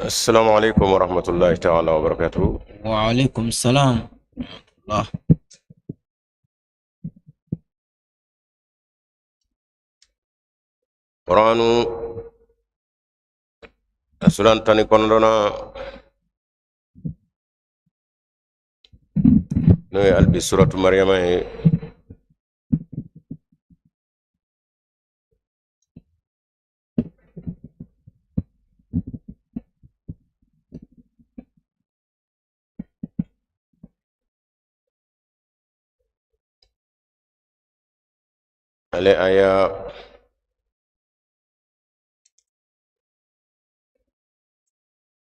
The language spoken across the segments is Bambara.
السلام عليكم ورحمة الله تعالى وبركاته. وعليكم السلام ورحمة الله. Kuranu a suran 19nan, n'o ye hali bi suratu Mariyama ye, ale aya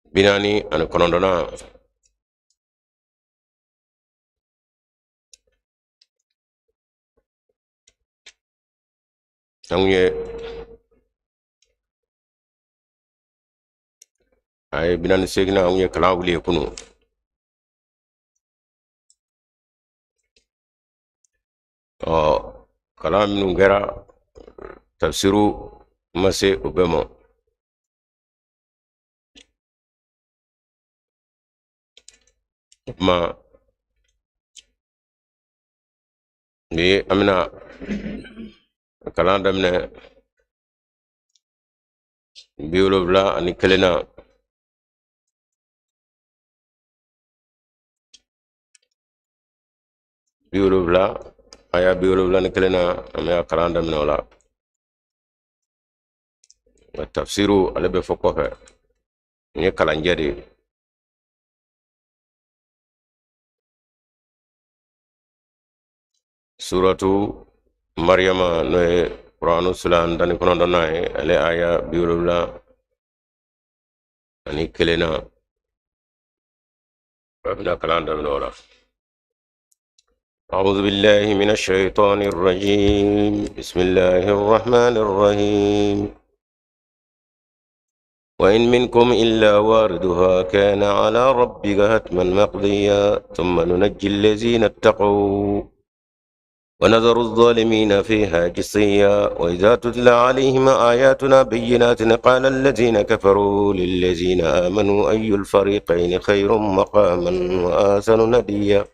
49nan, an ye a ye 48nan, an ye kalan wuli ye kunu. Ɔ, kalan minnu kɛra, tafsiru ma se o bɛɛ ma. O tuma bi an bɛna kalan daminɛ 71nan. 70, aya 71nan, an bɛ kalan daminɛ o la. Nka tafsiru, ale bɛ fɔ kɔfɛ. Nin ye kalanjɛ de ye. Suratu Mariyama, n'o ye Kuranu suran 19nan ye, ale aya 71nan, a bɛna kalan daminɛ o la. أعوذ بالله من الشيطان الرجيم. بسم الله الرحمن الرحيم. وإن منكم إلا واردها كان على ربك حتما مقضيا. ثم ننجي الذين اتقوا ونذر الظالمين فيها جثيا. وإذا تتلى عليهم آياتنا بينات قال الذين كفروا للذين آمنوا أي الفريقين خير مقاما وأحسن نديا.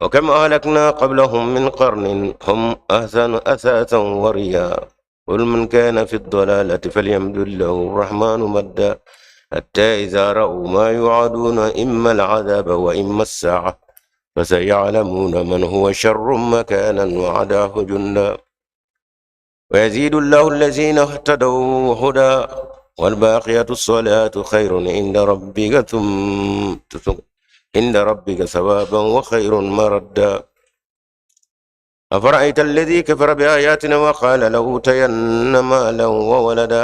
وكم أهلكنا قبلهم من قرن هم أحسن أثاثا وريا. قل من كان في الضلالة فليمدد له الرحمن مدا حتى إذا رأوا ما يوعدون إما العذاب وإما الساعة فسيعلمون من هو شر مكانا وعداه جندا. ويزيد الله الذين اهتدوا هدى والباقية الصلاة خير عند ربك ثم عند ربك ثوابا وخير مردا. أفرأيت الذي كفر بآياتنا وقال لأوتين مالا وولدا.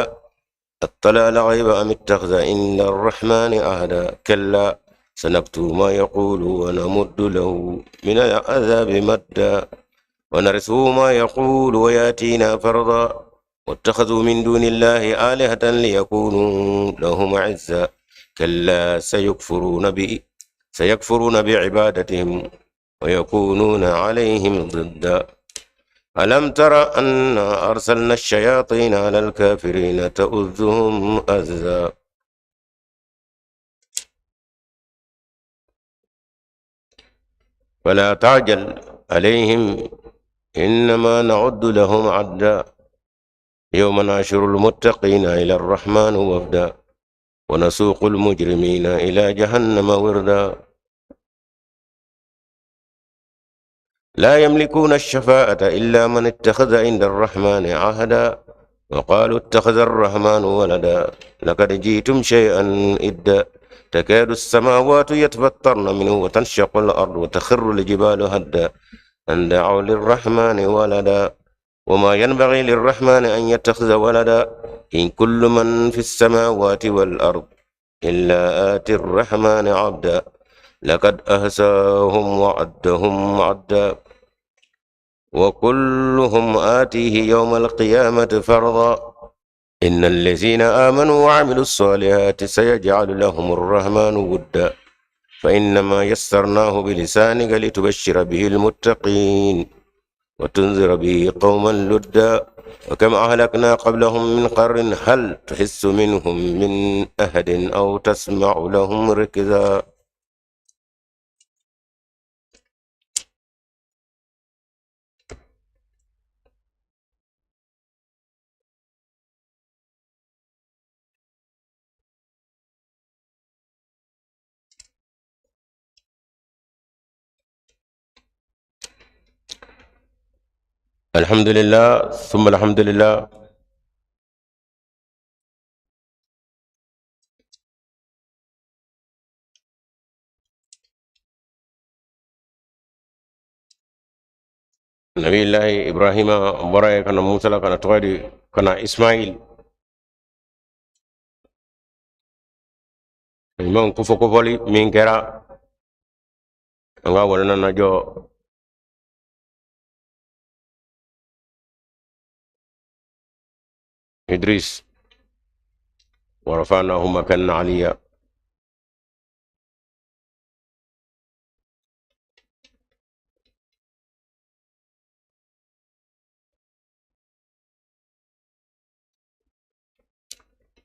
اطلع الغيب أم اتخذ عند الرحمن عهدا. كلا سنكتب ما يقول ونمد له من العذاب مدا ونرثه ما يقول ويأتينا فردا. واتخذوا من دون الله آلهة ليكونوا لهم عزا. كلا سيكفرون بعبادتهم ويكونون عليهم ضدا. ألم تر أنا أرسلنا الشياطين على الكافرين تؤذهم أزا. فلا تعجل عليهم إنما نعد لهم عدا. يوم نحشر المتقين إلى الرحمن وفدا ونسوق المجرمين إلى جهنم وردا. لا يملكون الشفاعة إلا من اتخذ عند الرحمن عهدا. وقالوا اتخذ الرحمن ولدا لقد جئتم شيئا إدا. تكاد السماوات يتفطرن منه وتنشق الأرض وتخر الجبال هدا أن دعوا للرحمن ولدا. وما ينبغي للرحمن أن يتخذ ولدا. إن كل من في السماوات والأرض إلا آتي الرحمن عبدا. لقد أحصاهم وعدهم عدا وكلهم آتيه يوم القيامة فرضا. إن الذين آمنوا وعملوا الصالحات سيجعل لهم الرحمن ودا. فإنما يسرناه بلسانك لتبشر به المتقين وتنذر به قوما لدا. وكم أهلكنا قبلهم من قرن هل تحس منهم من أحد أو تسمع لهم ركزا. الحمد لله ثم الحمد لله. نبي الله إبراهيم bɔra ka na Musa la ka na tɔgɔ di ka na Ismail ɲumanw kofɔ kofɔli min kɛra an ka walanda na jɔ إدريس ورفعناه مكانا عليا.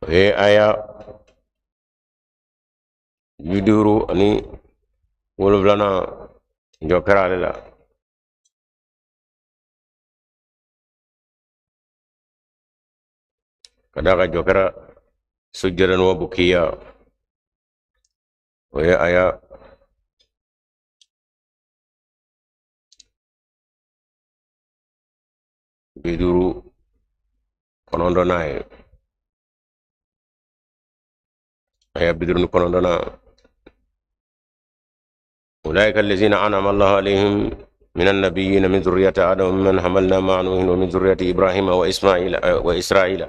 O ye aya 57nan jɔ kɛra ale la. Ka d'a kan jɔ kɛra sujjadan wa bukiya, o ye aya 59nan ye, aya 59nan. أولئك الذين أنعم الله عليهم من النبيين من ذرية آدم ومن حملنا مع نوح ومن ذرية إبراهيم وإسماعيل وإسرائيل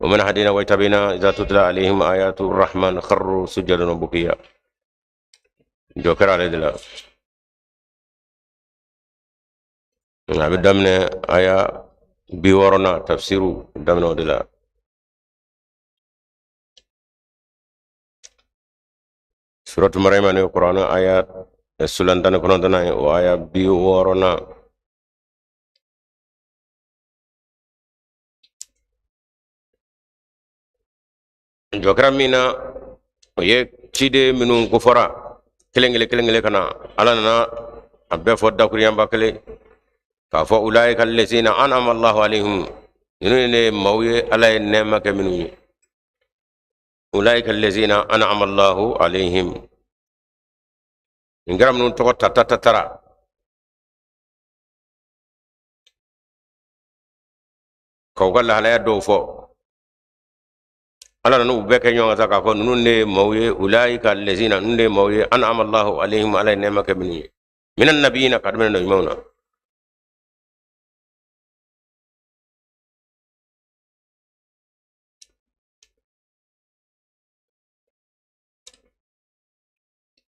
ومن هدينا واجتبينا إذا تتلى عليهم آيات الرحمن خروا سجدا وبكيا. jɔ kɛra ale de la. A bɛ daminɛ aya 60nan, tafsiru daminɛ o de la. Suratu Mariama ni Kuranɛ aya sulan 19nan ye, o aya 60nan. Jɔ kɛra min na, o ye ciden minnu kofɔra kelen kelen kelen kelen ka na, Ala nana a bɛɛ fɔ dakuruɲaba kelen k'a fɔ ulaika allazina an'ama Allahu alayhim, ninnu ne ye maaw ye Ala ye nɛɛma kɛ minnu ye. Ulaika allazina an'ama Allahu alayhim, nin kɛra minnu tɔgɔ ta ta ta tara k'u ka lahalaya dɔw fɔ, Ala nana u bɛɛ kɛ ɲɔgɔn kan sa k'a fɔ ninnu de ye maaw ye, ulaika allazina, ninnu de ye maaw ye, an'ama Allahu alayhim, Ala ye nɛɛma kɛ minnu ye, minan nabiyina, ka daminɛ ɲumanw na.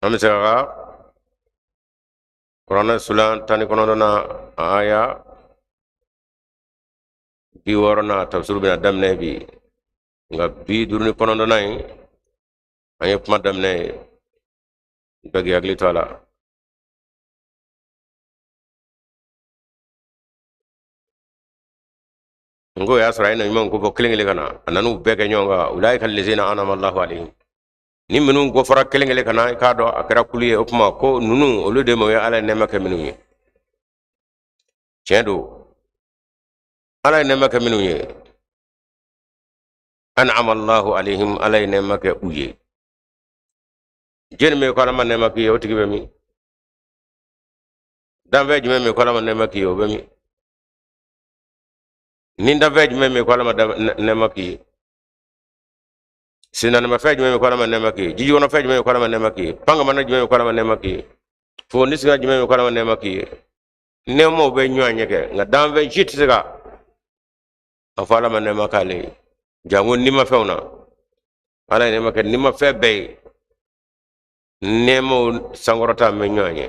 An bɛ se ka Kuranɛ sulan 19nan aya 60nan tafsiru bɛna daminɛ bi, nka 59nan in an ye kuma daminɛ ye, bɛɛ k'i hakili to a la. N ko o y'a sɔrɔ a ye na ɲumanw ko fɔ kelen kelen ka na, a nan'u bɛɛ kɛ ɲɔgɔn kan, ulaika allazina an'ama Allahu alayhim. Ni minnu ko fɔra kelen kelen ka na, i k'a dɔn a kɛra kulu ye, o tuma ko ninnu olu de ma ye Ala ye nɛɛma kɛ minnu ye. Tiɲɛ don, Ala ye nɛɛma kɛ minnu ye, an'ama Allahu alayhim, Ala ye nɛɛma kɛ u ye. Jɛni min ko Ala ma nɛɛma k'i ye, o tigi bɛ min? Danfɛn jumɛn min ko Ala ma nɛɛma k'i ye, o bɛ min? Ni danfɛn jumɛn min ko Ala ma nɛɛma k'i ye? Sennaanimafɛn jumɛn bɛ ko Ala ma nɛɛma k'i ye? Jijukɔrɔfɛn jumɛn bɛ ko Ala ma nɛɛma k'i ye? Pankamana jumɛn bɛ ko Ala ma nɛɛma k'i ye? Fo ni jumɛn bɛ ko Ala ma nɛɛma k'i ye? Nɛɛmaw bɛ ɲɔgɔn ɲɛ kɛ, nka danfɛn si tɛ se ka a fɔ Ala ma nɛɛma k'ale ye, janko nimafɛnw na. Ala ye nɛɛma kɛ nimafɛn bɛɛ ye, nɛɛmaw sankɔrɔta bɛ ɲɔgɔn ɲɛ.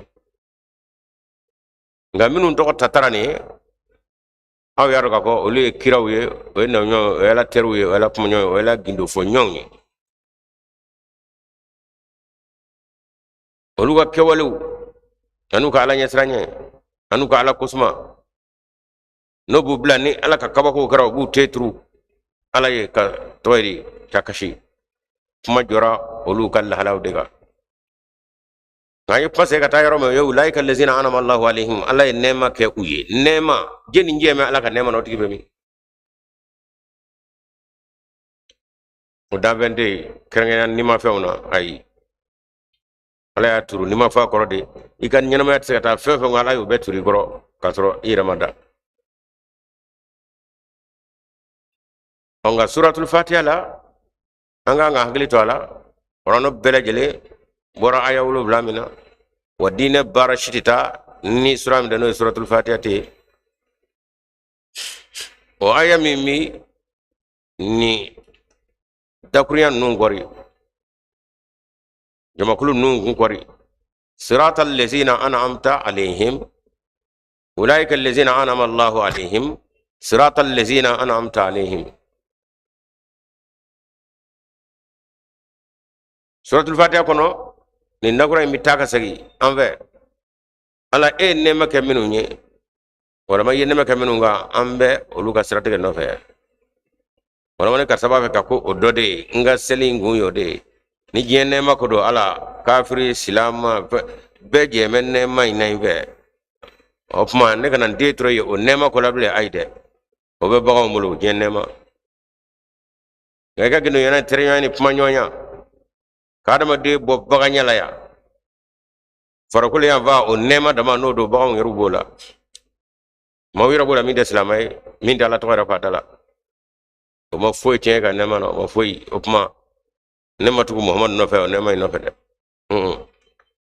Nka minnu tɔgɔ tatara nin ye, aw y'a dɔn k'a fɔ olu ye kiraw ye, o ye nabiɲumanw ye, o ye Ala teriw ye, o ye Ala kumaɲɔgɔnw ye, o ye Ala gindofɔɲɔgɔnw ye. Olu ka kɛwalew an'u ka Ala ɲɛsiranɲɛ an'u ka Ala kosuma N'o b'u bila ni Ala ka kabakow kɛra, u b'u te turu Ala ye ka tɔgɔ ye ka kasi. Kuma jɔra olu ka lahalaw de kan. Nka an ye kuma segin ka taa yɔrɔ min, o ye ulaika allazina anama Allahu alayhim, Ala ye nɛɛma kɛ u ye. Nɛɛma, jɛni jɛ bɛ Ala ka nɛɛma na, o tigi bɛ min? O danfɛn tɛ yen, kɛrɛnkɛrɛnnenya nimafɛnw na, ayi. Ala y'a turu nimafɛn kɔrɔ de. I ka ɲɛnamaya tɛ se ka taa fɛn fɛn kɔ, Ala y'o bɛɛ turu i kɔrɔ k'a sɔrɔ i yɛrɛ ma da. Ɔ, nka suratul fatiha la, an k'an ka hakili to a la, kuranɛ bɛɛ lajɛlen bɔra aya 7 min na, wa diinɛ baara si tɛ taa ni sura min tɛ, n'o ye suratul fatiha tɛ ye. O aya min bi ni dakurunya ninnu kɔri, jamakulu ninnu kun kɔri, siratal lezina an'amta alayhim, ulaika lezina an'ama Allahu alayhim, siratal lezina an'amta alayhim. Suratul fatiha kɔnɔ, nin dakura in bɛ taa ka segin an fɛ. Ala, e ye nɛɛma kɛ minnu ye, walima i ye nɛɛma kɛ minnu kan, an bɛ olu ka siratigɛ nɔfɛ. Walima ni karisa b'a fɛ ka ko o dɔ de ye, n ka seli in kun y'o de ye. Ni diɲɛ nɛɛma ko don, Ala, kafiri, silama, bɛɛ jɛ bɛ nɛɛma in na in fɛ. O tuma ne kana n den tɔrɔ ye o nɛɛma ko la bilen, ayi dɛ, o bɛ baganw bolo diɲɛ nɛɛma. Nka i ka gindoɲɔgɔnya, teriɲɔgɔnya ni kumaɲɔgɔnya, ka adamaden bɔ baganya la yan, farikolo yan fa, o nɛɛma dama n'o don, baganw yɛrɛ b'o la. Maaw yɛrɛ b'o la min tɛ silamɛ ye, min tɛ Ala tɔgɔ yɛrɛ fɔ a da la. O ma foyi tiɲɛ ka nɛɛma na, o ma foyi. O tuma ne ma tugu Muhamadu nɔfɛ o nɛɛma in nɔfɛ dɛ.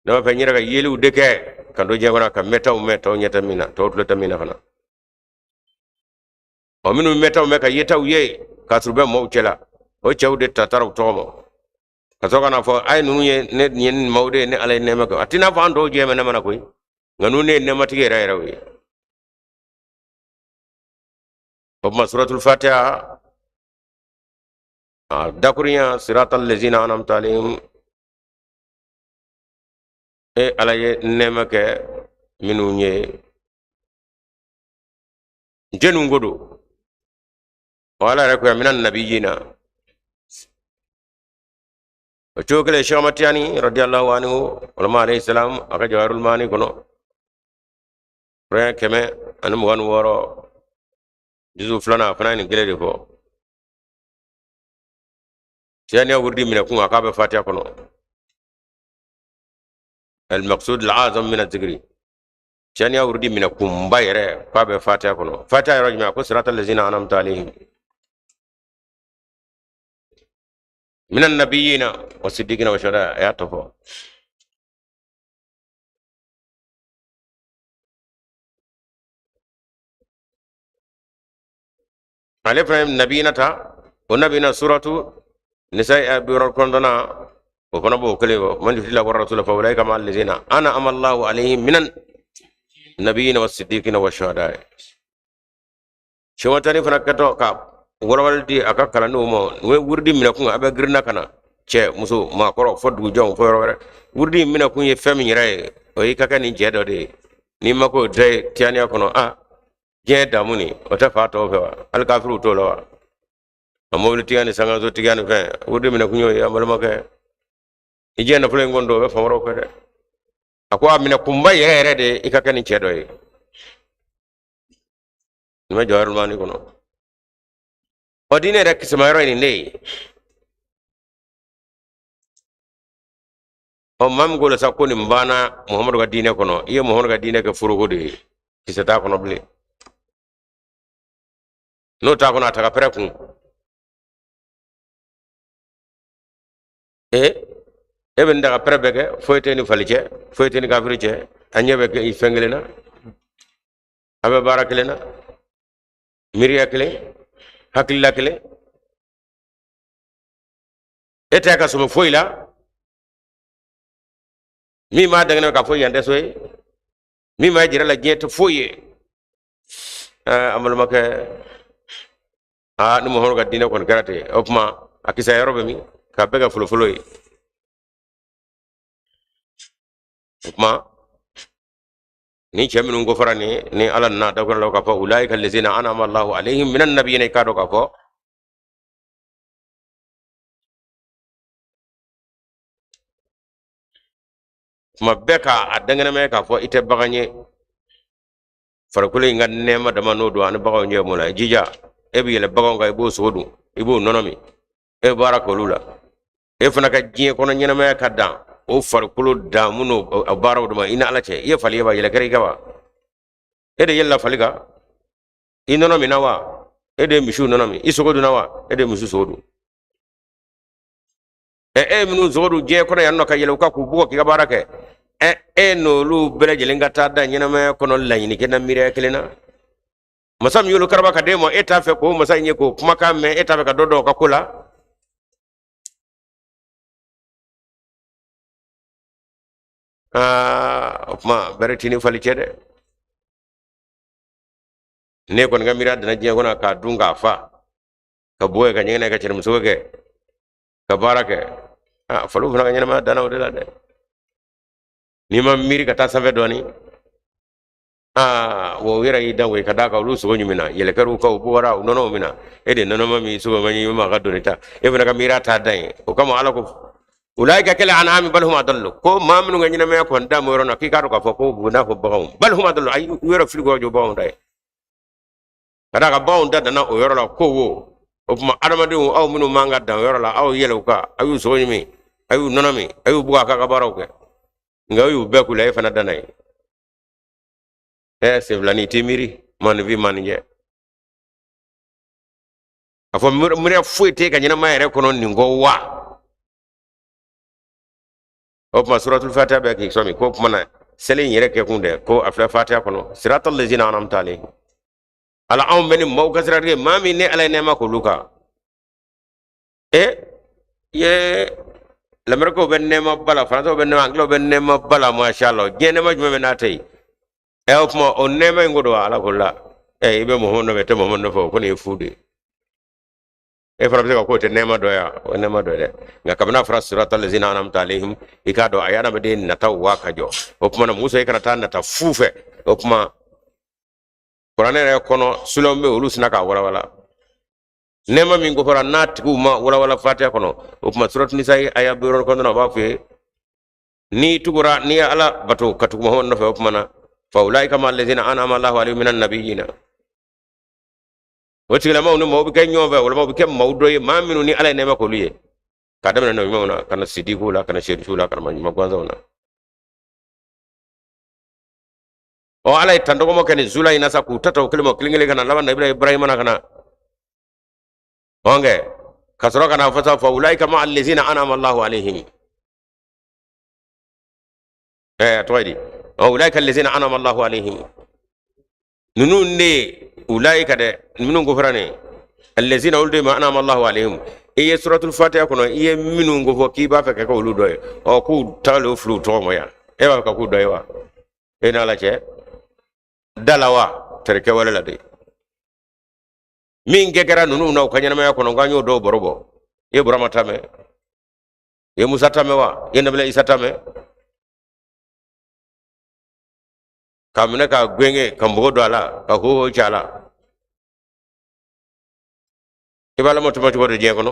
Ne b'a fɛ n yɛrɛ ka yeliw de kɛ ka don diɲɛ kɔnɔ, ka mɛtaw mɛn, tɔw ɲɛ tɛ min na, tɔw tulo tɛ min na fana. Ɔ, minnu mɛtaw mɛn ka yetaw ye k'a sɔrɔ u bɛ maaw cɛla, o cɛw de ta taara u tɔgɔ ma ka sɔrɔ ka n'a fɔ a ye ninnu ye ne nin ye nin maaw de ye, ne Ala ye nɛɛma kɛ. A t'i n'a fɔ an tɔw jɛ bɛ nɛɛma na koyi, nka ninnu ne ye nɛɛmatigi yɛrɛ yɛrɛw ye. O tuma suratul fatiha a dakurunya, siratal lezina anamta alayhim, e Ala ye nɛɛma kɛ minnu ye, jɛnw ko don. O Ala yɛrɛ ko yan, minan nabiyina. O cogo kelen, Cheikh Ahmad Tijani radiyallahu anhu, walima alayhi salam, a ka Jawahirul Maani kɔnɔ, kuranɛ 126, juzu filanan, a fana ye nin kelen de fɔ. Tijaniya wurudi minɛ kun, a k'a bɛ fatiha kɔnɔ. Al-maqsud al-azam min az-zikri, Tijaniya wurudi minɛ kunba yɛrɛ, k'a bɛ fatiha kɔnɔ. Fatiha yɔrɔ jumɛn? A ko siratal lezina anamta alayhim minan nabiyina wa siddiqina wa shuhada. A y'a tɔ fɔ. Ale fana ye nabiyina ta, o nabiyina suratu nisa aya 69, o fana b'o kelen fɔ. Man yuti wa rasula fa ulaika ma allazina an'ama Allahu alayhim minan nabiyina wa siddiqina wa shuhada. Sɛmatani fana kɛtɔ ka walawali di a ka kalandenw ma, u ye wurudi minɛ kun, a bɛ girinna ka na, cɛ, muso, maakɔrɔ, fo dugujɔnw, fo yɔrɔ wɛrɛ. Wurudi minɛ kun ye fɛn min yɛrɛ ye, o y'i ka kɛ nin cɛ dɔ de ye. N'i ma k'o dɔ ye tijaniya kɔnɔ, a diɲɛ damu nin, o tɛ fa tɔw fɛ wa? Hali kafiriw t'o la wa? A mobilitigiya ni sangasotigiya ni fɛn, wurudi minɛ kun y'o ye. An balimakɛ, i diɲɛ nafolo in kɔni don, o bɛ fan wɛrɛw fɛ dɛ. A ko a minɛ kunba yɛrɛ yɛrɛ de ye i ka kɛ nin cɛ dɔ ye. Nin bɛ Jawahirul Maani kɔnɔ. Ɔ, diinɛ yɛrɛ kisɛma yɔrɔ ye nin de ye. Ɔ, maa min ko la sa ko nin banna Muhamadu ka diinɛ kɔnɔ, i ye Muhamadu ka diinɛ kɛ foroko de ye, kisɛ t'a kɔnɔ bilen. N'o t'a kɔnɔ, a ta ka pɛrɛ kun. E bɛ nin daga pɛrɛ bɛɛ kɛ, foyi tɛ ni fali cɛ, foyi tɛ ni kafiri cɛ, a ɲɛ bɛ kɛ fɛn kelen na, a bɛ baara kelen na, miiriya kelen, hakilila kelen. E tɛ ka sɔmi foyi la min b'a dangana k'a fɔ yan tɛ so ye, min b'a jira la diɲɛ tɛ foyi ye. An balimakɛ, aa, ni Muhamadu ka diinɛ kɔni kɛra ten, o tuma a kisɛ yɔrɔ bɛ min k'a bɛɛ kɛ folofolo ye? O tuma Ni cɛ minnu ko fara ni Ala nana dakura la k'a fɔ ulaika allazina an'ama Allahu alaihim minan nabiyina, i k'a dɔn k'a fɔ tuma bɛɛ k'a dankɛnɛmaya k'a fɔ i tɛ bagan ye. Farikolo in ka nɛɛma dama n'o don ani baganw ɲɛ mun na, jija e bɛ yɛlɛ baganw kan, i b'o sogo dun, i b'o nɔnɔ min, e bɛ baara k'olu la. E fana ka diɲɛ kɔnɔ ɲɛnamaya ka dan o farikolo damu n'o baaraw de ma. I ni Ala cɛ, i ye fali ye wa? Yɛlɛ kɛra i kan wa? E de yɛlɛla fali kan? I nɔnɔ minna wa? E de ye misiw nɔnɔ min? I sogo dunna wa? E de ye misi sogo dun? Ɛ, e ye minnu sogo dun diɲɛ kɔnɔ yan nɔ ka yɛlɛ u kan k'u bugɔ k'i ka baara kɛ, ɛ, e n'olu bɛɛ lajɛlen ka taa da ɲɛnamaya kɔnɔ laɲini kɛ na miiriya kelen na. Masa min y'olu karaba ka d'e ma, e t'a fɛ k'o masa in ye k'o kumakan mɛn, e t'a fɛ ka dɔ dɔn o ka ko la. Aa, o tuma bɛrɛ t'i ni fali cɛ dɛ. Ne kɔni ka miiriya danna diɲɛ kɔnɔ k'a dun k'a fa, ka bɔ yen ka ɲɛgɛnɛ ka cɛnimuso kɛ, ka baara kɛ. Aa, faliw fana ka ɲɛnamaya danna o de la dɛ. N'i ma miiri ka taa sanfɛ dɔɔni, aa, wa u yɛrɛ y'i dan koyi, ka d'a kan olu sogo ɲimina, yɛlɛkɛr'u kan, u bugɔra, u nɔnɔw minɛ, e de nɔnɔ ma min, sogo ma ɲimi, ma ka doni ta, e fana ka miiriya t'a dan ye. O kama Ala ko ulaika kal an'ami bal hum adallu, ko maa minnu ka ɲɛnamaya kɔni dan yɔrɔ na, k'i k'a dɔn k'a fɔ ko u n'a fɔ baganw, bal hum adallu, ayi, u yɛrɛ fili k'o jɔ baganw ta ye, ka d'a kan baganw da danna o yɔrɔ la. Ko wo, o tuma adamadenw, aw minnu man ka dan o yɔrɔ la, aw yɛlɛ u kan, aw y'u sogo ɲimi, a y'u nɔnɔ min, a y'u bugɔ a k'a ka baaraw kɛ, nka aw y'u bɛɛ k'u la, e fana danna ye. Ɛ, senfilani t'i miiri maninfin maninjɛ, a fɔ miiriya foyi tɛ ka ɲɛnamaya yɛrɛ kɔnɔ nin kɔ wa. O tuma suratul fatiha bɛ k'i sɔmi k'o tuma na seli in yɛrɛ kɛkun dɛ, ko a filɛ fatiha kɔnɔ, siratal lezina an'amta alayhim, Ala anw bɛ ni maaw ka sira tigɛ, maa min ne Ala ye nɛɛma k'olu kan. E ye lamɛrikaw bɛ nɛɛma ba la, faransɛw bɛ nɛɛma, angilɛw bɛ nɛɛma ba la, masha Allah, diɲɛ nɛɛma jumɛn bɛ n'a tɛ yen? Ɛ, o tuma o nɛɛma in ko don Ala ko la. Ɛ, i bɛ Muhamadu nɔfɛ, i tɛ Muhamadu nɔfɛ, o kɔni ye fu de ye. E fana bɛ se ka k'o tɛ nɛɛma dɔ ye, o ye nɛɛma dɔ ye dɛ. Nka kabini a fɔra sirata lezina an'amta alayhim, i k'a dɔn a ye adamaden nata wa ka jɔ. O tuma na Musa, i kana taa nata fu fɛ. O tuma kuranɛ yɛrɛ kɔnɔ sulanw bɛ, olu sina k'a walawala. Nɛɛma min ko fɔra n'a tigiw ma walawala fatiha kɔnɔ, o tuma suratu nisa ye aya 69, o b'a fɔ ye n'i tugura, n'i ye Ala bato ka tugu Muhamadu nɔfɛ, o tuma na fa ulaika ma allazina an'ama Allahu alayhim minan nabiyina, o tigilamaw ni maaw bɛ kɛ ɲɔgɔn fɛ, walima u bɛ kɛ maaw dɔ ye, maa minnu ni Ala ye nɛɛma k'olu ye, k'a daminɛ nabi ɲumanw na, ka na sidikiw la, ka na sedusiw la, ka na maa ɲuman gansanw na. Ɔ, Ala ye tandɔgɔmɔ kɛ nin sura in na sa, k'u ta ta o kelen ma kelen kelen, ka na laban nabila Ibrahima na, ka na ɔnkɛ ka sɔrɔ ka na fɔ sa fa ulaika ma allazina an'ama Allahu alayhim. Ɛ, a tɔgɔ ye di? Ɔ, ulaika allazina an'ama Allahu alayhim, ninnu de ye ulaika dɛ, minnu ko fɔra nin allazina, olu de ma an'ama Allahu alayhim. I ye suratul fatiha kɔnɔ, i ye minnu ko fɔ k'i b'a fɛ ka kɛ olu dɔ ye, ɔ, k'u tagalen o fili u tɔgɔ ma yan, e b'a fɛ ka k'u dɔ ye wa? E n'Ala cɛ da la wa tari kɛwale la de, min kɛ kɛra ninnu na u ka ɲɛnamaya kɔnɔ, k'an y'o dɔw baro bɔ. I ye Burama ta mɛn? I ye Musa ta mɛn wa? I ye nabila Isa ta mɛn? K'a minɛ k'a gwenge, ka npogo don a la, ka hoho ci a la. I b'a lamɔ tuma cogo di diɲɛ kɔnɔ?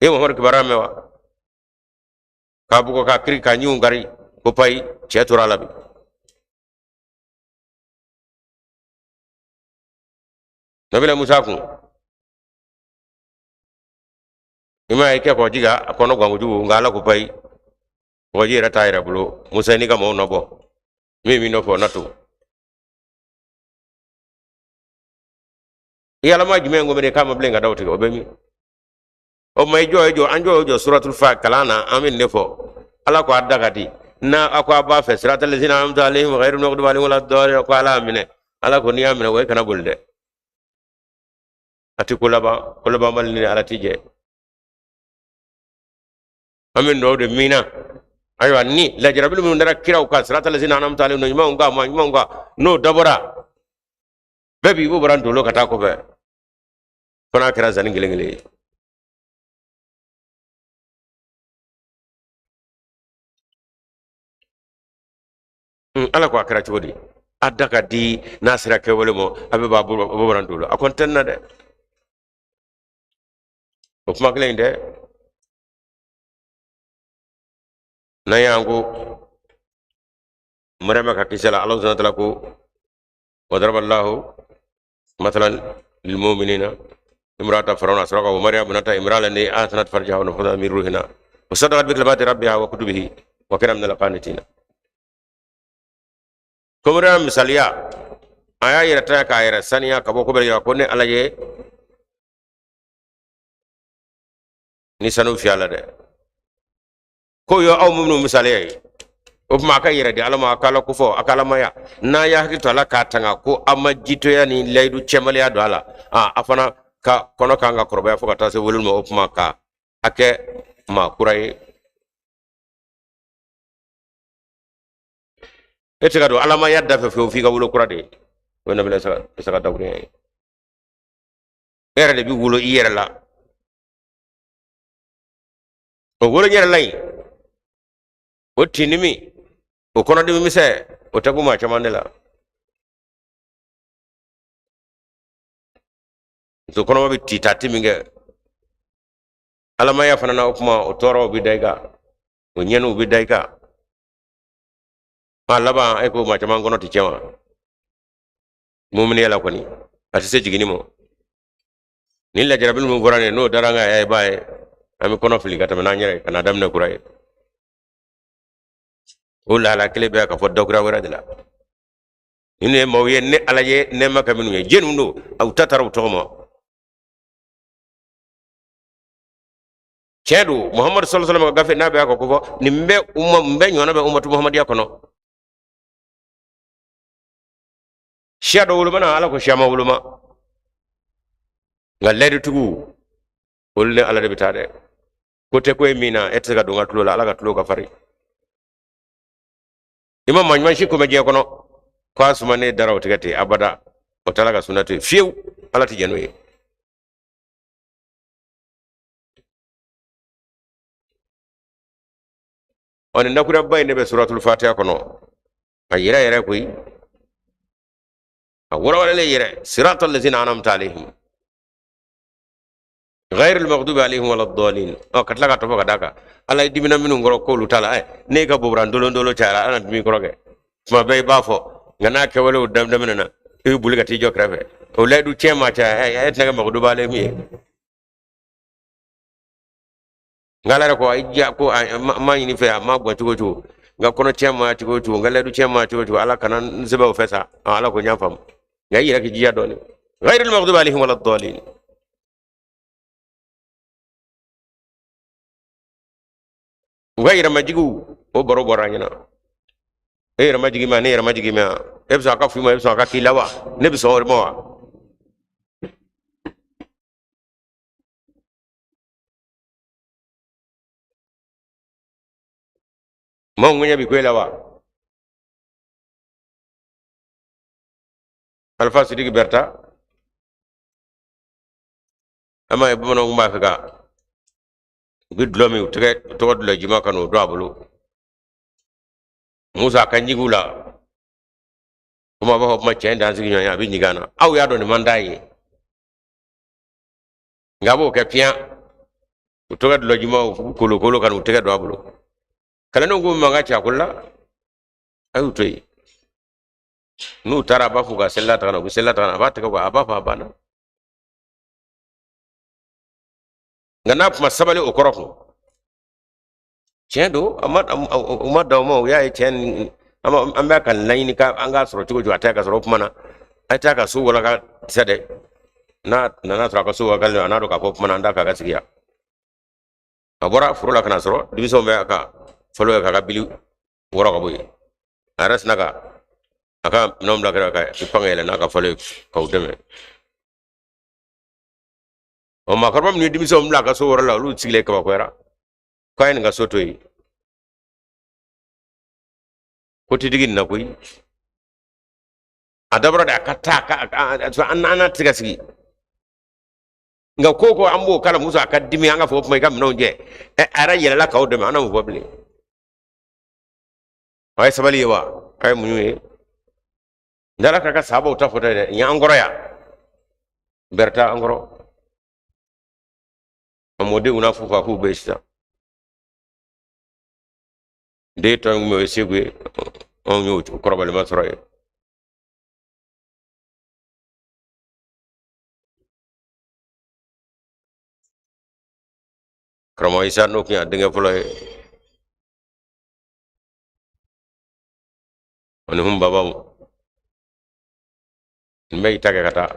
I ye Muhamadu kibaruya mɛn wa? K'a bugɔ, k'a kiri, k'a ɲinw kari, ko payi, cɛ tora a la bi. Nabila Musa kun, i m'a ye kɛ kɔgɔji kan, a kɔnɔ gan kojugu, nka Ala ko payi, kɔgɔji yɛrɛ t'a yɛrɛ bolo. Musa n'i ka maaw nɔbɔ, min b'i nɔfɛ o na to. I alama jumɛn ko bɛ k'a ma bilen ka da o tigɛ, o bɛ min? O ma i jɔ, i jɔ, an jɔ, o jɔ suratul fa kalan na, an bɛ nin de fɔ. Ala ko a da ka di n'a a ko a b'a fɛ, siratal lezina an'amta alayhim ghayril maghdubi alayhim wala dɔɔlin, ko Ala y'a minɛ. Ala ko n'i y'a minɛ, wa i kana boli dɛ, a tɛ ko laban, ko labanbali ni Ala ti jɛ. An bɛ dugawu de min na, ayiwa, ni lajarabili minnu dara kiraw kan, siratal lezina an'amta alayhim, ɲumanw kan, maa ɲumanw kan, n'o dabɔra bɛɛ b'i b'o bɔra ntolo ka taa kɔfɛ, fo n'a kɛra zani kelen kelen ye. Ala ko a kɛra cogo di? A da ka di n'a sera kɛwale ma, a bɛ b'a bamanan dolo a kɔni tɛ na dɛ. O kuma kelen in dɛ, n'an y'an ko Mariama ka kisa la, Ala subhanahu wa ta'ala ko wa daraballahu mathalan lilmu'minina imra'ata fir'auna sɔrɔ wa Maryam ibnata Imran allati ahsanat farjaha wa nafakhna min ruhina wa saddaqat bi kalimati rabbiha wa kutubihi wa kanat min al-qanitina. Ko Mariama misaliya, a y'a yɛrɛ ta k'a yɛrɛ saniya ka bɔ ko bɛɛ yira ko ne Ala ye ni sanu fiyɛ a la dɛ. Ko yo aw minnu misaliya ye, o tuma a ka yɛrɛ di Ala ma, a ka Ala kofɔ, a ka Alamaya, n'a y'a hakili to a la k'a tanga ko a ma jitoya ni layidu cɛmaliya don a la, a fana ka kɔnɔ kan ka kɔrɔbaya fo ka taa se wololi ma, o tuma ka a kɛ maa kura ye. E tɛ ka don Alamaya da fɛ fiyewu f'i ka wolo kura de ye. O ye nabila Isa ka dakurunya ye. E yɛrɛ de bɛ wolo i yɛrɛ la. O wolo yɛrɛ la in, o tindimi, o kɔnɔdimi misɛn, o tɛ kun maa caman de la. Muso kɔnɔma bɛ titati min kɛ Alamaya fana na, o kuma o tɔɔrɔw bɛ da i kan, o ɲɛniw bɛ da i kan. A laban e ko maa caman kɔnɔ tɛ tiɲɛ wa? Muminiya la kɔni a tɛ se jiginni ma. Nin lajarabi minnu fɔra nin ye, n'o dara an kan, i b'a ye an bɛ kɔnɔ fili ka tɛmɛ n'an yɛrɛ ye ka na daminɛ kura ye. O lahala kelen bɛ ka fɔ dakura wɛrɛ de la. Ninnu ye maaw ye ne Ala ye nɛɛma kɛ minnu ye, jɛnw don, u ta taara u tɔgɔ ma. Tiɲɛ don, Muhamadu sallallahu alaihi wasallam ka gafe n'a bɛ a ka ko fɔ nin bɛ umma, nin bɛɛ ɲɔgɔnna bɛ ummatu Muhamadiya kɔnɔ. Siya dɔ wolomana, Ala ko siya ma woloma, nka layidutigiw olu ni Ala de bɛ taa dɛ. Ko tɛ ko ye min na e tɛ se ka don n ka tulo la, Ala ka tulo ka farin. I ma maa ɲuman si ko mɛn diɲɛ kɔnɔ ko a sumanen dara o tigɛ ten abada. O t'Ala ka sunna to yen fiyewu, Ala tɛ jɛn n'o ye. Ɔ nin dakuraba in de bɛ suratul fatiha kɔnɔ a yɛrɛ yɛrɛ koyi, a walawalalen yɛrɛ, siratal lazina an'amta alayhim ghayril maghdubi alayhim waladdallin. Ɔ ka tila ka tɔfɔ ka d'a kan, Ala ye dimina minnu kɔrɔ k'olu t'a la. Ɛ n'e ka boboran dolon dolo cayara, ala na dimi kɔrɔ kɛ tuma bɛɛ i b'a fɔ, nka n'a kɛwalew daminɛna, i bɛ boli ka t'i jɔ kɛrɛfɛ. O layidu tiɲɛ ma caya, e tɛna kɛ maghdubi alayhim ye. Nka Ala yɛrɛ ko a ja ko a ma ɲini fɛ, a ma gwan cogo o cogo, n ka kɔnɔ tiɲɛ ma cogo o cogo, n ka layidu tiɲɛ ma cogo o cogo, Ala kana n sɛbɛn o fɛ sa. Ala ko n y'a faamu, nka i yɛrɛ k'i jija dɔɔnin. Ghayril maghdubi alayhim waladdallin. U ka yɛrɛmajigiw o baro bɔra an ɲɛna. E yɛrɛmajigi ma, ne yɛrɛmajigi ma, e bɛ sɔn a ka f'i ma, e bɛ sɔn a ka k'i la wa? Ne bɛ sɔn o de ma wa? Maaw ŋɛɲɛ bi ko e la wa? Alpha Sidiki Berta, an b'a ye bamananw tun b'a fɛ ka u bɛ dulɔ min, u tɛgɛ u tɔgɔ dulɔ jima ka n'o don a bolo. Musa ka ɲigin u la, komi a b'a fɔ kuma cɛ in d'an sigi ɲɔgɔn ye, a bɛ ɲigin an na. Aw y'a dɔn nin man d'a ye, nka a b'o kɛ piyan. U tɔgɔ dulɔ jima, u kolokolo ka n'u tɛgɛ don a bolo. Kalandenw ko mankan ci a ko la, a y'u to yen. N'u taara, a b'a fɔ u ka selila ta ka na, u bɛ selila ta ka na, a b'a tɛgɛ ko, a b'a fɔ a banna. Nka n'a kuma sabali o kɔrɔ kun, tiɲɛ don, u ma dan o ma, u y'a ye tiɲɛ an bɛ ka laɲini ka an k'a sɔrɔ cogo cogo, a tɛ ka sɔrɔ. O kuma na, a ye taa ka so walaka kisɛ dɛ. N'a nana sɔrɔ a ka so walakalen don, a n'a dɔn k'a fɔ o kuma na an t'a fɛ a ka sigi yan. A bɔra foro la ka na sɔrɔ denmisɛnw bɛ a ka falo kɛ k'a ka bili wɔrɔ ka bɔ yen. A yɛrɛ sinna ka a ka minɛnw bila kɛrɛfɛ ka i pan ka yɛlɛ n'a ka falo ye k'aw dɛmɛ. Ɔ maakɔrɔba minnu ye denmisɛnw bila a ka so wɔrɔ la, olu sigilen kabakoyara k'a ye nin ka so to yen, ko tɛ digi nin na koyi. A dabɔra de a ka taa ka an n'a tɛ se ka sigi, nka ko an b'o kala muso a ka dimi, an ka fɔ o kuma i ka minɛnw jɛ. Ɛ a yɛrɛ yɛlɛla k'aw dɛmɛ, an na mun fɔ bilen? A ye sabali ye wa, a ye muɲu ye. N taara ka sabaw ta fɔtɔ ye dɛ, nin y'an kɔrɔ yan, bɛrɛ t'an kɔrɔ. A mɔdenw n'a fufa k'u bɛ yen sisan. Den tɔ min o ye Segu ye, anw y'o kɔrɔbalima sɔrɔ yen. Karamɔgɔ Isa n'o tun y'a denkɛ fɔlɔ ye, ani hun babaw nin bɛɛ y'i ta kɛ ka taa,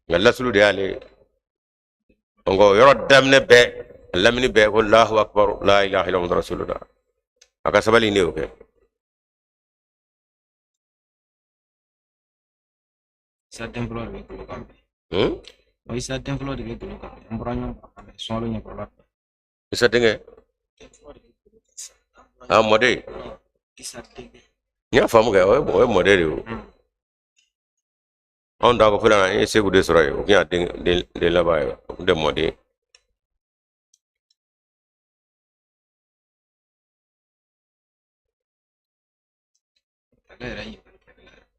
nka lasulu de y'ale ye. Nka o yɔrɔ daminɛ bɛɛ, a lamini bɛɛ ko Allahu akbar, la ilaha illallah rasulullah. A ka sabali ne y'o kɛ. Isa den fɔlɔ de bɛ golo kan bi. O Isa den fɔlɔ de bɛ golo kan bi. An bɔra ɲɔgɔn kan mɛ sunkalo ɲɛkɔrɔla fɛ. Isa denkɛ? A mɔden. Isa denkɛ. N y'a faamu kɛ, o ye mɔden de ye o. Anw da ko filanan, an ye Segu de sɔrɔ yen, o tun y'a den laban ye, o tun tɛ mɔden.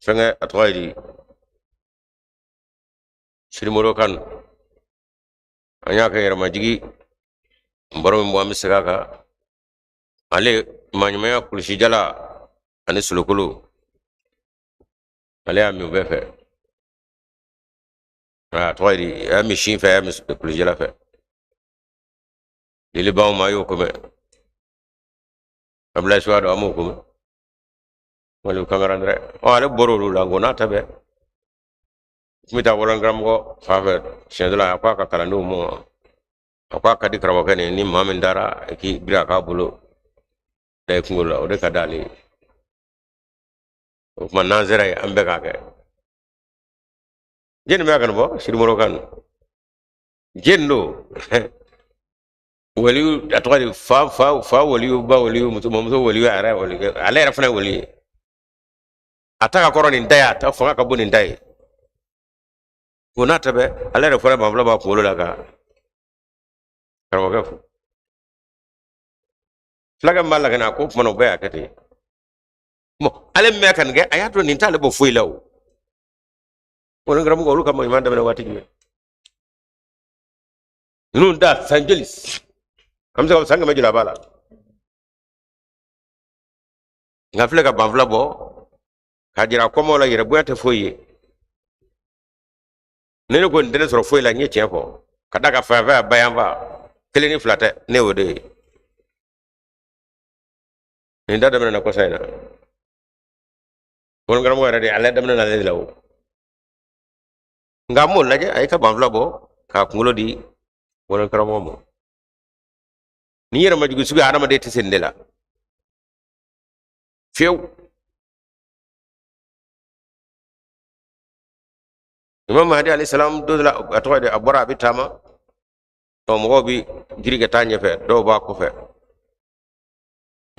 Fɛnkɛ, a tɔgɔ ye di? Sirimoro kan an y'a kɛ yɛrɛmajigi baro min bɔ, an bɛ segin a kan. Ale maaɲumanya kulusijala ani solokolo, ale y'a min o bɛɛ fɛ. A tɔgɔ ye di? A y'a min sin fɛ, a y'a min kulusijala fɛ. Lili baw ma, a y'o ko mɛn. Abulayi Suwa don, an m'o ko mɛn. Wali kamera dɛ. Ɔ, ale bɔra olu la, nko n'a ta bɛɛ n bɛ taa wɔlɔnkaramɔgɔ fan fɛ siɲɛ dɔ la, a ko a ka kalandenw ma, a ko a ka di karamɔgɔkɛ nin, ni maa min taara k'i biri a k'a bolo da i kunkolo la, o de ka d'ale ye. O tuma n'an sera yen, an bɛɛ k'a kɛ. Jɛni bɛ ka nin bɔ Sirimoro kan, jɛni don waliyu, a tɔgɔ di? Fa waliyu, ba waliyu, muso mamuso waliyu, a yɛrɛ waliyu, ale yɛrɛ fana ye waliyu ye. A ta ka kɔrɔ nin ta ye, a ta fanga ka bon nin ta ye. O n'a ta bɛɛ, ale yɛrɛ fana banfula b'a kunkolo la ka karamɔgɔkɛ fo. Fulakɛ min b'a lakana, a ko o tuma na o bɛɛ y'a kɛ ten. Bon, ale min bɛ ka nin kɛ, a y'a dɔn nin t'ale bɔ foyi la o. Wɔlɔn karamɔgɔ, olu ka maɲuman daminɛ waati jumɛn? Ninnu da san joli, an bɛ se ka san 100 joli a b'a la. Nka filɛ ka banfula bɔ k'a jira kɔmɔw la, yɛrɛ bonya tɛ foyi ye. Ne ko nin tɛ ne sɔrɔ foyi la, n ye tiɲɛ fɔ ka da ka fan fɛ a bayanfa kelen ni fila tɛ, ne y'o de ye. Nin da daminɛna kɔsa in na, wɔlɔn karamɔgɔ yɛrɛ de, ale daminɛna ale de la o. Nka an b'o lajɛ, a y'i ka banfula bɔ k'a kunkolo di wɔlɔn karamɔgɔ ma. Ni yɛrɛ majugu sugu, hadamaden tɛ se nin de la fiyewu. Imam Mahdi alayhi salam, don dɔ la, a tɔgɔ ye di, a bɔra a bɛ taama, ɔ, mɔgɔw bɛ jiri ka taa ɲɛfɛ, dɔw b'a kɔfɛ.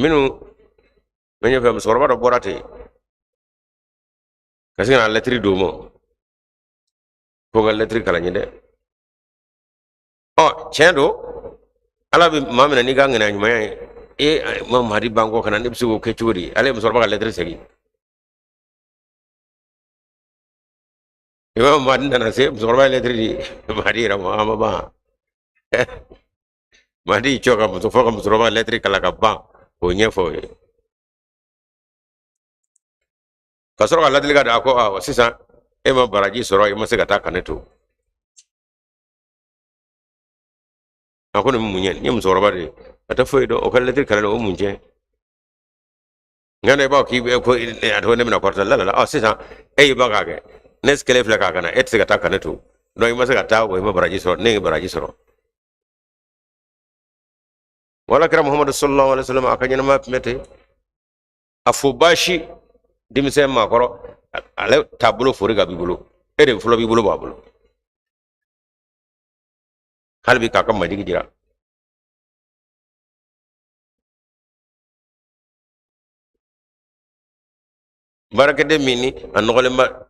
Minnu bɛ ɲɛfɛ, musokɔrɔba dɔ bɔra ten ka se ka na lɛtiri d'o ma, ko n ka lɛtiri kalan ye dɛ. Ɔ, tiɲɛ don, ala bɛ maa minɛ n'i ka ŋaniya ɲumanya ye. E, Imam Mahdi bankɔ ka na, ne bɛ se k'o kɛ cogo di? Ale ye musokɔrɔba ka lɛtiri segin. Imam Mahdi nana se, musokɔrɔba ye lɛtiri di Mahdi yɛrɛ ma, a ma ban. Mahdi y'i jɔ ka muso fɔ ka musokɔrɔba ka lɛtiri kalan ka ban k'o ɲɛfɔ o ye, ka sɔrɔ ka ladilikan di. A ko awɔ, sisan e ma baraji sɔrɔ, i ma se ka taa ka ne to. A ko nin mun ye? Nin ye musokɔrɔba de ye, a tɛ foyi dɔn, o ka lɛtiri kalan o mun tiɲɛ? Nka ne b'a k'i bɛ ko a tɔgɔ, ne bɛna kɔrɔta la la. Ɔ, sisan e y'i ban k'a kɛ, ne kelen filɛ k'a kana, e tɛ se ka taa ka ne to, donc i ma se ka taa wa, i ma baraji sɔrɔ, ne ye baraji sɔrɔ. Wala kira Muhammadu sallallahu alaihi wasallam, a ka ɲɛnamaya tun bɛ ten, a fo baasi denmisɛn maakɔrɔ, ale taabolo fori ka b'i bolo, e de fɔlɔ b'i bolo b'a bolo hali bi k'a ka majigi jira. Baarakɛden min ni a nɔgɔlenba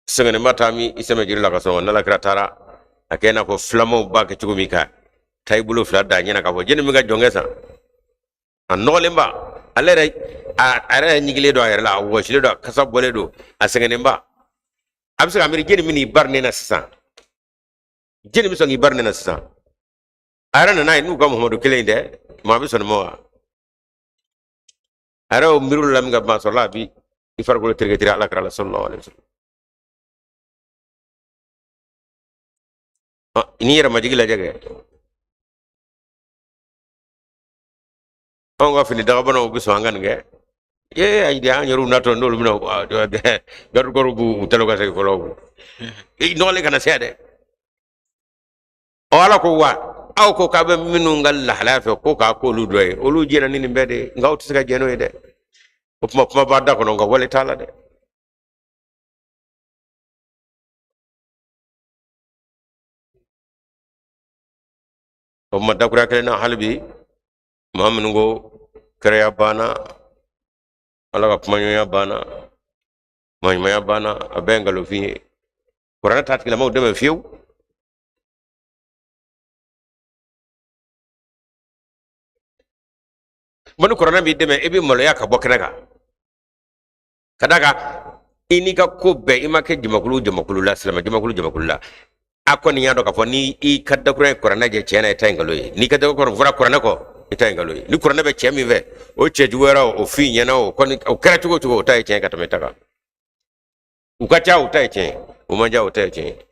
sɛgɛnnenba taa min i sɛmɛ jiri la ka sɔrɔ n'ala kira taara a kɛ i n'a fɔ filamaw b'a kɛ cogo min, ka taa i bolo fila da ɲɛna k'a fɔ jɛni min ka jɔnkɛ san, a nɔgɔlenba, ale yɛrɛ a yɛrɛ ɲigilen don a yɛrɛ la, a wɔsilen don, a kasa bɔlen don, a sɛgɛnnenba. A bɛ se ka miiri jɛni bɛn'i bari ne na sisan, jɛni bɛ sɔn k'i bari ne na sisan. A yɛrɛ nana ye n'u ka Muhamadu kelen in dɛ, maa bɛ sɔn nin ma wa? A yɛrɛ y'o miiri la min ka ban sɔrɔla a bi i farikolo tereke tereke ala kira la sallallahu alaihi wasallam. N'i yɛrɛ majigi lajɛ kɛ, anw ka fini dagabanaw bɛ sɔn an ka nin kɛ. Ee ayi de, an yɛrɛw natɔ n'olu bɛna garde-corps b'u talo ka segin fɔlɔ, i nɔgɔlen kana se yan dɛ. Ɔ ala ko wa aw ko k'a bɛ minnu ka lahalaya fɛ ko k'a k'olu dɔ ye, olu jɛra ni nin bɛɛ de ye, nka aw tɛ se ka jɛn n'o ye dɛ. O tuma kuma b'a da kɔnɔ nka wale t'a la dɛ. O tuma dakuruya kelen na hali bi, maa minnu ko kiraya banna, ala ka kumaɲɔgɔnya banna, maaɲumanya banna, a bɛɛ ye nkalonfin ye. Kuranɛ t'a tigilamaaw dɛmɛ fiyewu. Bon, ni kuranɛ b'i dɛmɛ, i bɛ maloya ka bɔ kɛnɛ kan, ka d'a kan i n'i ka ko bɛɛ, i ma kɛ jamakulu jamakulu la, silamɛ jamakulu jamakulu la, a kɔni y'a dɔn k'a fɔ ni i ka dakuruya ye kuranɛ jɛ, tiɲɛ na i ta ye nkalon ye. N'i ka dakuruya fɔra kuranɛ kɔ, i ta ye nkalon ye. Ni kuranɛ bɛ cɛ min fɛ, o cɛ juguyara, o f'i ɲɛna, o kɔni o kɛra cogo o cogo, o ta ye tiɲɛ ka tɛmɛ i ta kan. U ka ca, o ta ye tiɲɛ ye, u man ca, o ta ye tiɲɛ ye.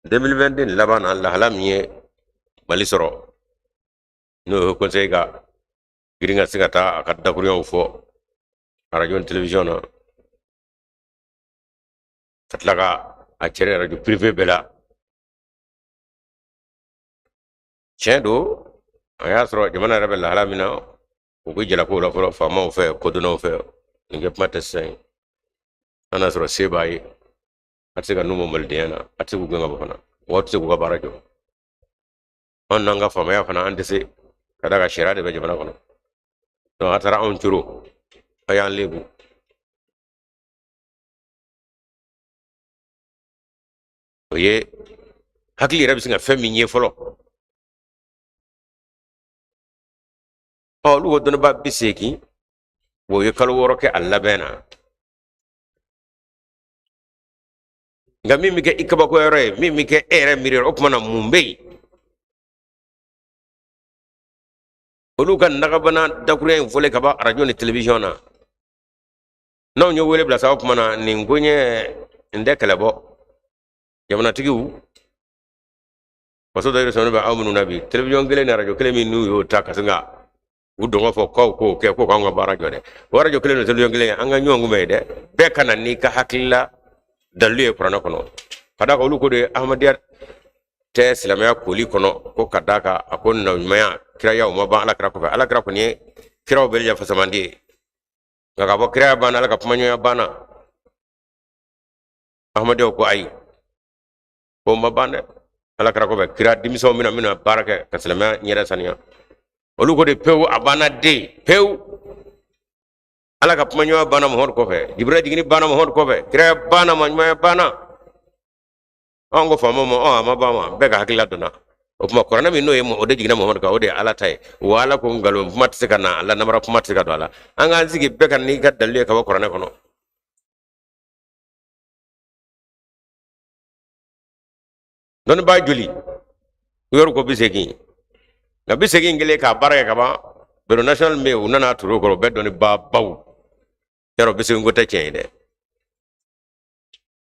2022 nin laban na, lahala min ye Mali sɔrɔ, n'o ye conseil ka girin ka se ka taa a ka dakurunyaw fɔ arajo ni télévision na, ka tila ka a cɛri arajo privé bɛɛ la. Tiɲɛ don, a y'a sɔrɔ jamana yɛrɛ bɛ lahala min na, u bɛ jalaki o la fɔlɔ faamaw fɛ, kodɔnnaw fɛ. Nin kɛ kuma tɛ sisan ye, an n'a sɔrɔ se b'a ye, a tɛ se ka nun bɔ malidenya na, a tɛ se k'u gɛn ka bɔ fana, wa tɛ se k'u ka baara jɔ. An n'an ka faamaya fana, an tɛ se ka d'a kan sariya de bɛ jamana kɔnɔ. Donc a taara anw coro, a y'an lebu. O ye hakili yɛrɛ bɛ se ka fɛn min ye fɔlɔ. Ɔ olu ko dɔnnibaa 80, o ye kalo 6 kɛ a labɛn na. Nka min bɛ kɛ i kabakoyɔrɔ ye, min bɛ kɛ e yɛrɛ miiri yɔrɔ, o tuma na mun bɛ yen? Olu ka nagabana dakuruya in fɔlen ka ban arajo ni telewisɔn na, n'anw ye wele bila sa, o tuma na nin koɲɛ nin tɛ kɛlɛ bɔ. Jamanatigiw, faso dɔ sɔnni bɛ aw minnu na bi, telewisɔn kelen ni arajo kelen min n'u y'o ta ka sin ka u dɔngɔ fɔ k'aw k'o kɛ ko k'anw ka baara jɔ dɛ, o arajo kelen ni telewisɔn kelen, an ka ɲɔgɔn kunbɛn ye dɛ, bɛɛ ka na n'i ka hakilila dalilu ye kuranɛ kɔnɔ, ka d'a kan olu ko de ahmadiyya tɛ silamɛya koli kɔnɔ, ko ka d'a kan a ko nabiɲumanya kiraya o ma ban ala kira kɔfɛ. Ala kira kɔni ye kiraw bɛɛ lajɛlen fasamandi ye, nka k'a fɔ kiraya banna, ala ka kumaɲɔgɔnya banna, ahmadiyyaw ko ayi, ko ma ban dɛ, ala kira kɔfɛ kira denmisɛnw bɛna bɛna baara kɛ ka silamɛya ɲɛda saniya. Olu ko de pewu a banna de pewu, ala ka kumaɲɔgɔnya banna Muhamadu kɔfɛ, Jibirila jiginni banna Muhamadu kɔfɛ, kiraya banna, maaɲumanya banna. Anw ko faamaw ma, ɔ a ma ban ma, bɛɛ ka hakilila donna. O tuma kuranɛ min n'o ye o de jiginna Muhamadu kan, o de ye ala ta ye. Wa ala ko nkalon kuma tɛ se ka na a la, namara kuma tɛ se ka don a la. An k'an sigi, bɛɛ ka n'i ka dalilu ye ka bɔ kuranɛ kɔnɔ. Dɔnnibaa joli u yɛrɛ ko 80, nka 80 kelen k'a baara kɛ ka ban, bureau national min bɛ yen, u nana turu o kɔrɔ, u bɛɛ dɔnnibaa baw yarɔ, 80 ko tɛ tiɲɛ ye dɛ.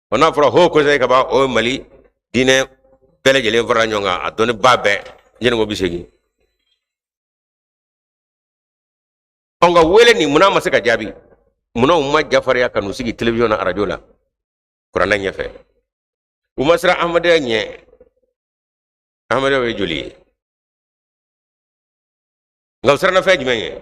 O n'a fɔra haut conseil ka ban, o ye Mali diinɛ bɛɛ lajɛlen fara ɲɔgɔn kan, a dɔnnibaa bɛɛ jɛni ko 80. Ɔ nka wele nin munna ma se ka jaabi? Munna u ma jafarinya ka n'u sigi télévision na, arajo la, kuranɛ ɲɛfɛ? U ma siran ahmadiyya ɲɛ. Ahmadiyya ye joli ye? Nka u siranna fɛn jumɛn ye?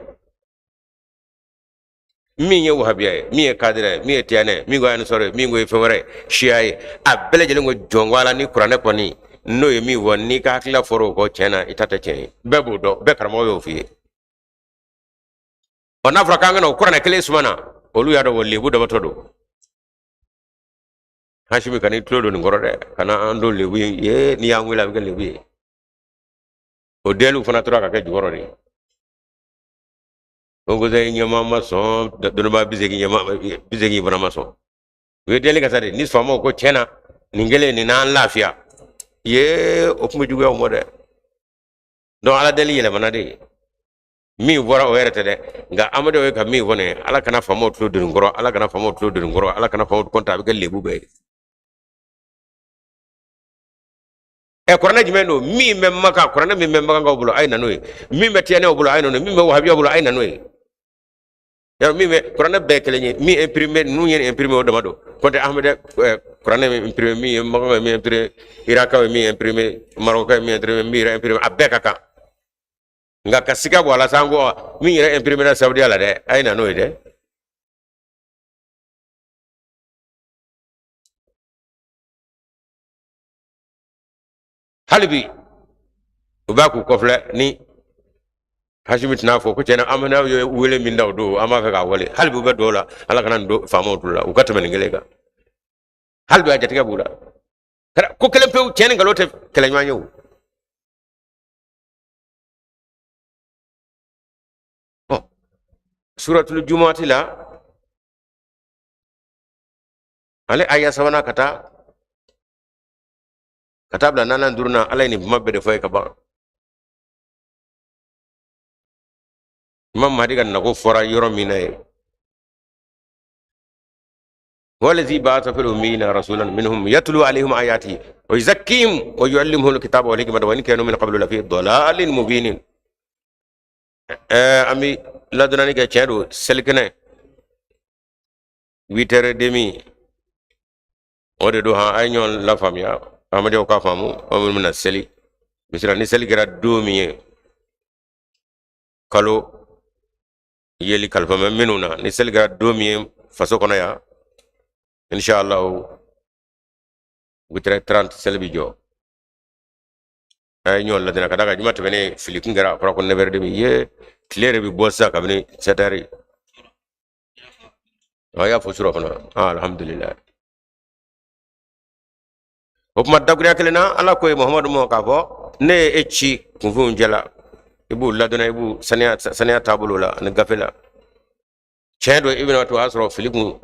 Min ye wahabiya ye, min ye kadira ye, min ye tiyanɛ ye, min ko anisɔrɔ ye, min ko ye fɛn wɛrɛ ye, siya ye, a bɛɛ lajɛlen ko jɔnko ala ni kuranɛ kɔni n'o ye min fɔ, n'i ka hakilila fɔra o kɔ, tiɲɛ na i ta tɛ tiɲɛ ye. Bɛɛ b'o dɔn, bɛɛ karamɔgɔ y'o f'i ye. Ɔ n'a fɔra k'an ka na o kuranɛ kelen suma na, olu y'a dɔn o lebu dabatɔ don. Hasimi, kan'i tulo don nin kɔrɔ dɛ, kana an don lebu ye, n'i y'an wele a bɛ kɛ lebu ye. O deliw fana tora ka kɛ jukɔrɔ de. Haut Conseil ɲɛmaa ma sɔn, dɔnnibaa 80 ɲɛmaa 80 fana ma sɔn. U ye deli ka sa de ni faamaw ko tiɲɛ na nin kelen nin n'an lafiya ye, o tun bɛ juguya u ma dɛ. Donc ala deli yɛlɛmana de, min fɔra o yɛrɛ tɛ dɛ, nka amadu ye ka min fɔ nin ye, ala kana faamaw tulo don nin kɔrɔ, ala kana faamaw tulo don nin kɔrɔ, ala kana faamaw kɔnta, a bɛ kɛ lebu bɛɛ ye. Ɛ, kuranɛ jumɛn don min bɛ Maka? Kuranɛ min bɛ Makankaw bolo, a ye na n'o ye. Min bɛ Tiyanɛw bolo, a ye na n'o ye. Min bɛ Wahabiyaw bolo, a ye na n'o ye. Yarɔ min bɛ kuranɛ bɛɛ kelen ye, min imprimé ninnu ye imprimé o dama don. Kɔntɛ Ahmed kuranɛ min imprimé, min ye Makankaw ye min imprimé, Irakaw ye min imprimé, Marɔkaw ye min imprimé, min yɛrɛ imprimé, a bɛɛ ka kan. Nka ka siga bɔ a la sa, ko min yɛrɛ imprimé na Saudiya la dɛ, a ye na n'o ye dɛ. Hali bi u b'a k'u kɔfilɛ ni Hasimi tɛna fɔ ko tiɲɛna an bɛna ye wele min da o don, an b'a fɛ k'a wale. Hali bi u bɛ dugawu la ala kana nin don faamaw tulo la, u ka tɛmɛ nin kelen kan. Hali bi a jatigɛ b'u la ko kelen pewu, tiɲɛ ni nkalon tɛ kɛlɛ ɲɔgɔn ye o. Ɔ, suratul jumuati la, ale aya sabanan ka taa bila naaninan duurunan, ala ye nin kuma bɛɛ de fɔ ye ka ban. Imam Mahdi ka nako fɔra yɔrɔ min na ye, wallazi ba'atha fil ummiyina rasulan minhum yatlu alayhim ayatihi wa yuzakkihim wa yuallimuhum alkitaba wal hikmata wa in kanu min qablu lafi dalalin mubinin. An bɛ ladɔnnani kɛ, tiɲɛ don, selikɛnɛ huit heures et demi o de don. Han, a ye ɲɔgɔn lafaamuya, ahmadiyyaw k'a faamu, aw minnu bɛna seli misira, ni seli kɛra don min ye, kalo yeli kalifa bɛ minnu na, ni seli kɛra don min ye faso kɔnɔ yan, inshallah 8h30 seli bi jɔ. A ye ɲɔgɔn ladɔnniya ka d'a kan juma tɛmɛnen fili kun kɛra, a fɔra ko 9h30 ye, tile yɛrɛ bɛ bɔ sisan kabini 7h. A y'a fɔ surɔ fana, alhamdulilayi. O tuma dakuruya kelen na, ala ko ye Muhamadu ma k'a fɔ ne ye e ci kunfinw cɛla, i b'u ladɔnniya, i b'u saniya, saniya taabolo la ani gafe la. Tiɲɛ don, i bɛna to o y'a sɔrɔ fili kun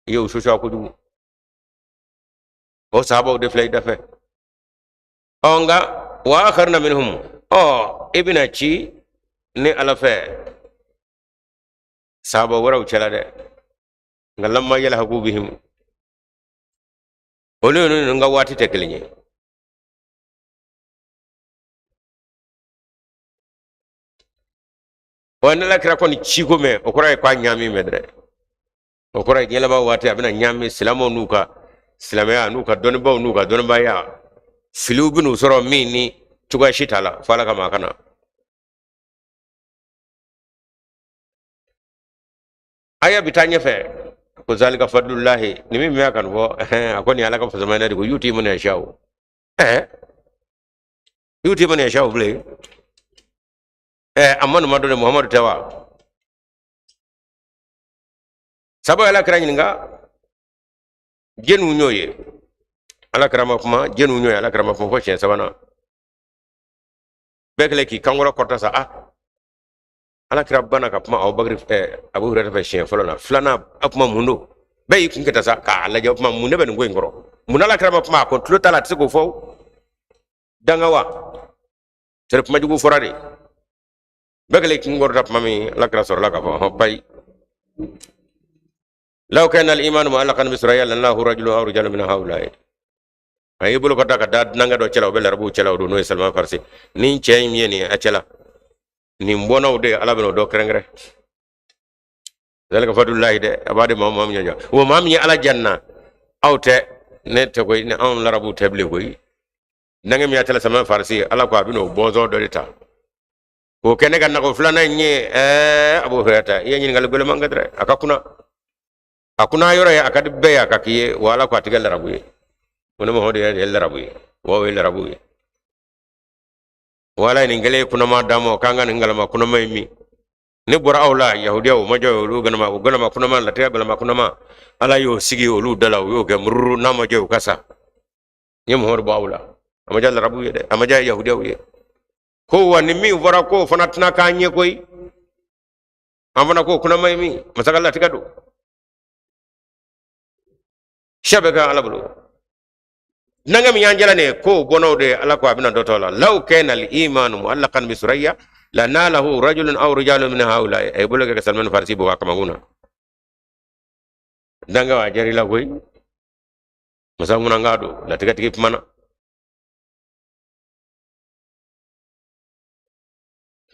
i ye u susuya kojugu. O sahabaw de filɛ i dafɛ. Ɔ, nka wa akharina minhum, ɔ, i bɛna ci ne ala fɛ sahaba wɛrɛw cɛla dɛ, nka lamma yalhaku bihim, olu ninnu ka waati tɛ kelen ye. Wa ne la kira kɔni ciko mɛn, o kɔrɔ ye k'a ɲaami mɛn dɛ, o kɔrɔ ye diɲɛ laban waati a bɛna ɲaami silamɛw n'u ka silamɛya n'u ka dɔnnibaaw n'u ka dɔnnibaaya, filiw bɛn'u sɔrɔ min ni cogoya si t'a la fo ala ka maa ka na. Aya bi taa ɲɛfɛ ko zalika fadlullahi, ni min bɛ ka nin fɔ, a ko nin ala ka fasamaya de ko yuti man yashau, yuti man yashau bilen, a ma numa dɔ de, Muhamadu tɛ wa? Sabu ala kira ɲininka jɛniw y'o ye, ala kira ma kuma, jɛniw y'o ye, ala kira ma kuma fo siɲɛ sabanan. Bɛɛ kɛlen k'i kankɔrɔ kɔrɔta sa, ah, ala kira banna ka kuma Abubakar, Abu Hurayra fɛ siɲɛ fɔlɔ la, filanan a kuma mun don? Bɛɛ y'i kun kɛta sa k'a lajɛ, o kuma mun de bɛ nin ko in kɔrɔ? Mun ala kira ma kuma? A ko tulo t'a la, a tɛ se k'o fɔ danga wa seri kuma jugu fɔra de. Bɛɛ kɛlen k'i kun kɔrɔta tuma min, ala kira sɔrɔla k'a fɔ hɔn payi law kana al-iman mu'allaqan bi suraya lanalahu rajulun aw rijalun min haula'i. A y'i bolo kɔrɔta ka da dunankɛ dɔ cɛla, o bɛ larabuw cɛla, o don n'o ye Salman Farisi. Nin cɛ in ye nin ye a cɛla, nin bɔnnaw de ala bɛna o dɔ kɛrɛnkɛrɛn. Zalika fadlullahi dɛ, a b'a di maa min ɲɛ wa maa min ye ala janna aw tɛ ne tɛ koyi, ni anw larabuw tɛ bilen koyi. Dunankɛ min y'a cɛla Salman Farisi, ala ko a bɛna o bɔnsɔn dɔ de ta k'o kɛ ne ka nako filanan in ye. Abu Hurairata, i ye ɲininkali gɛlɛman kɛ dɛ. A ka kunna, a kunna yɔrɔ ye, a ka di bɛɛ ye, a ka k'i ye wa ala ko a tɛ kɛ larabu ye. Ko ne Muhamadu yɛrɛ de ye larabu ye wa o ye larabu ye. Wala nin kɛlen kunnama d'a ma k'an ka nin galama kunnama in min. Ne bɔra aw la yahudiya, o ma jɔ olu galama, o galama kunnama latigɛ galama kunnama, ala y'o sigi olu da la, u y'o kɛ mururu, n'a ma jɔ u ka sa. N ye Muhamadu bɔ aw la, a ma diya larabu ye dɛ, a ma diya yahudiyaw ye. Ko wa ni min fɔra k'o fana tɛna k'an ɲɛ koyi, an fana k'o kunama ye min masa ka latigɛ don. Siya bɛɛ ka Ala bolo. Nanga min y'an jala nin ye k'o bɔnnaw de Ala ko a bɛna dɔ tɔ la. Law kana al-imanu mu'allaqan bi suraya la nalahu rajulun aw rijalun min haula. A ye bolo kɛ ka Salman Farisi bugɔ a kamakun na. Danga a jari la koyi. Masa ŋunanga don, latigɛtigi kumana.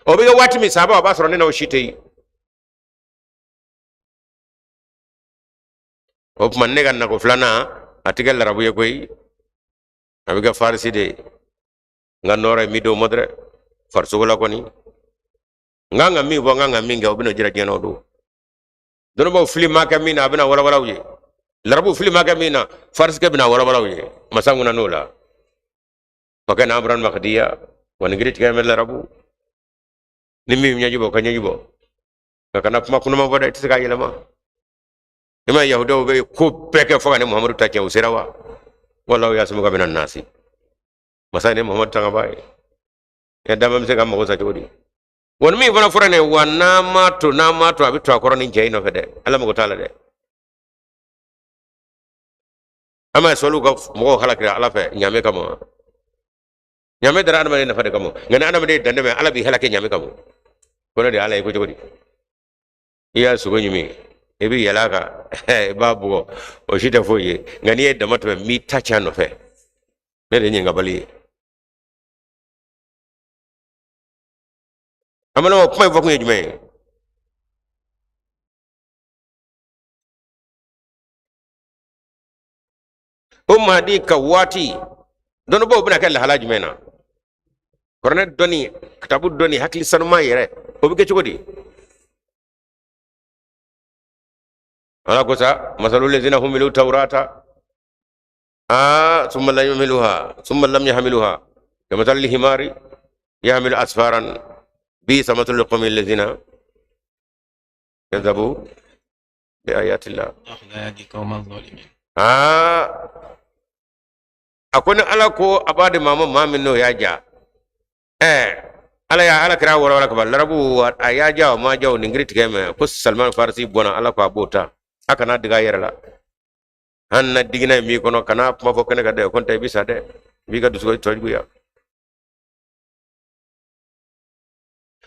O bɛ kɛ waati min sahaba o b'a sɔrɔ ne n'aw si tɛ yen. O tuma ne ka nako filanan a tɛ kɛ larabu ye koyi, a bɛ kɛ farisi de ye. N ka nɔɔrɔ ye min d'o ma dɛrɛ farisogo la kɔni, n kan ka min fɔ, n kan ka min kɛ, o bɛna jira diɲɛ na o don. Dɔnnibaaw fili ma kɛ min na, a bɛna walawala u ye. Larabu fili ma kɛ min na, farisikɛ bɛna walawala u ye. Masa ŋuna n'o la. Wa kana amran maqdiya, wa nin kiri tigɛ bɛ larabu. Ni min ɲɛji bɔ, ka ɲɛji bɔ. Nka kana kuma kunuma fɔ dɛ, i tɛ se k'a yɛlɛma. I ma yahudaw bɛ ko bɛɛ kɛ fo ka ne Muhamadu ta tiɲɛ, u sera wa? Wallahu yasimuka minan nasi. Masa ne Muhamadu tangaba ye. Ya dama bɛ se ka mago sa cogo di? Wa ni min fana fɔra nin ye, wa n'a ma to, n'a ma to, a bɛ to a kɔrɔ ni cɛ in nɔfɛ dɛ. Ala mago t'a la dɛ. An ma sɔliw ka mɔgɔw halakira Ala fɛ ɲaamɛ kama. Ɲaamɛ dara adamaden nafa de kama. Nka ni adamaden ye dantɛmɛ, Ala b'i halaki ɲaamɛ kama. Ko ne de ye Ala ye ko cogo di? I y'a sogo ɲimi, i bɛ yɛlɛ a kan, i b'a bugɔ, o si tɛ foyi ye. Nka n'i ye dama tɛmɛ, n b'i ta tiɲɛ a nɔfɛ. Ne de ye ɲininkabali ye. An balimaw, kuma in fɔkun ye jumɛn ye? O Mahadi ka waati dɔnnibaaw bɛna kɛ lahala jumɛn na? Kuranɛ dɔnni, kitabu dɔnni, hakili sanuman yɛrɛ, o bɛ kɛ cogo di? Ala ko sa, masalu lezina humilu tawrata summa lam yahmiluha summa lam yahmiluha kamathali himari yahmilu asfaran bisa mathalu qawmi lezina kadhabu bi ayatillah. A ko ni Ala ko a b'a di maa ma, maa min n'o y'a ja, Ala y'a Ala kira walawala kaban larabu a y'a ja o ma ja o nin kiri tigɛ mɛ ko Salman Farisi bɔnna, Ala ko a b'o ta, a kana digi a yɛrɛ la. Hali na digina in b'i kɔnɔ, kana kuma fɔ kɛnɛ kan dɛ, ko n tɛ i bɛ sa dɛ, i b'i ka dusukun tɔ juguya.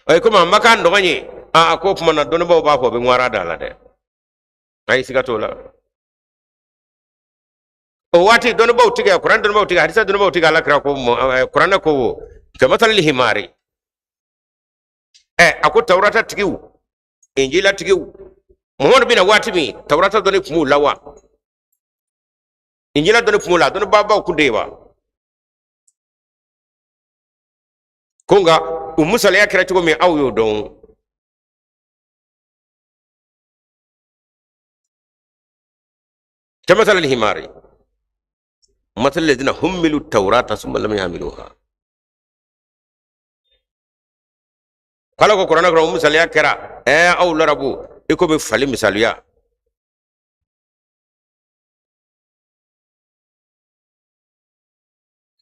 Ayi, komi a ma k'a nɔgɔn ye, a ko tuma na dɔnnibaaw b'a fɔ o bɛ ŋwara da la dɛ, ayi siga t'o la. O waati dɔnnibaaw tigɛ, kuran dɔnnibaaw tigɛ, hadisa dɔnnibaaw tigɛ, Ala kira ko kuranɛ ko wo kamathali himari. A ko tawurata tigiw, injila tigiw, Muhamadu bɛna waati min, tawurata dɔnni tun b'u la wa? Injila dɔnni tun b'u la, dɔnnibaabaw kun de ye wa? Ko nka u misaliya kɛra cogo min, aw y'o dɔn. Kamathali himari mathali ladina humilu tawrata summa lam yahmiluha. K'Ala ko kuranɛ kɔnɔ, o misaliya kɛra aw larabu i komi fali misaliya.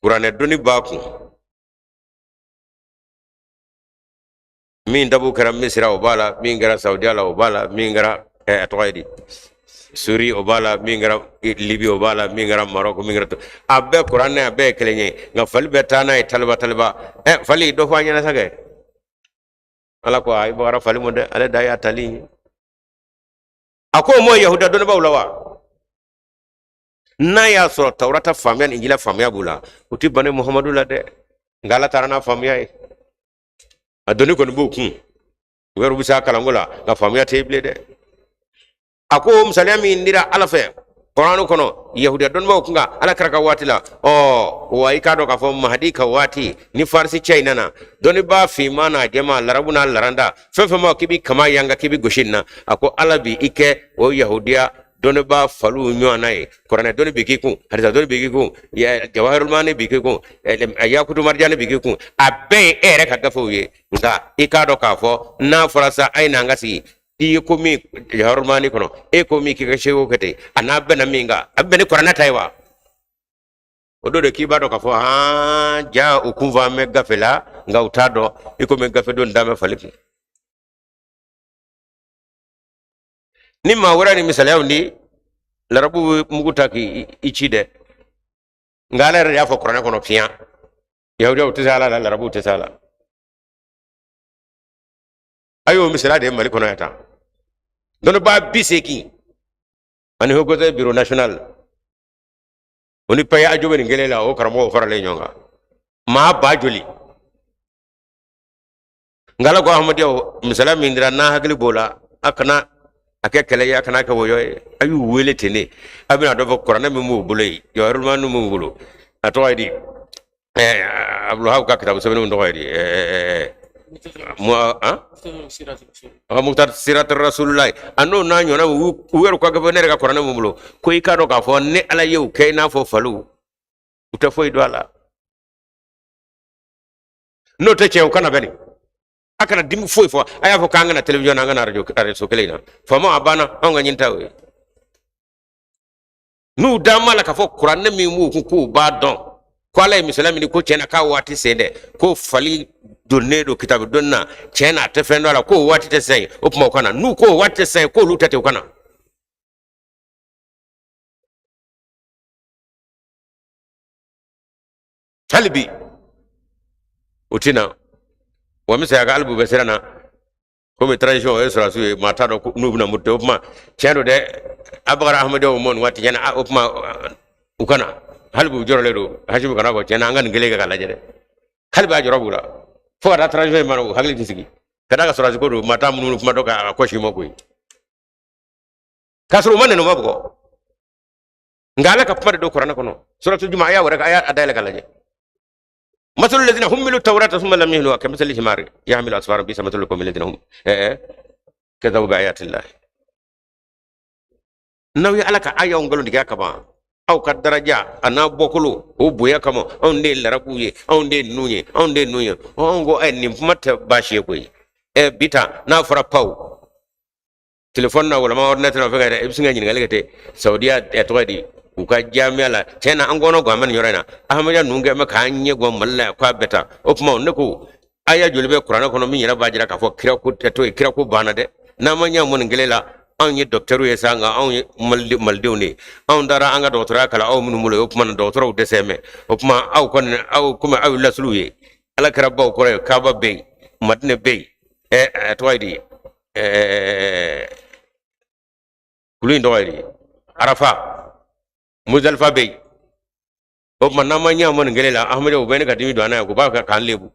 Kuranɛ dɔnni b'a kun min dabu kɛra Misira o b'a la, min kɛra Saudiya la o b'a la, min kɛra a tɔgɔ ye di Suri o b'a la, min kɛra Libi o b'a la, min kɛra Marɔku, min kɛra, a bɛɛ kuranɛ, a bɛɛ ye kelen ye. Nka fali bɛ taa n'a ye taliba taliba. Fali dɔ fɔ an ɲɛna sa kɛ. Ala ko a bagara fali ma dɛ, ale da y'a tali ye. A ko o mɔ Yahuda dɔnnibaaw la wa? N'a y'a sɔrɔ Tawurata faamuya ni Injila faamuya b'u la, u tɛ bani Muhamadu la dɛ. Nka Ala taara n'a faamuya ye. A dɔnni kɔni b'u kun, u yɛrɛ bɛ se a kalanko la, nka faamuya tɛ yen bilen dɛ. A ko misaliya min dira Ala fɛ kuranɛ kɔnɔ yahudiya dɔnnibaaw kun kan Ala kira ka waati la, ɔ wa i k'a dɔn k'a fɔ Mahadi ka waati ni farisi cɛ in nana, dɔnnibaa finman n'a jɛman, larabu n'a laranda, fɛn fɛn ma k'i b'i kama yanga k'i bɛ gosi nin na, a ko Ala bi i kɛ o yahudiya dɔnnibaa faliw ɲɔgɔnna ye. Kuranɛ dɔnni bɛ k'i kun, hadisa dɔnni bɛ k'i kun, jawahirulmani bɛ k'i kun, yakutu marijani bɛ k'i kun, a bɛɛ ye e yɛrɛ ka gafew ye. Nka i k'a dɔn k'a fɔ n'a fɔra sa a ye n'an ka sigi, i ye ko min jawahirulmani kɔnɔ, e ko min k'i ka seko kɛ ten, a n'a bɛnna min kan, a bɛ bɛn ni kuranɛ ta ye wa? O don de k'i b'a dɔn k'a fɔ aa ja u kun fɔ an bɛ gafe la, nka u t'a dɔn i komi gafe don da bɛ fali kun. Ni maa wɛrɛ ni misaliyaw di, larabu bɛ mugu ta k'i ci dɛ. Nka ala yɛrɛ de y'a fɔ kuranɛ kɔnɔ fiyan, yahudiyaw tɛ se ala la, larabuw tɛ se a la. A y'o misaliya de ye Mali kɔnɔ yan tan. Dɔnnibaa 80 ani Haut Conseil Bureau National, o ni paye ajo bɛ nin kelen la, o karamɔgɔw faralen ɲɔgɔn kan maa ba joli. Nka ala ko ahmadiyyaw, misaliya min dira n'a hakili b'o la, a kana a kɛ kɛlɛ ye, a kana kɛ wɔyɔ ye, a y'u wele ten de. A bɛna dɔ fɔ kuranɛ min b'u bolo yen, jawahirulmani min b'u bolo, a tɔgɔ ye di, Abdulwahab ka kitabu sɛbɛnniw tɔgɔ ye di, Mukhtar Sirat Rasulullah, a n'o n'a ɲɔgɔnna, u yɛrɛ ka gafe, ne yɛrɛ ka kuranɛ min bolo, ko i k'a dɔn k'a fɔ ni ala ye u kɛ i n'a fɔ faliw, u tɛ foyi dɔn a la. N'o tɛ tiɲɛ, u kana bɛ nin, a kana dimi foyi fɔ. A y'a fɔ k'an kana télévision na, an kana radio kelen in na. Faamaw, a banna, anw ka ɲinita o ye. N'u da ma la k'a fɔ kuranɛ min b'u kun k'u b'a dɔn, ko ala ye misaliya min di, ko tiɲɛ na k'a waati sen dɛ, ko fali donnen don kitabu donni na, tiɲɛ na a tɛ fɛn dɔn a la, k'o waati tɛ sisan ye, o tuma u kana. N'u ko o waati tɛ sisan ye, k'olu tɛ ten, u kana. Hali bi o tɛ na wa. Misaliya ka hali bi u bɛ siran na komi transition o ye sɔrɔdasiw ye, maa t'a dɔn n'u bɛna muruti. O tuma tiɲɛ don dɛ, Abubakar Ahmadiyyaw mɔ nin waati tiɲɛ na, o tuma u kana. Hali bi u jɔrɔlen don, Hasimi kana fɔ tiɲɛ na an ka nin kelen kɛ k'a lajɛ dɛ. Hali bi a jɔrɔ b'u la fo ka taa transition in mana, u hakili tɛ sigi ka d'a kan sɔrɔdasi ko don, maa t'a munumunu kuma dɔ k'a kɔsi ma koyi, k'a sɔrɔ u ma nɛni, u ma bugɔ. Nka ala ka kuma de don kuranɛ kɔnɔ, suratu juma aya wɛrɛ, a y'a dayɛlɛ k'a lajɛ. Masalu lazina humilu tawrata summa lam yahmiluha kamasali himari yahmilu asfara bisa masalu qawmi lazina hum kadhabu bi ayati llah. N'aw ye ala ka ayaw nkalon tigɛ ka ban, aw ka daraja a n'a bɔkolo o bonya kama, anw de ye larabuw ye, anw de ye ninnu ye, anw de ye ninnu ye. Anw ko nin kuma tɛ baasi ye koyi. Bi ta n'a fɔra paw telefɔni na walima ordinateur na fɛn yɛrɛ, i bɛ sin ka ɲininkali kɛ ten. Saudiya tɔgɔ di u ka jamiya la, tiɲɛ na an kɔnɔ gan bɛ nin yɔrɔ in na, Ahmadiyya ninnu kɛ bɛ k'an ɲɛ gan Mali la yan k'a bɛɛ ta. O tuma ne ko aya joli bɛ kuranɛ kɔnɔ min yɛrɛ b'a jira k'a fɔ kira ko tɛ to yen, kira ko banna dɛ. N'an ma ɲɛ mɔ nin kelen la, anw ye dɔkitɛriw ye sa, nka anw ye malidenw de ye. Anw taara an ka dɔgɔtɔrɔya kalan aw minnu bolo, o tuma na dɔgɔtɔrɔw dɛsɛ mɛ. O tuma aw kɔni, aw komi aw ye lasuluw ye, ala kɛra baw kɔrɔ ye, Kaaba bɛ yen, Madinɛ bɛ yen, tɔgɔ ye di, kulu in tɔgɔ ye di, Arafa, Muzalifa bɛ yen. O tuma n'an ma ɲɛ mɔ nin kelen la, Ahmadiyyaw u bɛ ne ka dimi don an na yan, k'u b'a fɛ k'an lebu.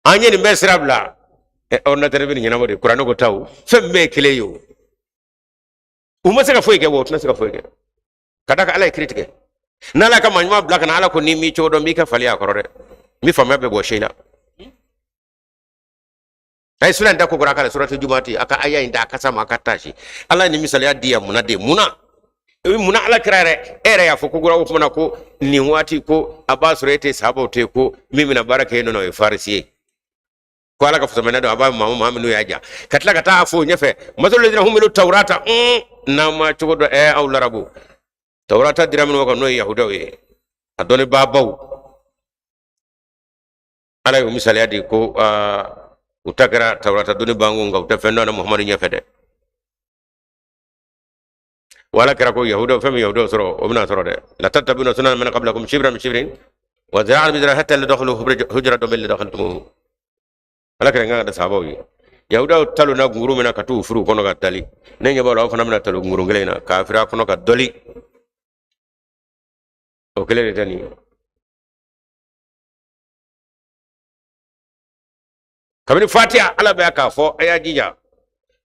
An ye nin bɛɛ sira bila, ordinateur bɛ nin ɲɛnabɔ de, kuranɛ ko taw, fɛn bɛɛ ye kelen ye o. U ma se ka foyi kɛ wa, u tɛna se ka foyi kɛ, ka d'a kan ala ye kiiri tigɛ. N'ala ka maa ɲuman bila ka na, ala ko ni m'i cogo dɔn, n b'i kɛ fali y'a kɔrɔ dɛ, n bɛ faamuya bɛɛ bɔ si la. A ye sura in da ko kura k'a la, suratu jumati, a ka aya in da a kasa ma, a ka taasi. Ala ye nin misaliya di yan munna de, munna munna ala kira yɛrɛ, e yɛrɛ y'a fɔ ko kura o kuma na ko nin waati ko a b'a sɔrɔ e tɛ sahabaw tɛ, ko min bɛna baara kɛ yen nɔ o ye farisi ye, ko ala ka fusamɛnɛ don a b'a maa minnu y'a ja, ka tila ka taa fo ɲɛfɛ masalu lazina humilu tawrata, n'an ma cogo dɔn, aw larabu tawrata dira minnu kan n'o ye yahudaw ye, a dɔnnibaabaw, ala y'o misaliya di ko u ta kɛra tawrata dɔnni bango, nka u tɛ fɛn dɔn na Muhamadu ɲɛfɛ dɛ. Wala kɛra ko yahudaw, fɛn min yahudaw sɔrɔ o bɛna sɔrɔ dɛ, la tattabi'unna sunana man qablakum shibran bi shibrin wa zira'an bi zira'in hatta law dakhalu hujra dabbin la dakhaltumuhu. Ala kɛra n ka sahabaw ye, yahudaw talonna gunguru min na ka t'u furu kɔnɔ ka dali, ne ɲɛ b'a la aw fana bɛna talo gunguru kelen in na k'a firi a kɔnɔ ka dɔli, o kelen de tɛ nin ye. Kabini fatiha ala bɛ k'a fɔ a y'a jija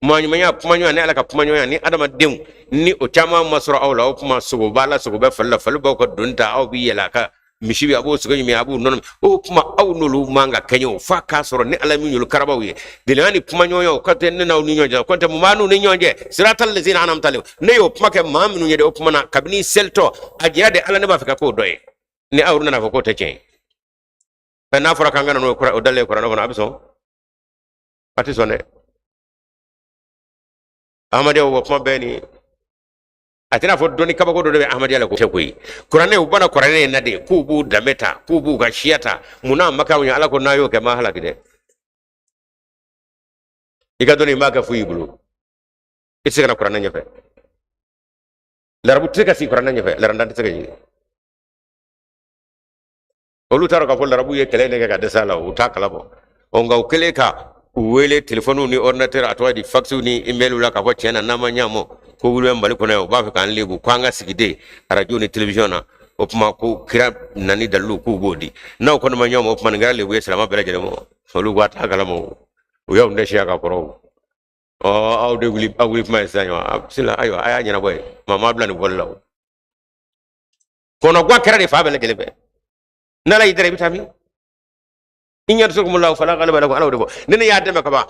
maa ɲumanya, kumaɲɔgɔnya ni ala ka kumaɲɔgɔnya ni adamadenw, ni o caman ma sɔrɔ aw la, o kuma sogo b'a la, sogo bɛ fali la, fali b'aw ka doni ta, aw b'i yɛlɛ a ka misi bɛ, a b'o sogo ɲimi, a b'o nɔnɔ, o kuma aw n'olu man ka kɛɲɛ o, f'a k'a sɔrɔ ni ala min y'olu karabaw ye gɛlɛya ni kumaɲɔgɔnya o ka tɛ ne n'aw ni ɲɔgɔn cɛ, ko tɛ mun b'a n'u ni ɲɔgɔn cɛ, siratal lazina an'amta alayhim. Ne y'o kuma kɛ maa minnu ye de, o kuma na kabini selitɔ a jira de ala ne b'a fɛ ka k'o dɔ ye, ni aw nana fɔ k'o tɛ tiɲɛ ye, n'a fɔra k'an ka na n'o o dalen kuranɛ kɔnɔ, a bɛ sɔn? A tɛ sɔn dɛ. Ahmadiyyaw o kuma bɛɛ nin A tɛna fɔ dɔnni kabako dɔ de bɛ Ahmadiyya la ko tɛ koyi. Kuranɛ, u bana kuranɛ in na de k'u b'u danbe ta, k'u b'u ka siya ta. Munna a ma k'anw ye? Ala ko n'a y'o kɛ, ma halaki dɛ. I ka dɔnni, i m'a kɛ foyi y'i bolo. I tɛ se ka na kuranɛ ɲɛfɛ. Larabu tɛ se ka sigi kuranɛ ɲɛfɛ, larandan tɛ se ka ɲini. Olu t'a dɔn k'a fɔ larabu ye kɛlɛ in de kɛ ka dɛsɛ a la, u t'a kalama. Ɔ, nka u kɛlen ka u wele telefɔniw ni ordinateur, a tɔgɔ di, faxw ni email la, k'a fɔ tiɲɛ na, n'an ma ɲa mɔ ko wuli bɛ Mali kɔnɔ yan, u b'a fɛ k'an lebu, k'an ka sigi de arajo ni télévision na. O tuma ko kira nani dalilu k'u b'o di, n'aw kɔni ma ɲa mɔ, o tuma nin kɛra lebu ye silamɛ bɛɛ lajɛlen ma. Olu ko a t'a kalama, o u y'aw dɛsɛ ka kɔrɔ o. Ɔ, aw de wuli, aw wuli kuma ye sisan. A bisimila, ayiwa, a y'a ɲɛnabɔ ye, maa m'a bila nin bɔli la. O kɔnɔguwan kɛra de fan bɛɛ lajɛlen fɛ. N'ala y'i dara, i bɛ taa min? In yansurkumullahu fala ghaliba lakum. Ala y'o de fɔ. Ni ne y'a dɛmɛ ka ban,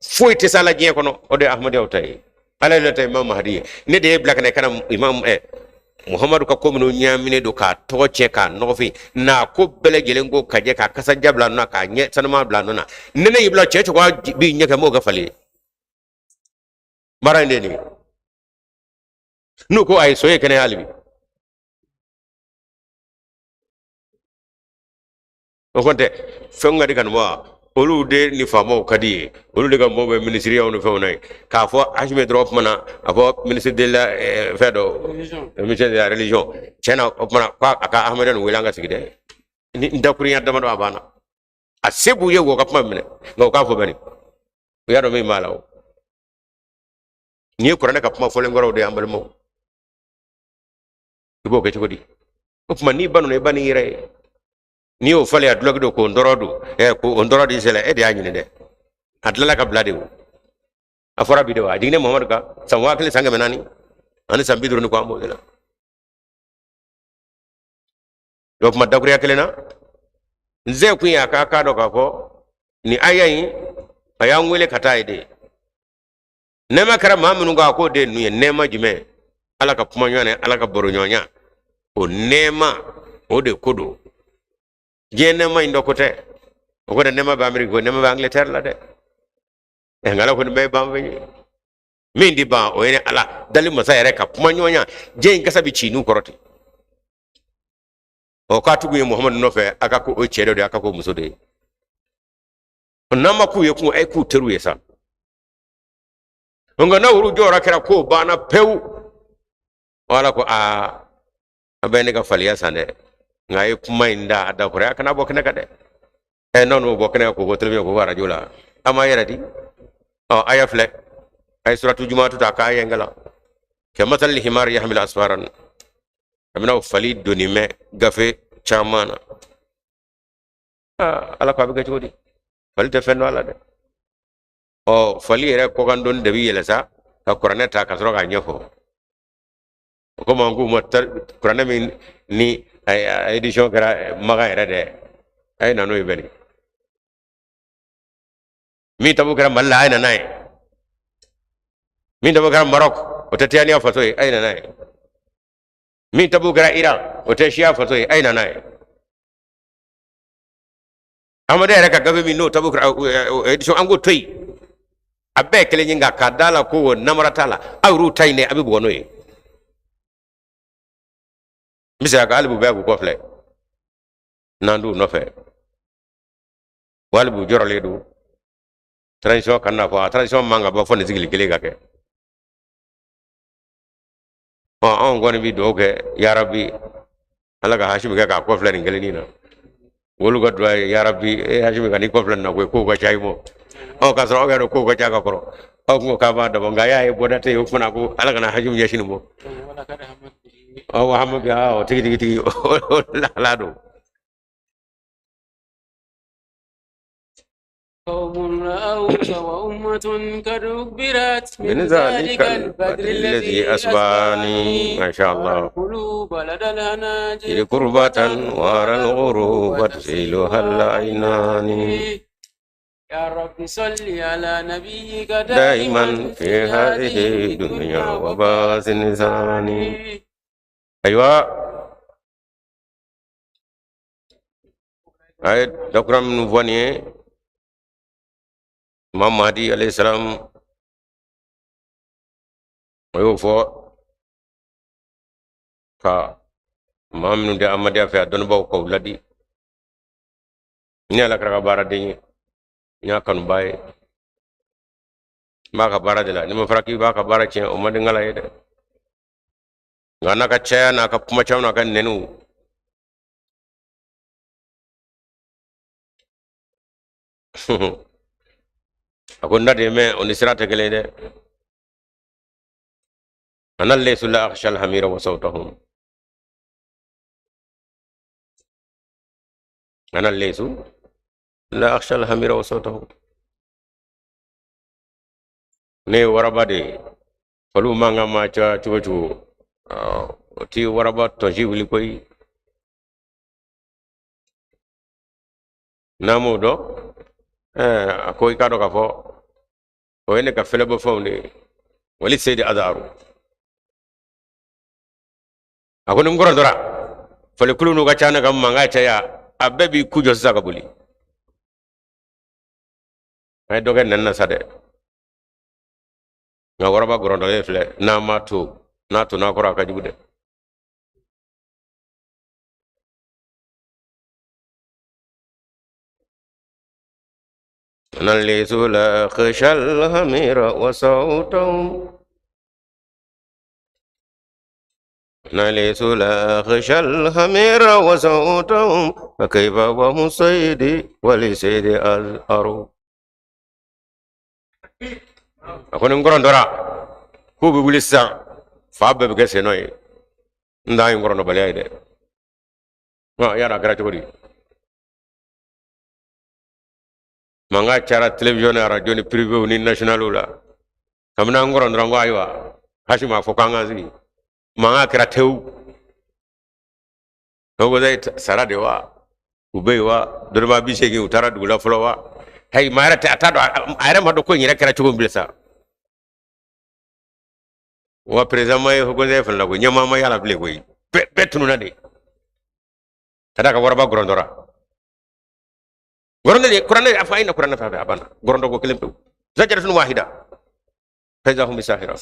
foyi tɛ s'a la diɲɛ kɔnɔ. O de ye Ahmadiyaw ta ye. Ala ye ta Imam Mahdi ye. Ne de ye bila ka na i kana Imam Muhammadu ka ko minnu ɲaaminen don k'a tɔgɔ tiɲɛ, k'a nɔgɔfin n'a ko bɛɛ lajɛlen ko ka jɛ, k'a kasaja bila nɔ na, k'a ɲɛ sanuma bila nɔ na. Ni ne y'i bila, cɛ cɛkɔrɔba b'i ɲɛ kɛ, m'o kɛ fali ye. Baara in de ye nin ye. N'u ko ayi, so ye kɛnɛ hali bi. O kɔni tɛ fɛn ka di ka wa olu de ni faamaw ka di ye, olu de ka mɔgɔw bɛ minisiriyaw ni fɛnw na ye. K'a fɔ Asimi dɔrɔn, o tuma na a fɔ ministre de la fɛn dɔ, ministre de la religion, tiɲɛ na, o tuma na k'a ka Ahmadu nin wele an ka sigi dɛ. Ni n dakurunya damadɔ, a banna. A se b'u ye, k'o ka kuma minɛ, nka u k'a fɔ bɛni, u y'a dɔn min b'a la. O nin ye kuranɛ ka kuma fɔlen kɔrɔw de ye, an balimaw. I b'o kɛ cogo di? O tuma n'i ba nana, i ba n'i yɛrɛ ye. N'i y'o falen a dulɔki don k'o nɔrɔ don k'o nɔrɔ di sɛlɛ, e de y'a ɲini dɛ. A tilala ka bila de. O a fɔra bi de wa, a jiginnen Muhamadu kan san 1000 san 400 ani san 50 ni kɔ, an b'o de la. O tuma dakuruya kelen na, n se kun ye a k'a k'a dɔn k'a fɔ nin aya in, a y'an wele ka taa ye de. Nɛɛma kɛra maa minnu kan, a k'o de ye ninnu ye. Nɛɛma jumɛn? Ala ka kuma ɲɔgɔn, Ala ka baro ɲɔgɔnya, o nɛɛma o de ko don. Diɲɛ nɛɛma in dɔ ko tɛ. O ko nɛɛma bɛ Ameriki ko nɛɛma bɛ Angleterre la dɛ. Nka ala kɔni bɛɛ ye ban fɛn ye. Min di ban, o ye ala dali masa yɛrɛ ka kuma ɲɔgɔnya. Diɲɛ in kasa bɛ ci n'u kɔrɔ ten. Ɔ, k'a tugu ye Muhamadu nɔfɛ, a ka ko o cɛ dɔ de ye, a ka ko muso de ye. N'an ma k'u ye kun, a ye k'u teriw ye sa. Nka n'a wuru jɔyɔrɔ kɛra k'o banna pewu, ala ko aa, a bɛ ne ka faliya san dɛ. Nka a ye kuma in da a da kɔrɔ, a kana bɔ kɛnɛ kan dɛ. Ɛ, n'aw n'o bɔ kɛnɛ kan, k'o bɔ télévision, k'o bɔ arajo la, a m'a yɛrɛ di. Ɔ, a y'a filɛ, a ye suratu jumatu ta k'a yɛn kalan. Kamathali himari yahmilu asfaran, a bɛna fali doni mɛ gafe caman na. Aa, ala ko a bɛ kɛ cogo di? Fali tɛ fɛn dɔn a la dɛ. Ɔ, fali yɛrɛ kɔkan doni de bɛ yɛlɛ sa ka kuranɛ ta ka sɔrɔ k'a ɲɛfɔ. O komi an k'u ma kuranɛ min ni a édition kɛra Makan yɛrɛ dɛ, a ye na n'o ye bɛni. Min tabu kɛra Mali la, a ye na n'a ye. Min tabu kɛra Maroc, o tɛ Tijaniya faso ye, a ye na n'a ye. Min tabu kɛra Iran, o tɛ Siya faso ye, a ye na n'a ye. Amadu yɛrɛ ka gafe min n'o tabu kɛra édition, an k'o to yen. A bɛɛ ye kelen ye, nka k'a da la ko o namara t'a la, aw yɛrɛw ta in dɛ, a bɛ bugɔ n'o ye. N bɛ segin a kan hali b'u bɛɛ k'u kɔfilɛ n'an t'u nɔfɛ, wali b'u jɔrɔlen don transition kan n'a fɔ a transition man ka bɔ fɔ nin sigili kelen ka kɛ. Ɔ, anw kɔni bɛ dugawu kɛ, yarabi, ala ka Hasimi kɛ k'a kɔfilɛ nin kelennin na. Olu ka dugawu ye, yarabi, e Hasimi ka n'i kɔfilɛ nin na koyi, kow ka ca i ma. Ɔ, k'a sɔrɔ aw y'a dɔn kow ka ca ka kɔrɔ, aw kun ko k'a b'a dabɔ, nka a y'a ye bɔda tɛ yen. O kumana ko ala kana Hasimi ɲɛsin nin ma. Ɔ, wa hama bi, ɔ, tigi tigi tigi, o lahala don. قوم رأوك وأمة قد أخبرت من ذلك البدر الذي أسباني ما شاء الله القلوب لدى الهناجر كربة وأرى الغروب تسيلها العينان. يا رب صل على نبيك دائما في هذه الدنيا وباس النسان. أيوة، a ye dakura minnu fɔ nin ye, Imam Mahdi alayhi salam, o y'o fɔ. Ka maa minnu tɛ Amadiya fɛ, a dɔnnibaaw k'aw ladi. Ne Ala kira ka baaraden ye, n y'a kanubaa ye, n b'a ka baara de la. N'i ma fara k'i b'a ka baara tiɲɛ, o man di n kala ye dɛ. Nka n'a ka caya n'a ka kuma caman n'a ka nɛniw, a ko n da de mɛn, o ni sira tɛ kelen ye dɛ. Ana laysu la akhsha alhamira wa sawtahum, ana laysu la akhsha alhamira wa sawtahum. Ne ye waraba de ye, faliw mankan ma caya cogo cogo, o ti waraba tɔnsi wuli koyi. N'a m'o dɔn, a ko i k'a dɔn k'a fɔ o ye ne ka fɛlɛbɔfɛnw de ye. Wali seyidi azaru, a ko ni n kɔrɔtɔra, falikulu n'u ka ca ne ka mankan caya, a bɛɛ b'i ku jɔ sisan ka boli. A ye dɔ kɛ nɛni na sa dɛ. Nka waraba gɔrɔntɔlen filɛ, n'a ma to, n'a to n'a kɔrɔ, a ka jugu dɛ. أنا ليس لا أخشى الهمير وصوتهم، أنا ليس لا أخشى الهمير وصوتهم، فكيف وهم صيدي ولسيدي أزهر. A ko ni n kɔrɔntɔra k'u bɛ wuli sisan, fa bɛɛ bɛ kɛ sennɔ ye. N dan ye n kɔrɔntɔbaliya ye dɛ. Yala a kɛra cogo di? Mankan cayara télévision ni radio ni privéw ni nationaliw la. Kabini an kɔrɔntɔra, n ko ayiwa, Hashim a fɔ k'an k'an sigi, mankan kɛra tewu. O ko sara de wa, u bɛ yen wa, dɔrɔmɛ 80 u taara dugu la fɔlɔ wa. Hayi, maa yɛrɛ tɛ a t'a dɔn, a yɛrɛ ma dɔn ko in yɛrɛ kɛra cogo min bilen sa. Wa président ma ye haut conseil fana la koyi, ɲɛmaa ma y'a la bilen koyi, bɛɛ tununna de ka d'a kan waraba gɔrɔntɔra. Gɔrɔntɔ de kuranɛ a fɔ a ye na kuranɛ fɛn fɛn a banna gɔrɔntɔ ko kelen pewu. Zajaratun wahida fa iza hum bisahira.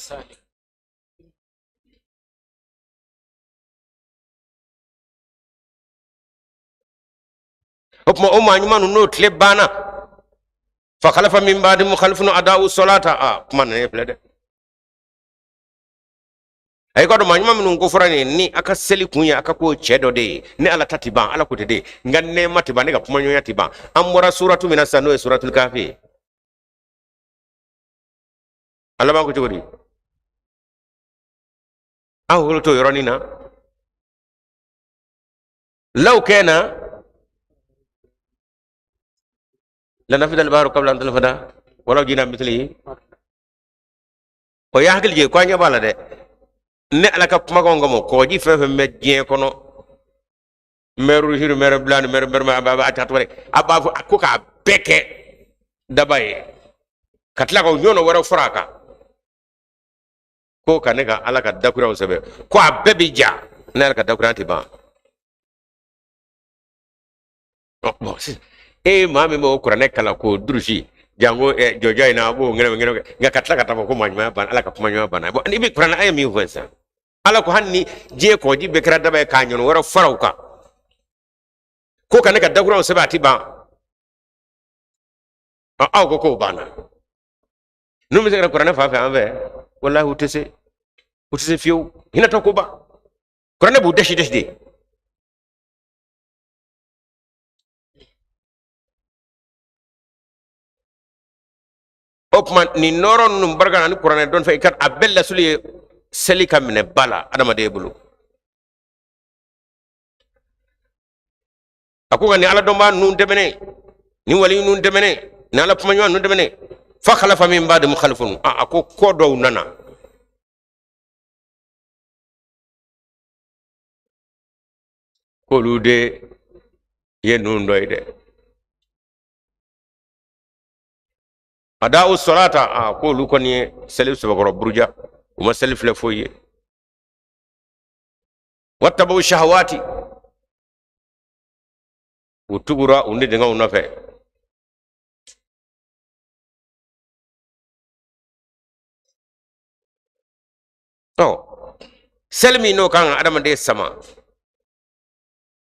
O tuma o maa ɲuman ninnu n'o tile banna, fa khalafa min ba'dihim khalfun ada'u salata. A kuma nana filɛ dɛ. A y'i k'a dɔn maa ɲuman minnu ko fɔra nin ye, ni a ka seli kun ye a ka ko cɛ dɔ de ye, ni Ala ta ti ban, Ala ko tɛ de, n ka nɛɛma ti ban, ne ka kumaɲɔgɔnya ti ban. An bɔra suratu min na sisan, n'o ye suratul kafi ye, a laban ko cogo di? Aw hakili t'o yɔrɔnin na. Law kana lanafida albaharu qabla an tanfada walaw jina bimithlihi. O y'a hakili jigin ko an ɲɛ b'a la dɛ. Ne Ala ka kumakanw kama, kɔgɔji fɛn fɛn bɛ diɲɛ kɔnɔ, mer Rouge, mer Blanc, mer mer a b'a a tɔgɔ a b'a fɔ ko k'a bɛɛ kɛ daba ye, ka tila ka ɲɔgɔn wɛrɛ fara a kan, ko ka ne ka Ala ka dakuraw sɛbɛn, ko a bɛɛ bɛ ja, ne Ala ka dakuran tɛ ban. E ye maa min b'o kuranɛ kalan k'o durusi, janko jɔjɔ in na, a b'o ŋɛrɛ ŋɛrɛ, nka ka tila ka taa fɔ ko maa ɲumanya banna, Ala ka kuma ɲumanya banna. Bon, n'i bɛ kuranɛ a ye min fɔ sisan, Ala ko hali ni diɲɛ kɔgɔji bɛɛ kɛra daba ye k'a ɲɔgɔn wɛrɛ fara o kan, ko ka ne ka dakuranw sɛbɛn, a ti ban. Aw ko k'o banna. N'u bɛ se ka kuranɛ fan fɛ an fɛ, walahi u tɛ se, u tɛ se fiyewu. Hinɛ tɔ ko ban, kuranɛ b'u dɛsi dɛsi de. O tuma nin nɔɔrɔ ninnu barika na ni kuranɛ dɔn fɛ, i ka a bɛɛ lasuli ye seli ka minɛ ba la adamaden bolo. A ko ka nin ala dɔnbaa ninnu tɛmɛnen, nin wali ninnu tɛmɛnen, nin ala kumaɲɔgɔn ninnu tɛmɛnen, fa khalafa min ba'dihim khalfun. A ko kɔ dɔw nana. K'olu de ye ninnu dɔ ye dɛ. Ada'u salata, a k'olu kɔni ye seli sɛbɛkɔrɔ buruja, u ma seli filɛ foyi ye. Wattaba'u shahawati, u tugura u ni dingɛw nɔfɛ. Ɔ Seli min n'o kan ka adamaden sama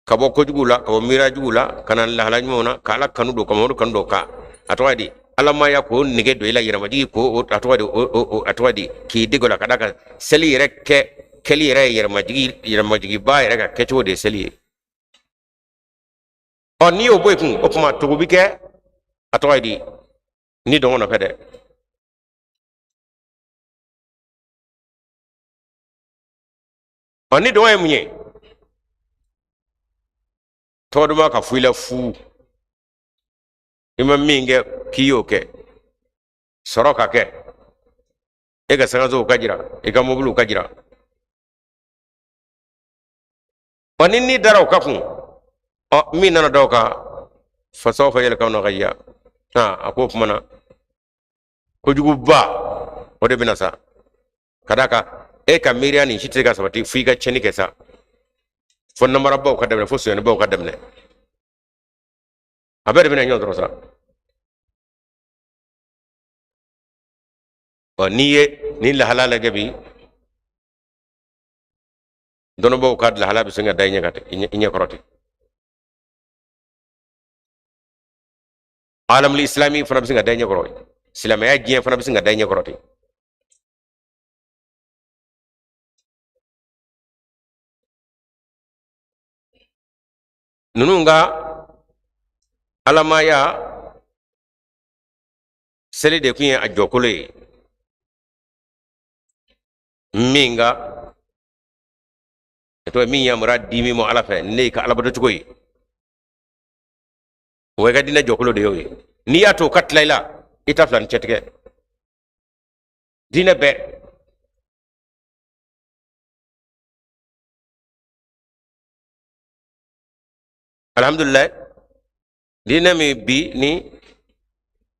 ka bɔ kojugu la, ka bɔ miiriya jugu la, ka na lahala ɲumanw na, ka Ala kanu don, ka Mamadu kanu don, ka a tɔgɔ di alamaya k'o nege don i la, yɛrɛmajigi k'o a tɔgɔ di o a tɔgɔ di k'i dege o la, ka d'a kan seli yɛrɛ kɛ kɛli yɛrɛ ye yɛrɛmajigi, yɛrɛmajigiba yɛrɛ ka kɛcogo de ye seli ye. Ɔ n'i y'o bɔ i kun, o tuma tugu bi kɛ a tɔgɔ di ni dɔngɔ nɔfɛ dɛ. Ɔ ni dɔngɔ ye mun ye? Tɔgɔ duman ka fɔ i la fu, i ma min kɛ k'i y'o kɛ, sɔrɔ ka kɛ, e ka sangasow ka jira, i ka mobiliw ka jira. Ɔ ni ni dara o ka kun, ɔ min nana da o kan, fasawfa yalkawna ghayya. A ko o tuma na kojuguba o de bɛna sa, ka d'a kan e ka miiriya nin si tɛ se ka sabati fo i ka tiɲɛni kɛ sa, fo namarabaw ka daminɛ, fo sonyanibaw ka daminɛ, a bɛɛ de bɛna ɲɔgɔn sɔrɔ sa. Ɔ n'i ye nin lahala lajɛ bi, dɔnnibaaw ka lahala bɛ sin ka da i ɲɛ kan ten, i ɲɛ kɔrɔ ten. Alamul islami fana bɛ sin ka da i ɲɛ kɔrɔ, silamɛya diɲɛ fana bɛ sin ka da i ɲɛ kɔrɔ ten. Ninnu ka alamaya seli de tun ye a jɔkolo ye, min ka tɔgɔ min yamaruya di min ma Ala fɛ, ne y'i ka alabato cogo ye, o i ka diinɛ jɔkolo de y'o ye. N'i y'a to o ka tila i la, i ta fila ni cɛ tigɛ diinɛ bɛɛ. Alhamdulilayi, diinɛ min bi ni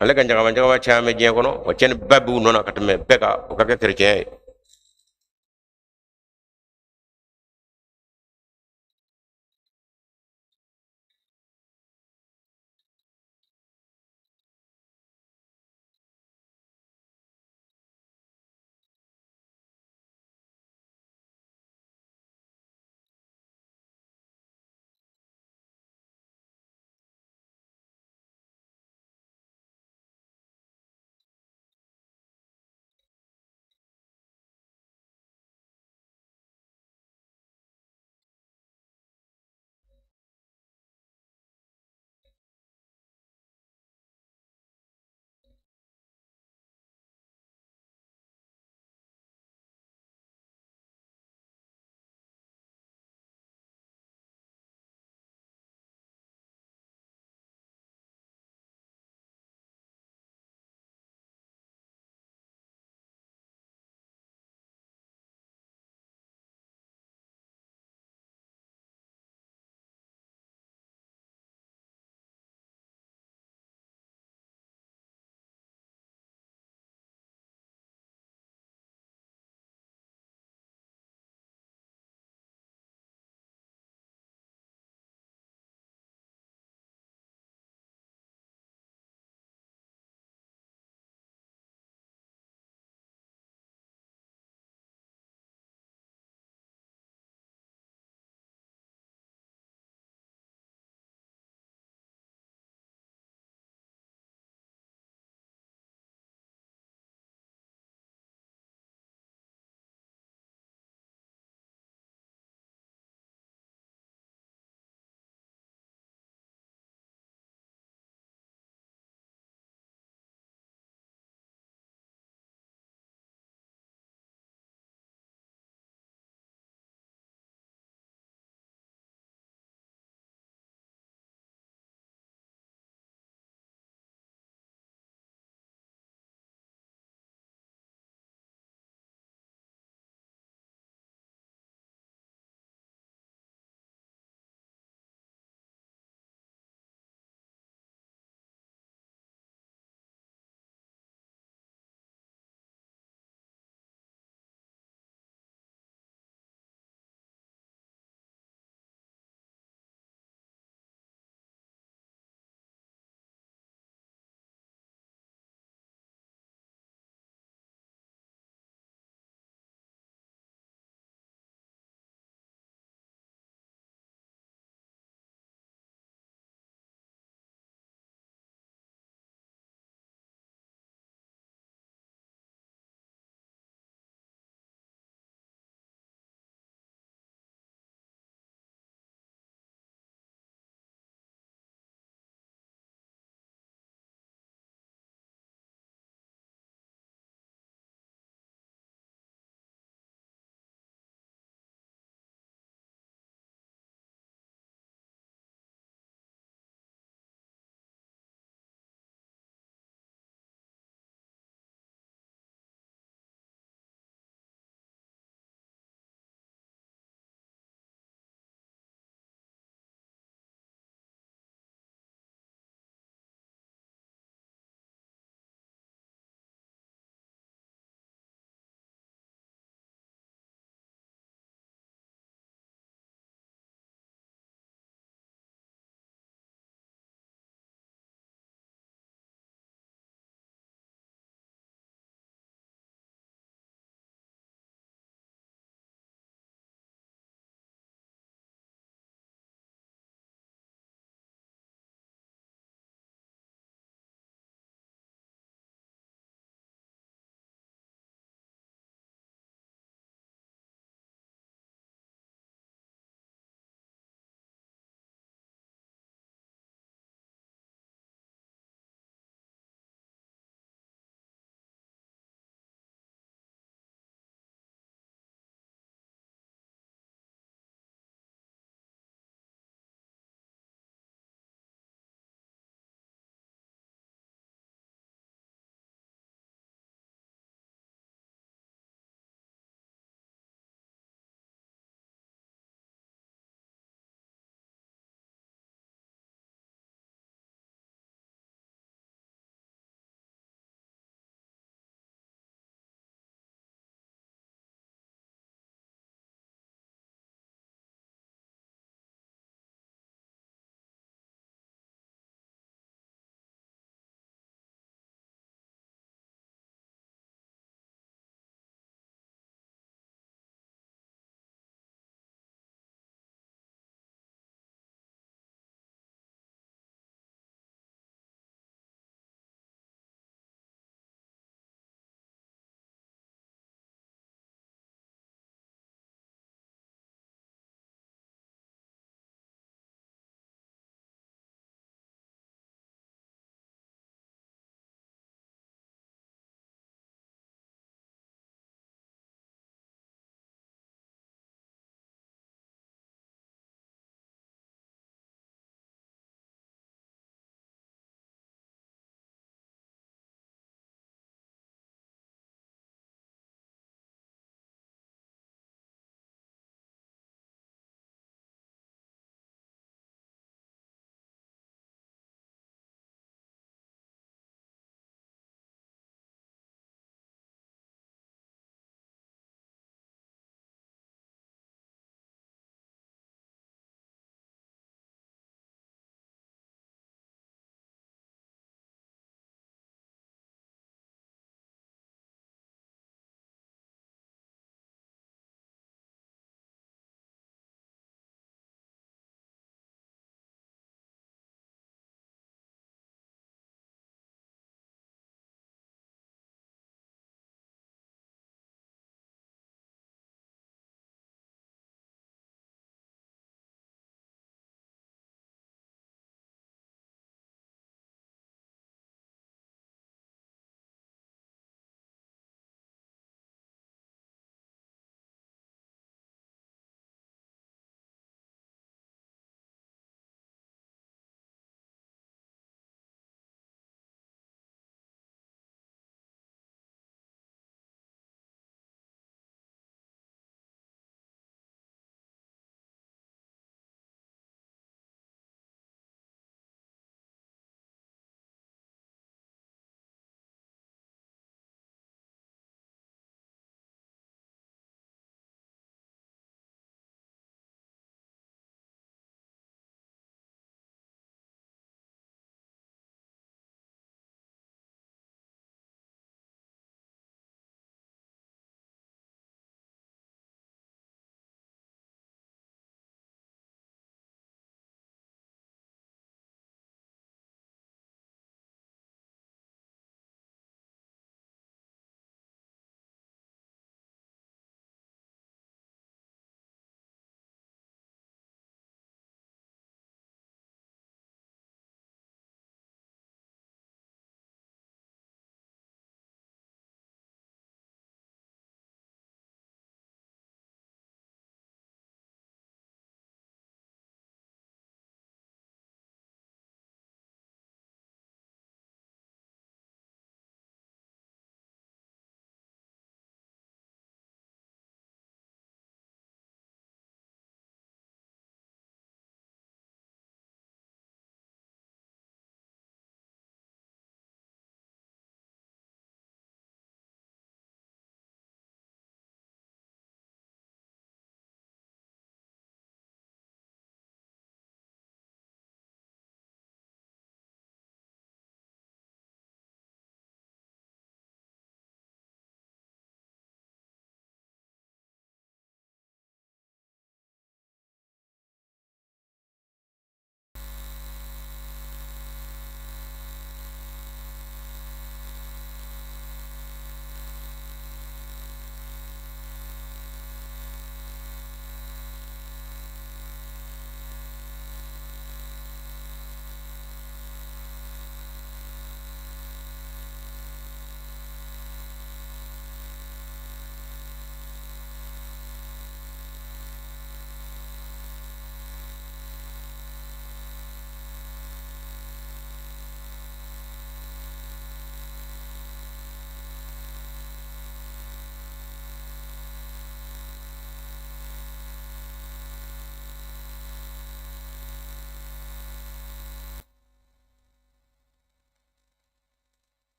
ale ka ɲagama ɲagama caman bɛ diɲɛ kɔnɔ, wa tiɲɛniba b'u nɔ na ka tɛmɛ bɛɛ kan, o ka kɛ kerecɛnya ye.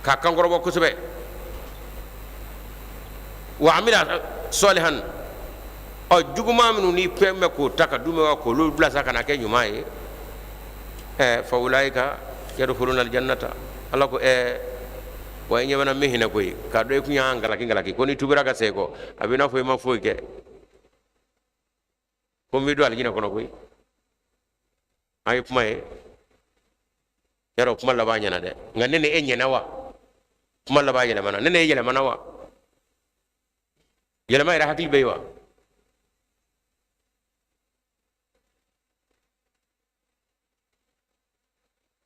K'a kankɔrɔbɔ kosɛbɛ wa amila salihan ɔ juguman minnu n'i fɛn bɛ k'o ta ka d'u ma k'olu bila sa ka na kɛ ɲuman ye ɛ fa ulaika yadkhuluna aljannata ala ko ɛ wa i ɲɛ bɛ na min hinɛ koyi k'a dɔn i kun y'an galaki galaki ko n'i tubira ka segin kɔ a b'i n'a fɔ i ma foyi kɛ ko n b'i don alijinɛ kɔnɔ koyi an ye kuma ye yarɔ kuma laban ɲɛna dɛ nka ne ni e ɲɛna wa kuma laban yɛlɛmana ne ni e yɛlɛmana wa yɛlɛma yɛrɛ hakili bɛ yen wa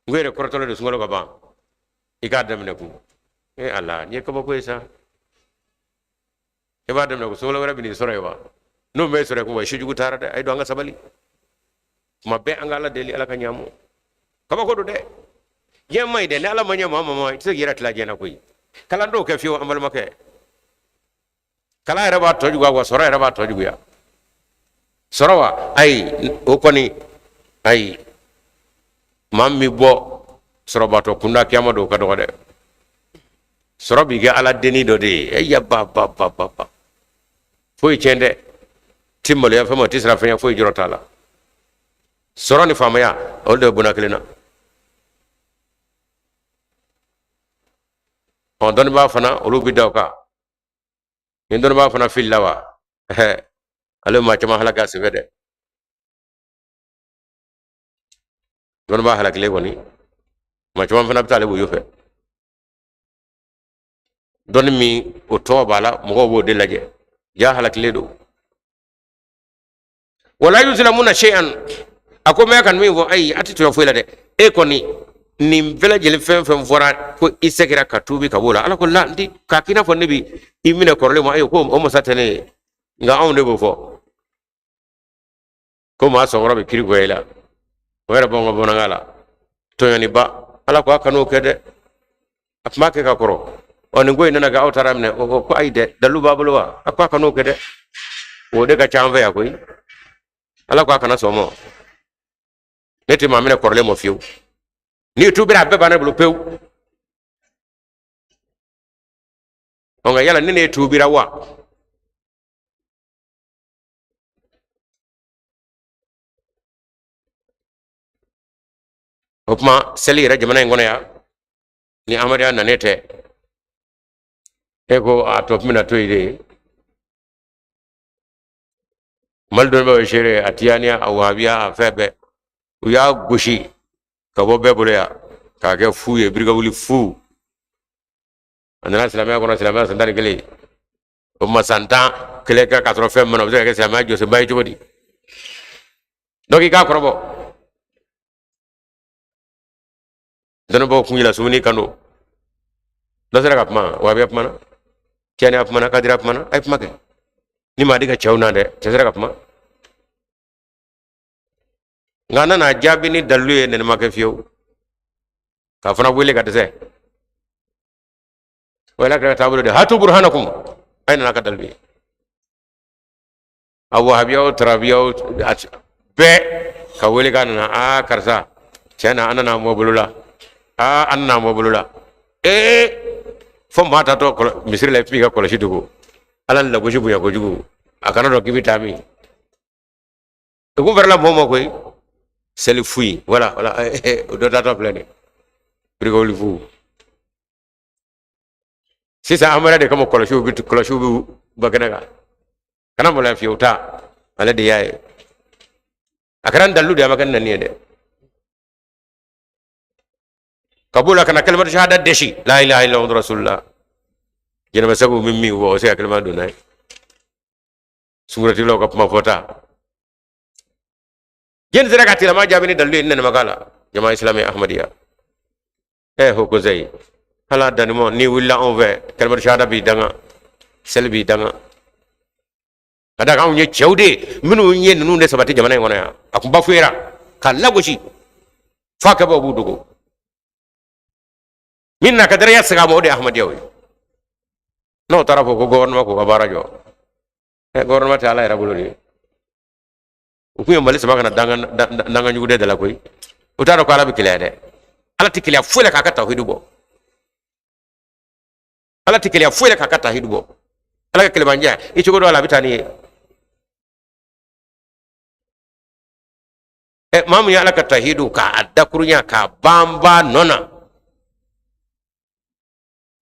n ko yɛrɛ kɔrɔtɔlen don sunkalo ka ban i k'a daminɛ kun e ala nin ye kabako ye sa e b'a daminɛ ko sunkalo wɛrɛ bɛ n'i sɔrɔ yen wa n'o m'e sɔrɔ yen kun wa si jugu taara dɛ a ye don an ka sabali tuma bɛɛ an ka ala deli ala ka ɲa mɔ kabako don dɛ diɲɛ man ɲi dɛ ni ala ma ɲɛ maa ma i tɛ se k'i yɛrɛ tila diɲɛ na koyi kalan t'o kɛ fiyewu an balimakɛ kalan yɛrɛ b'a tɔ juguya wa sɔrɔ yɛrɛ b'a tɔ juguya sɔrɔ wa ayi o kɔni ayi maa min bɛ bɔ sɔrɔbatɔ kunda kiyama don o ka dɔgɔ dɛ sɔrɔ b'i kɛ ala denni dɔ de ye e ya ba ba ba ba ba foyi tiɲɛ dɛ ti maloya fɛn ma ti siran fɛn ɲɛ foyi jɔrɔ t'a la sɔrɔ ni faamaya olu de bɛ bonda kelen na ɔ dɔnnibaa fana olu bɛ da o kan ni dɔnnibaa fana filila wa ale maa caman halaki a senfɛ dɛ dɔnnibaa halakilen kɔni maa caman fana bɛ taa ale woyo fɛ dɔnni min o tɔgɔ b'a la mɔgɔw b'o de lajɛ ja halakilen don wala yuzlamuna shay'an a ko mɛ kan min fɔ ayi a tɛ tɔɲɔ foyi la dɛ e kɔni nin bɛɛ lajɛlen fɛn fɛn fɔra ko i segira ka tuubi ka b'o la ala ko la n ti k'a k'i n'a fɔ ne bi i minɛ kɔrɔlen ma ayi ko o masa tɛ ne ye nka anw de b'o fɔ ko maa sɔnkɔrɔ bɛ kiri goya i la o yɛrɛ b'anw ka bamanankan la tɔɲɔniba ala ko a kan'o kɛ dɛ a tun b'a kɛ ka kɔrɔ ɔ nin ko in nana kɛ aw taara minɛ o ko ko ayi dɛ dalilu b'a bolo wa a ko a kan'o kɛ dɛ o de ka ca an fɛ yan koyi ala ko a kana sɔn o ma ne tɛ maa minɛ kɔrɔlen ma fiyewu n'i tuubira a bɛɛ banna ne bolo pewu ɔ nka yala ne n'e tuubira wa o tuma seli yɛrɛ jamana in kɔnɔ yan ni amadenya nanen tɛ e ko a tɔ tun bɛna to yen de mali dɔnnibaaw ye seere a tiyaniya a wahabiya a fɛn bɛɛ u y'a gosi ka bɔ bɛɛ bolo yan k'a kɛ fu ye birikawuli fu a nana silamɛya kɔnɔ silamɛya san 11 o ma san tan kelen kɛ k'a sɔrɔ fɛn mana o bɛ se ka kɛ silamɛya jɔsenba ye cogo di donc i k'a kɔrɔbɔ dɔnnibaaw kun yɛlɛ sumuni kan don dɔ sera ka kuma wahabiya kumana tiyaniya kumana kadiriya kumana a ye kuma kɛ ni maa di ka cɛw na dɛ cɛ sera ka kuma nka a nana jaabi ni dalilu ye nɛnɛ ma kɛ fiyewu k'a fana wele ka dɛsɛ o yɛrɛ kɛra taabolo de hatu burhanakum a ye nana ka dalilu ye a wahabiya o tarabiya o bɛɛ ka wele k'a nana aa karisa tiɲɛ na an nana mɔ bolo la aa an nana mɔ bolo la ee fo maa taatɔ misiri la i b'i ka kɔlɔsi dogo ala ni lagosi bonya kojugu a kana dɔn k'i bɛ taa min i kun fɛrɛla mɔgɔ ma koyi seli fu in wala wala o dɔ taatɔ filɛ nin birikawuli fu sisan an de kama kɔlɔsiw bɛ bɔ kɛnɛ kan kana maloya fiyewu ta ale de y'a ye a kɛra n dalilu de ye a ma kɛ n nani ye dɛ ka b'o la ka na kalimatu shahada dɛsi la ilaha illallah rasulullah jɛnɛba segu min min fɔ o se ka kalima don n'a ye sungurutigilaw ka kuma fɔta jɛni sera ka tilama jaabi ni dalilu ye n nɛnɛma k'a la jama islami ahmadiyya ɛ ho conseil ala danimɔ n'i wulila anw fɛ kalimatu shahada b'i danga seli b'i danga ka d'a kan anw ye cɛw de ye minnu ye ninnu de sabati jamana in kɔnɔ yan a kun bafuyera ka lagosi f'a kɛbaaw b'u dogo min n'a ka daraya segin a ma o de ye ahmadiyyaw ye n'o taara fɔ ko gouvernement k'u ka baara jɔ ɛ gouvernement tɛ ala yɛrɛ bolo de ye u kun ye mali sama ka na danga jugu de la koyi u t'a dɔn ko ala bɛ keleya dɛ ala tɛ keleya foyi la k'a ka tawhidu bɔ Ala tɛ keleya foyi la k'a ka tahidu bɔ. Ala ka kelemanja i cogo dɔ la a bɛ taa n'i ye. Ɛ maa min ye Ala ka tahidu k'a dakurunya k'a banban nɔ na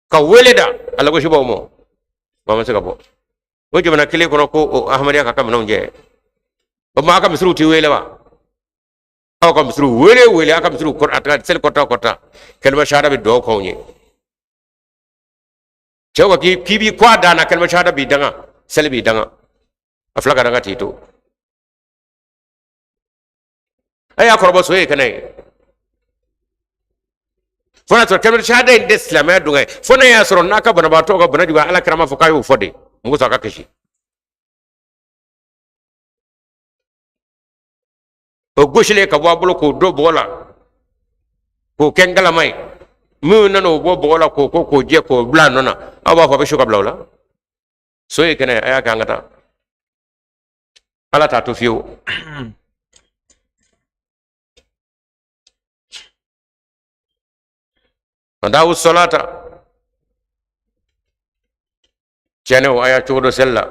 ka wele da a lagosibaw ma, maa ma se ka bɔ o jamana kelen kɔnɔ ko o Ahmadiyya k'a ka minɛnw jɛ. O tuma a ka misiriw tɛ wele wa? Aw ka misiriw wele wele, aw ka misiriw kɔrɔ, a taga seli kɔrɔta kɔrɔta, kalima shahada bɛ dugawu k'anw ye. Cɛw ka k'i b'i kɔ a dan na, kalima shahada b'i danga, seli b'i danga, a fila ka danga t'i to. A y'a kɔrɔbɔ so ye kɛnɛ ye. Fo n'a sɔrɔ kalima shahada in tɛ silamɛya don ye, fo n'a y'a sɔrɔ n'a ka banabaatɔ ka bana juguya, Ala kira m'a fɔ k'a y'o fɔ de, mun kosɔn a ka kisi. O gosilen ka bɔ a bolo k'o don bɔgɔ la k'o kɛ ngalama ye, minnu nana o bɔ bɔgɔ la k'o ko k'o jɛ k'o bila a nɔ na, aw b'a fɔ a bɛ su ka bila o la. So ye kɛnɛ, a y'a kɛ an ka taa. Ala t'a to fiyewu. Adawu salata cɛnɛw a y'a cogo dɔ seli la.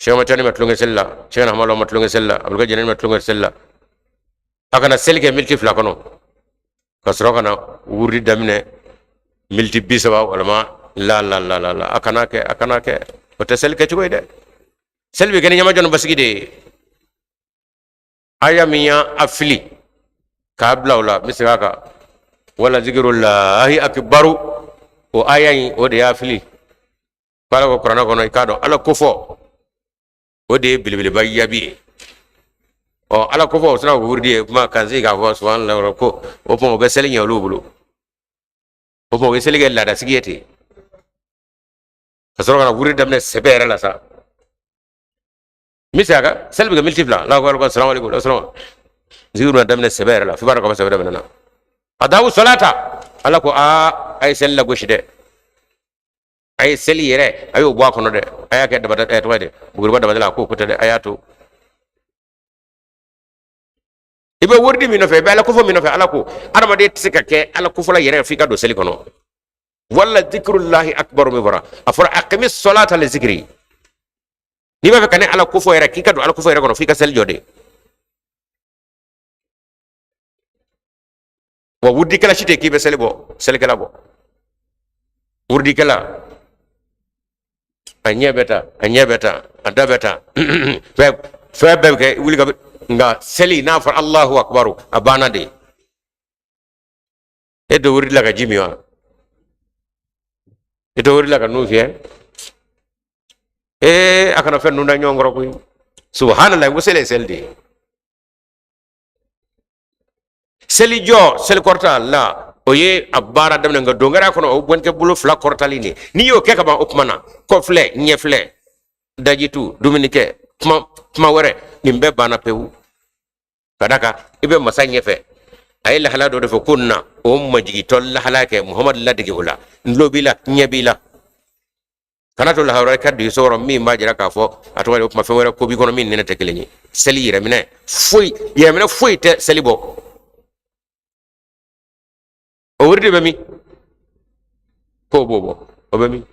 Sɛki Tijani ma tulonkɛ seli la, Sɛki Hamala ma tulonkɛ seli la, Abdul Jɛnɛ ma tulonkɛ seli la. A kana seli kɛ miniti 2 kɔnɔ ka sɔrɔ ka na wurudi daminɛ miniti 30 walima la la la la la. A kana kɛ, a kana kɛ, o tɛ seli kɛcogo ye dɛ. Seli bɛ kɛ ni ɲɛmajɔ ni basigi de ye. Aya min y'a fili k'a bila o la, n bɛ segin a kan, wala zikirulahi akibaru, o aya in o de y'a fili. Ko Ala ko kuranɛ kɔnɔ, i k'a dɔn Ala kofɔ o de ye belebeleba yaabi ye. Ɔ Ala kofɔ o sina k'o wurudi ye kuma kan se k'a fɔ subhanallah ko o tuma o bɛ seli ɲɛ olu bolo. O tuma o ye seli kɛ laadasigi ye ten, ka sɔrɔ ka na wurudi daminɛ sɛbɛ yɛrɛ la sa. N bɛ segin a kan, seli bɛ kɛ miniti 2, Alahu akibaru, salamu aleykum, salamu zikiru bɛna daminɛ sɛbɛ yɛrɛ la, f'i b'a dɔn k'a fɔ sɛbɛ daminɛ na. Adawu salata, Ala ko aa a ye seli lagosi dɛ, a ye seli yɛrɛ a y'o bɔ a kɔnɔ dɛ, a y'a kɛ dabada ɛ tɔgɔ ye di buguriba dabada la, a k'o ko tɛ dɛ, a y'a to. I bɛ wurudi min nɔfɛ, i bɛ Ala kofɔ min nɔfɛ, Ala ko adamaden tɛ se ka kɛ Ala kofɔla yɛrɛ f'i ka don seli kɔnɔ. Wala zikirulahi akibaru min fɔra, a fɔra akimi sɔlata li zikiri. N'i b'a fɛ ka ne Ala kofɔ yɛrɛ, k'i ka don Ala kofɔ yɛrɛ kɔnɔ, f'i ka seli jɔ de. Wa wurudikɛla si tɛ k'i bɛ seli bɔ, selikɛla bɔ. Wurudikɛla a ɲɛ bɛ ta, a ɲɛ bɛ ta, a da bɛ ta, fɛn fɛn bɛɛ bɛ kɛ wuli ka, nka seli n'a fɔra Alahu akibaru a banna de. E tɛ wurudi la ka ji min wa? E tɛ wurudi la ka nun fiyɛ? Ee a kana fɛn ninnu da ɲɔgɔn kɔrɔ koyi. Subhanallah, n ko seli ye seli de ye. Seli jɔ, seli kɔrɔta la, o ye a baara daminɛ, nka don kɛra kɔnɔ o gɔnkɛ bolo 2 kɔrɔtali de. N'i y'o kɛ ka ban, o kuma na kɔfilɛ, ɲɛfilɛ, dajitu, dumuni kɛ, kuma kuma wɛrɛ, nin bɛɛ banna pewu. Ka d'a kan i bɛ masa ɲɛfɛ, a ye lahala dɔ de fɔ ko na o majigitɔ lahala kɛ Muhamadu ladege o la, n tulo b'i la, ɲɛ b'i la. Kana to lahala wɛrɛ ka don i so kɔrɔ min b'a jira k'a fɔ a tɔgɔ ye o kuma fɛn wɛrɛ ko b'i kɔnɔ min ni ne tɛ kelen ye. Seli yɛrɛminɛ foyi, yɛrɛminɛ foyi tɛ seli bɔ. O wurudi bɛ min? K'o b'o bɔ, o bɛ min?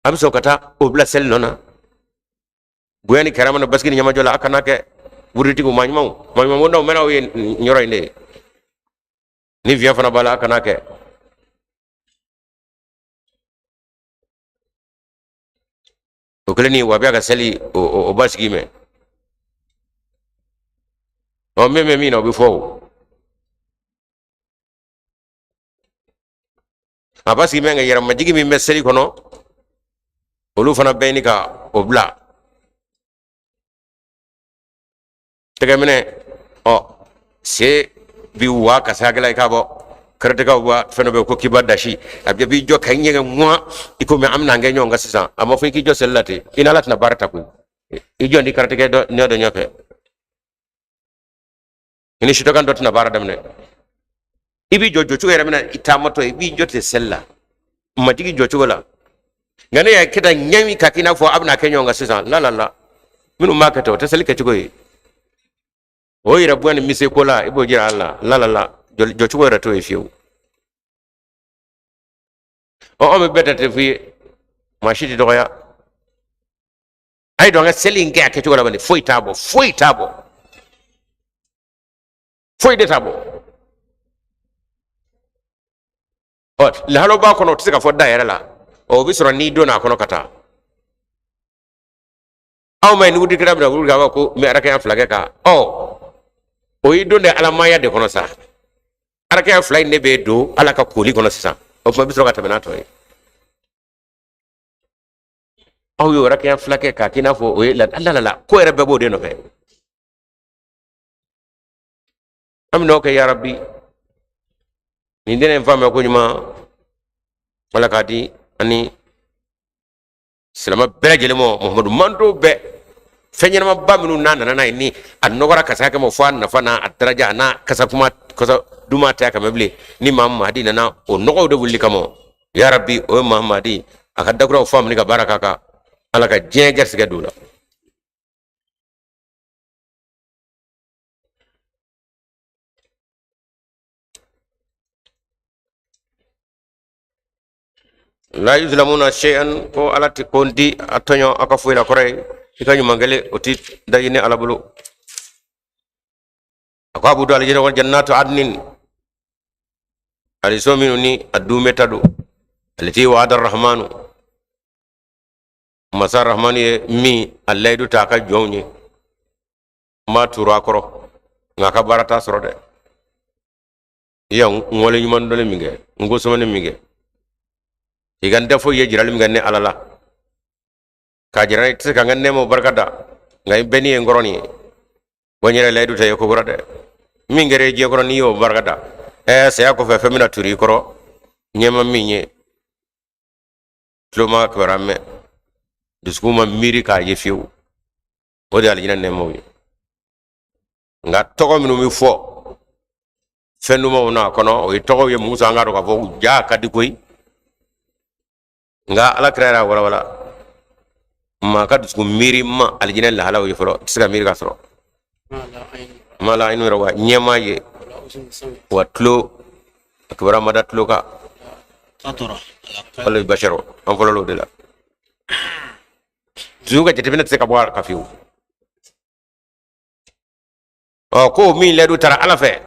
A bɛ sɔn ka taa o bila seli nɔ na. Bonya ni karama na basigi ni ɲɛmajɔ la, a kana kɛ wuruditigiw maa ɲumanw, maa ɲuman bondaw mɛnna aw ye nin yɔrɔ in de ye. Ni fiɲɛ fana b'a la, a kana kɛ. O kɛlen ni wabiya ka seli o basigi mɛn. Ɔ min bɛ min na o bɛ fɔ o. A basigi mɛn ka yɛrɛmajigi min bɛ seli kɔnɔ, olu fana bɛ ɲini ka o bila. Tɛgɛminɛ, ɔ se bi wa ka se hakɛ la i k'a bɔ karatekaw ba fɛn dɔ bɛ yen ko kiba dasi, a bɛ b'i jɔ ka i ɲɛgɛn ŋuwa i komi an bɛna kɛ ɲɔgɔn kan sisan. A ma fɔ i k'i jɔ seli la ten, i n'Ala tɛna baara ta koyi. I jɔ ni karatekɛ dɔ ɲɛ dɔ ɲɛfɛ, i ni sitɔkan dɔ tɛna baara daminɛ. I b'i jɔ jɔcogo yɛrɛ min na i taamatɔ, i b'i jɔ ten seli la majigi jɔcogo la. Nka ne y'a kɛ tan ɲɛmi ka k'i n'a fɔ a bɛna kɛ ɲɔgɔn kan sisan, la la la, minnu b'a kɛ ten o tɛ seli kɛcogo ye. O yɛrɛ bonya ni mise ko la, i b'o jira a la, la la la, jɔcogo yɛrɛ t'o ye fiyewu. Ɔ, anw bɛ bɛɛ ta tɛ f'i ye, maa si tɛ dɔgɔya. A ye don an ka seli in kɛ a kɛcogo la bani, foyi t'a bɔ, foyi t'a bɔ, foyi de t'a bɔ. Ɔ, lahalaw b'a kɔnɔ, o tɛ se ka fɔ da yɛrɛ la. Ɔ, o bɛ sɔrɔ n'i donna a kɔnɔ ka taa. Aw ma ye ni wudikɛla bɛna wuli k'a fɔ ko n bɛ arakaya fila kɛ ka, ɔ, o y'i don dɛ alamaya de kɔnɔ sa. Arakaya fila in de bɛ don ala ka koli kɔnɔ sisan. O tuma i bɛ sɔrɔ ka tɛmɛ n'a tɔ ye. Aw y'o arakaya fila kɛ k'a k'i n'a fɔ o ye la la la ko yɛrɛ bɛɛ b'o de nɔfɛ. An bɛ n'o kɛ yarabi nin dɛnɛ in faamuya ko ɲuman ala k'a di ani silamɛ bɛɛ lajɛlen ma, Muhamadu mando bɛɛ. Fɛn ɲɛnamaba minnu n'a nana n'a ye, ni a nɔgɔra ka se hakɛ ma fo a nafa n'a a daraja a n'a kasa kuma kasa duman tɛ a kama bilen, ni maa Mahadi nana o nɔgɔw de wuli kama yarabi, o ye maa Mahadi a ka dakuraw faamu ni ka baara k'a kan, ala ka diɲɛ garisigɛ don o la. La yuzlamuna shay'an, ko ala ti ko di a tɔɲɔ a ka foyi la, kɔrɔ ye i ka ɲuman kɛlen o ti daji ne ala bolo. A ko a b'u don alijinɛ kɔnɔ, jannatu adnin, aliso minnu ni a duumɛta don, alati wa'ada rahmanu, masa rahmanu ye min a layidu ta a ka jɔnw ye, n b'a turu a kɔrɔ, nka a ka baara t'a sɔrɔ dɛ. I ya n wale ɲuman dɔnni min kɛ, n ko sɔmani min kɛ, i ka n tɛ foyi ye jirali min kɛ ne ala la k'a jira i tɛ se ka n ka nɛɛmaw barika da, nka i bɛɛ ni ye n kɔrɔ nin ye wa n yɛrɛ layidu ta ye ko kura dɛ. Min kɛra i diɲɛ kɔrɔ n'i y'o barika da, ɛɛ, saya kɔfɛ fɛn bɛna turu i kɔrɔ ɲɛma min ye, tulo ma kibaruya mɛn, dusukun ma miiri k'a ye fiyewu, o de ye alijinɛ nɛɛmaw ye. Nka tɔgɔ minnu bɛ fɔ fɛn dumanw n'a kɔnɔ, o ye tɔgɔw ye musa, an k'a dɔn k'a fɔ ja ka di koyi. Nka ala kira yɛrɛ y'a walawala, maa ka dusukun miiri ma alijinɛ lahalaw ye fɔlɔ, i tɛ se ka miiri ka sɔrɔ ma la inu yɛrɛ wa ɲɛma ye wa tulo a kibaruya ma da tulo kan wala basharo, an fɔlɔla o de la. Dusukun ka jateminɛ tɛ se ka bɔ a kan fiyewu. Ɔ, ko min layidu tara ala fɛ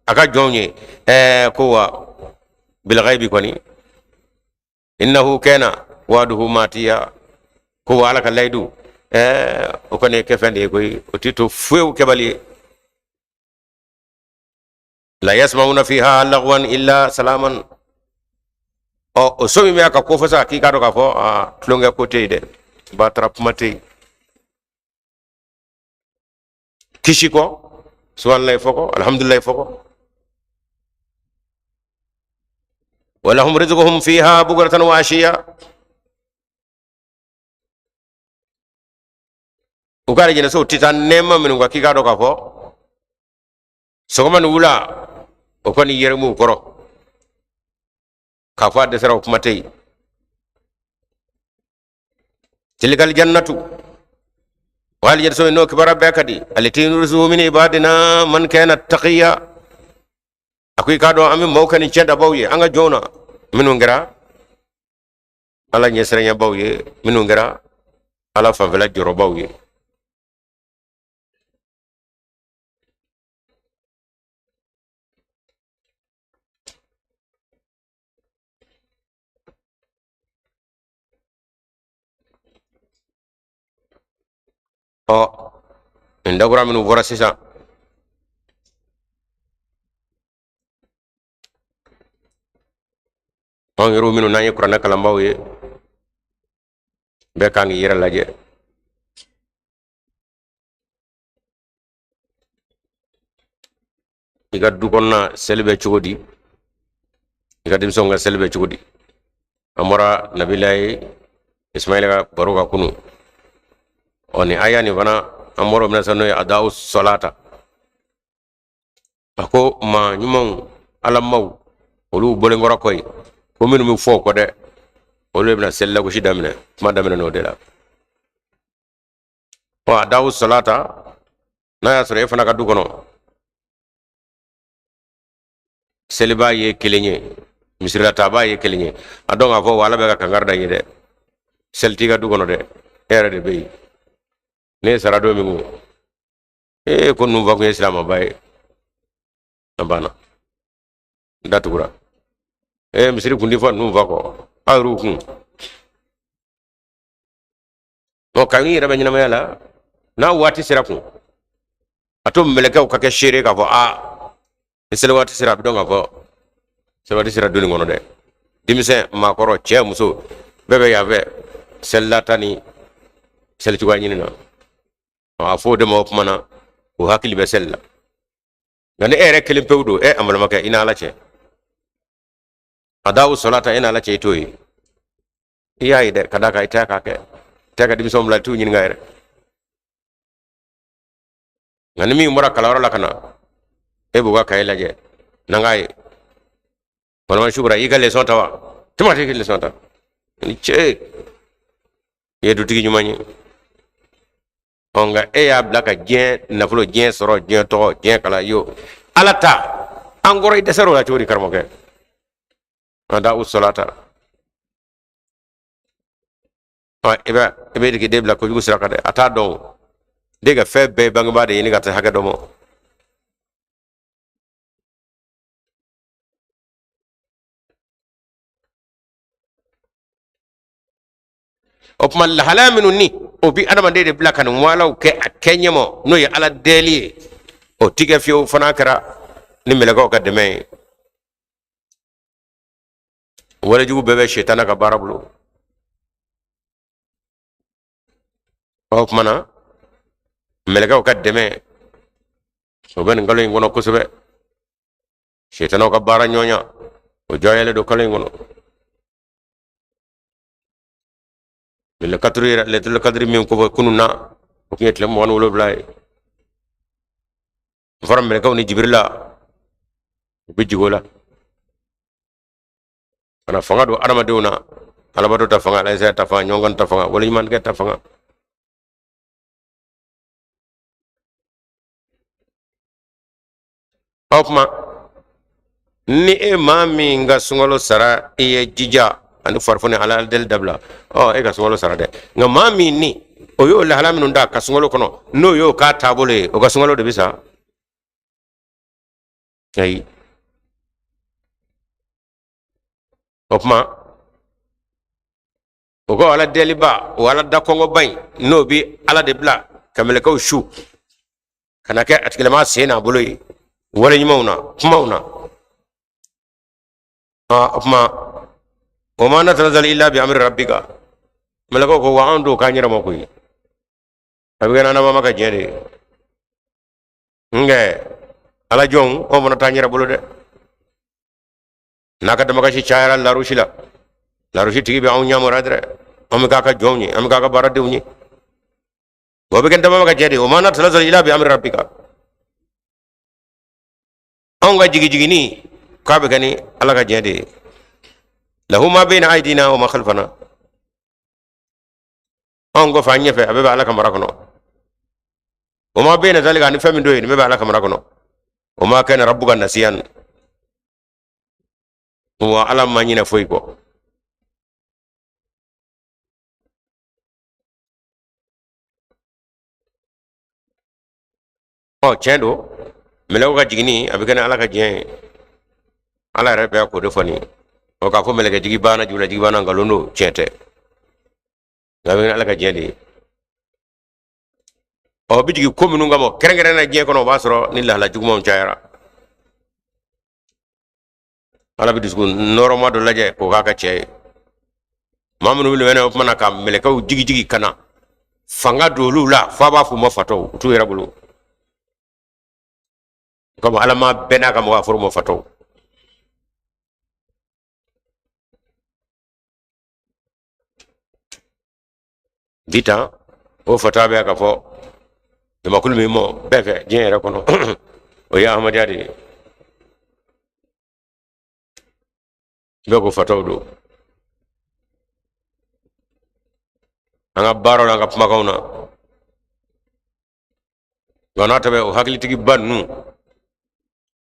a ka jɔnw ye, ɛɛ, ko wa bilghaibi kɔni, innahu kana waduhu matiya, ko wa ala ka layidu, ɛɛ, o kɔni ye kɛfɛn de ye koyi, o ti to fiyewu kɛbali ye. La yasmauna fiha lagwan illa salaman. Ɔ, o so min bɛ a ka ko fɔ sa, k'i k'a dɔn k'a fɔ aa tulonkɛ ko tɛ yen dɛ, batara kuma tɛ yen, kisi kɔ, subhanallahi fɔ kɔ, alhamdulilayi fɔ kɔ. Walahum rizquhum fiha bukratan wa ashiya. U ka alijinɛsow tɛ taa nɛɛma minnu kan, k'i k'a dɔn k'a fɔ sɔgɔma ni wula o kɔni yɛrɛmuw kɔrɔ, k'a fɔ a dɛsɛra, o kuma tɛ yen. Tilkal jannatu, wa alijinɛso n'o kibaruya bɛɛ ka di, alati nurisu min ibadina man kana taqiya. A ko i k'a dɔn an bɛ maaw kɛ nin cɛn dabaw ye an ka jɔnw na, minnu kɛra ala ɲɛsiranɲɛbaw ye, minnu kɛra ala fanfɛla jɔrɔbaw ye. Ɔ, nin dakura minnu fɔra sisan, anw yɛrɛw minnu n'an ye kuranɛ kalanbaaw ye, bɛɛ kan k'i yɛrɛ lajɛ. I ka du kɔnɔna seli bɛ cogo di? I ka denmisɛnw ka seli bɛ cogo di? An bɔra nabilayi Ismaila ka baro ka kunu. Ɔ, nin aya nin fana, an bɔra o minɛ sisan, n'o ye adawu sɔlata. A ko maa ɲumanw, alamaw, olu bɔlen kɔrɔ kɔ yen, ko minnu bɛ fɔ o kɔ dɛ, olu de bɛna seli lagosi daminɛ, kuma daminɛ n'o de la. Ɔ, adawu sɔlata, n'a y'a sɔrɔ e fana ka du kɔnɔ seliba ye kelen ye, Misirila taaba ye kelen ye. A dɔn k'a fɔ wa Ala bɛ ka kankari da n ye dɛ. Seli t'i ka du kɔnɔ dɛ. E yɛrɛ de bɛ yen. Ne sara don min ko ee ko ninnu fa kun ye silamɛba ye. A banna. N datugura. Ee misiri kun ti fɔ ninnu fa kɔ. Aw yɛrɛw kun. Ɔ kabini i yɛrɛ bɛ ɲɛnamaya la n'a waati sera kun a to mɛlɛkɛw ka kɛ seere k'a fɔ aa ni seli waati sera a bɛ dɔn k'a fɔ seli waati sera du nin kɔnɔ dɛ denmisɛn maakɔrɔ cɛ muso bɛɛ bɛ yan fɛ selilata ni seli cogoya ɲini na a fɔ o de ma o tuma na o hakili bɛ seli la nka ni e yɛrɛ kelen pewu don e an balimakɛ i n'ala cɛ adawu sɔlata e n'ala cɛ i t'o ye i y'a ye dɛ ka d'a kan i tɛ k'a kɛ i tɛ ka denmisɛnw bila i t'u ɲininka yɛrɛ nka ni min bɔra kalanyɔrɔ la ka na e b'u ka kaye lajɛ n'an k'a ye balima sukura i ka lesɔn ta wa tuma tɛ lesɔn ta ni ce i ye dutigi ɲuman ye ɔ nka e y'a bila ka diɲɛ nafolo diɲɛ sɔrɔ diɲɛ tɔgɔ diɲɛ kalan yo ala ta an kɔrɔ i dɛsɛr'o la cogo di karamɔgɔkɛ adawu sɔlata ɔ i bɛ i bɛ k'i den bila kojugu sira kan dɛ a t'a dɔn o den ka fɛn bɛɛ ye bangebaa de ɲini ka se hakɛ dɔ ma o tuma lahalaya minnu ni o bi adamaden de bila ka nin walaw kɛ a kɛ ɲɛmɔ n'o ye ala deli ye o ti kɛ fiyewu fo n'a kɛra ni mɛlɛkɛw ka dɛmɛ ye walejugu bɛɛ bɛ sitana ka baara bolo o tuma na mɛlɛkɛw ka dɛmɛ o bɛ nin kalo in kɔnɔ kosɛbɛ sitanaw ka baara ɲɔgɔnya o jɔyalen don kalo in kɔnɔ lɛtulu kadiri min ko kunun na o tun ye tile 27 ye o fɔra mɛlɛkɛw ni jibirila u bɛ jigin o la ka na fanga don adamadenw na alabato ta fanga alasaya ta fanga ɲɔgɔn ta fanga waleɲumankɛ ta fanga o tuma ni e maa min ka sunkalo sara i ye jija ani farifoni ala deli dabila ɔ e ka sunkalo sara dɛ nka maa min ni o y'o lahala minnu ta ka sunkalo kɔnɔ n'o y'o k'a taabolo ye o ka sunkalo de bɛ sa ayi o tuma o ka ala deliba o ala dakɔngɔba in n'o bɛ ala de bila ka mɛlɛkɛw su ka na kɛ a tigilama sen n'a bolo ye wale ɲumanw na kumaw na o tuma wa ma natanazzalu illa bi amri rabbika mɛlɛkɛw ko wa anw t'o k'an yɛrɛ ma koyi a bɛ kɛ n'an ka diɲɛ de ye nka ala jɔnw anw fana t'an yɛrɛ bolo dɛ n'a ka damakasi cayara larusi la larusi tigi bɛ anw ɲamara dɛ an bɛ k'a ka jɔnw ye an bɛ k'a ka baaradenw ye o bɛ kɛ dama ka jɛ de wa ma natanazzalu illa bi amri rabbika anw ka jigijigini k'a bɛ kɛ ni ala ka jɛ de ye lahu ma bayna aydina wa ma khalfana anw kɔfɛ an ɲɛfɛ a bɛɛ bɛ ala ka mara kɔnɔ wa ma bayna zalika ani fɛn min don yen nin bɛɛ bɛ ala ka mara kɔnɔ wa ma kana rabbuka nasiyan wa ala ma ɲinɛ foyi kɔ ɔ tiɲɛ don mɛlɛkɛw ka jiginni a bɛ kɛ ni ala ka diɲɛ ye ala yɛrɛ bɛ k'o de fɔ nin ye ɔ k'a fɔ mɛlɛkɛ jigi banna jibirila jigi banna nkalon don tiɲɛ tɛ nka a bɛ kɛ ni ala ka diɲɛ de ye ɔ bɛ jigin ko minnu kama kɛrɛnkɛrɛn na diɲɛ kɔnɔ o b'a sɔrɔ ni lahala jugumanw cayara ala bɛ dusukun nɔrɔma dɔ lajɛ k'o k'a ka cɛ ye maa minnu bɛ limaniya o tuma na ka mɛlɛkɛw jigijigi ka na fanga don olu la f'a b'a f'u ma fatɔw u t'u yɛrɛ bolo komi ala ma bɛɛ n'a ka mɔgɔ a fɔr'u ma fatɔw bi tan o fata bɛ ka fɔ jamakulu min mɔ bɛɛ fɛ diɲɛ yɛrɛ kɔnɔ o ye ahmadiyya de ye bɛɛ ko fataw don an ka baaraw la an ka kumakanw na nka n'a tɛ bɛ o hakilitigiba ninnu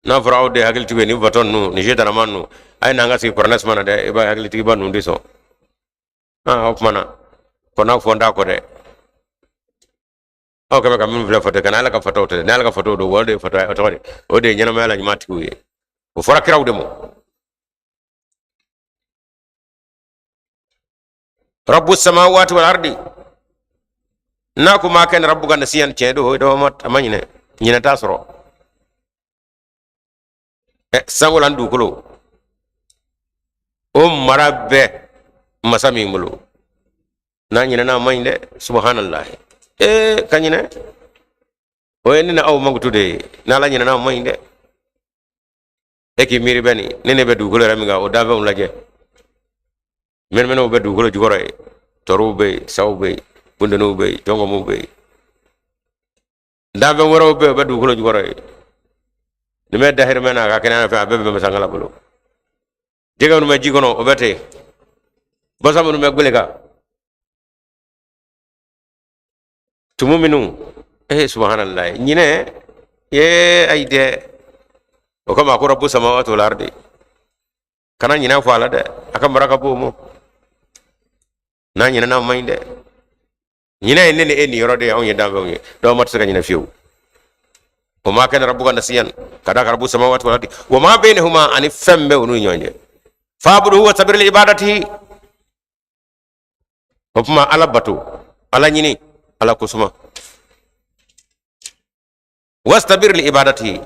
N'a fɔra aw de ye hakilitigiw ye, nin fatɔ ninnu, nin setanama ninnu, a ye n'an ka sigi kuranɛ suma na dɛ, i b'a ye hakilitigiba ninnu tɛ sɔn. O tuma na kɔnɔ fɔ n t'a kɔ dɛ. Aw kɛmɛ ka minnu filɛ fatɔ, kana Ala ka fatɔw tɛ dɛ. Ni Ala ka fatɔw don, o de ye fatɔ ye, o tɔgɔ de, o de ye ɲɛnamaya la ɲuman tigiw ye. O fɔra kiraw de ma. Rabbu samawati wal ardi, n'a ko ma kana rabbuka nasiyan, tiɲɛ don, o dɔ ma, a ma ɲinɛ, ɲinɛ t'a sɔrɔ. Sankolo ani dugukolo o mara bɛ masa min bolo, n'a ɲinɛna a man ɲi dɛ. Subhanallah, ka ɲinɛ, o ye ne ni aw mankutu de ye. N'Ala ɲinɛna a man ɲi dɛ. E k'i miiri bɛ nin, ne bɛ dugukolo yɛrɛ min kan, o danfɛnw lajɛ, mɛnɛmɛnɛw bɛ dugukolo jukɔrɔ ye, tɔrɔw bɛ yen, saw bɛ yen, bundeniw bɛ yen, jɔngɔmuw bɛ yen, danfɛn wɛrɛw bɛ yen, o bɛ dugukolo jukɔrɔ ye. Nin bɛ dahirimɛ n'a ka kɛnɛya fɛ, a bɛɛ bɛ masankala bolo. Jɛgɛ minnu bɛ ji kɔnɔ, o bɛ ten. Basa minnu bɛ gbele kan, tumu minnu, subhanallah, ɲinɛ ye ayi dɛ. O kama a ko rabbu samawati wal ardi, kana ɲinɛ fɔ a la dɛ, a ka mara ka bon o ma. N'a ɲinɛna a man ɲi dɛ. Ɲinɛ ye ne ni e niyɔrɔ de ye, anw ye danfɛnw ye, dɔw ma tɛ se ka ɲinɛ fiyewu. O ma kana rabbuka nasiyan, ka d'a kan rabbu samawati wal ardi wa ma bainahuma, ani fɛn bɛɛ olu ni ɲɔgɔn cɛ. Fa'buduhu wastabir li ibadatihi. O tuma Ala bato, Ala ɲini, Ala kosuma. Wastabir li ibadatihi.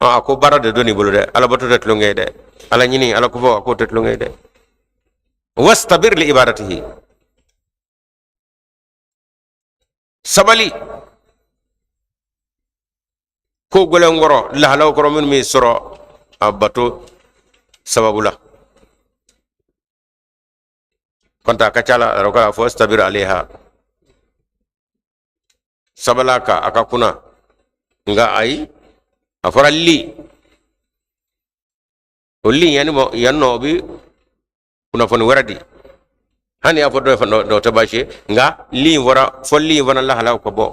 A ko baara de don i bolo dɛ, Ala bato tɛ tulonkɛ ye dɛ, Ala ɲini, Ala kofɔ, a k'o tɛ tulonkɛ ye dɛ. Wastabir li ibadatihi, sabali ko gɛlɛn kɔrɔ, lahalaw kɔrɔ minnu b'i sɔrɔ a bato sababu la. Kɔntɛ a ka ca la yɛrɛ k'a fɔ wastabir alayha, sabala ka a ka kunna. Nka ayi, a fɔra li, o li yanni mɔ yan nɔ, o bi kunnafoni wɛrɛ di. Hali y'a fɔ dɔ fana dɔ tɛ baasi ye, nka li in fɔra fɔ li in fana lahalaw ka bɔ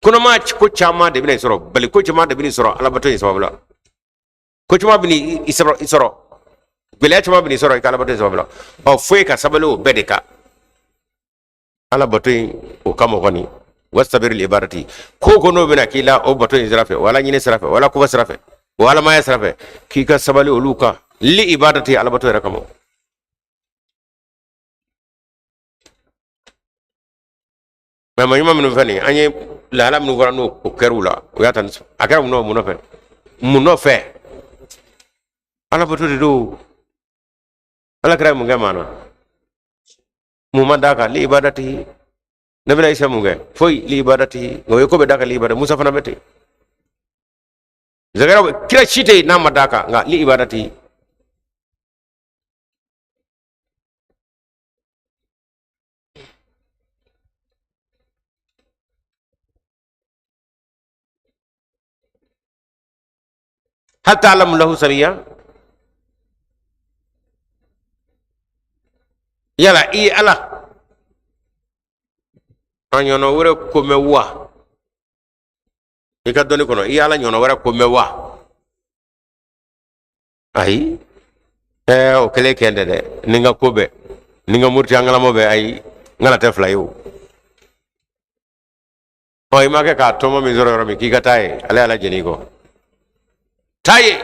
kɔnɔma. Ko caman de bɛna i sɔrɔ, bali ko caman de bɛna i sɔrɔ alabato in sababu la. Ko caman bɛna i sɔrɔ, gɛlɛya caman bɛna i sɔrɔ i ka alabato in sababu la. Ɔ, foyi ka sabali o bɛɛ de kan alabato in o kama kɔni. Wastabir li ibadati, ko ko n'o bɛna k'i la o bato in sira fɛ, wala ɲini sira fɛ, wala koba sira fɛ, o alamaya sira fɛ, k'i ka sabali olu kan li ibadati, alabato yɛrɛ kama. Mɛ maa ɲuman minnu fɛ nin, an ye lahala minnu fɔra n'o o kɛr'u la, o y'a ta ni a kɛra mun nɔfɛ, mun nɔfɛ? Alabato de don. Ala kira ye mun kɛ maa na? Mun ma d'a kan? Li ibadati. Nabila Isa mun kɛ? Foyi, li ibadati. Nka o ye ko bɛ d'a kan li ibadati. Musa fana bɛ ten. Zakariya, kira si tɛ yen n'a ma d'a kan, nka li ibadati. Hal ta'lamu lahu samiya, yala i ye Ala a ɲɔgɔnna wɛrɛ ko mɛn wa? I ka dɔnni kɔnɔ, i ye Ala ɲɔgɔnna wɛrɛ ko mɛn wa? Ayi, o kɛlen kɛ dɛ, ni n ka ko bɛɛ, ni n ka muruti an kalamɔ bɛɛ, ayi, n kana tɛ fila ye o. Ɔ, i ma kɛ k'a tɔmɔ min sɔrɔ yɔrɔ min, k'i ka taa yen, ale y'ala jɛn'i kɔ, taa yen.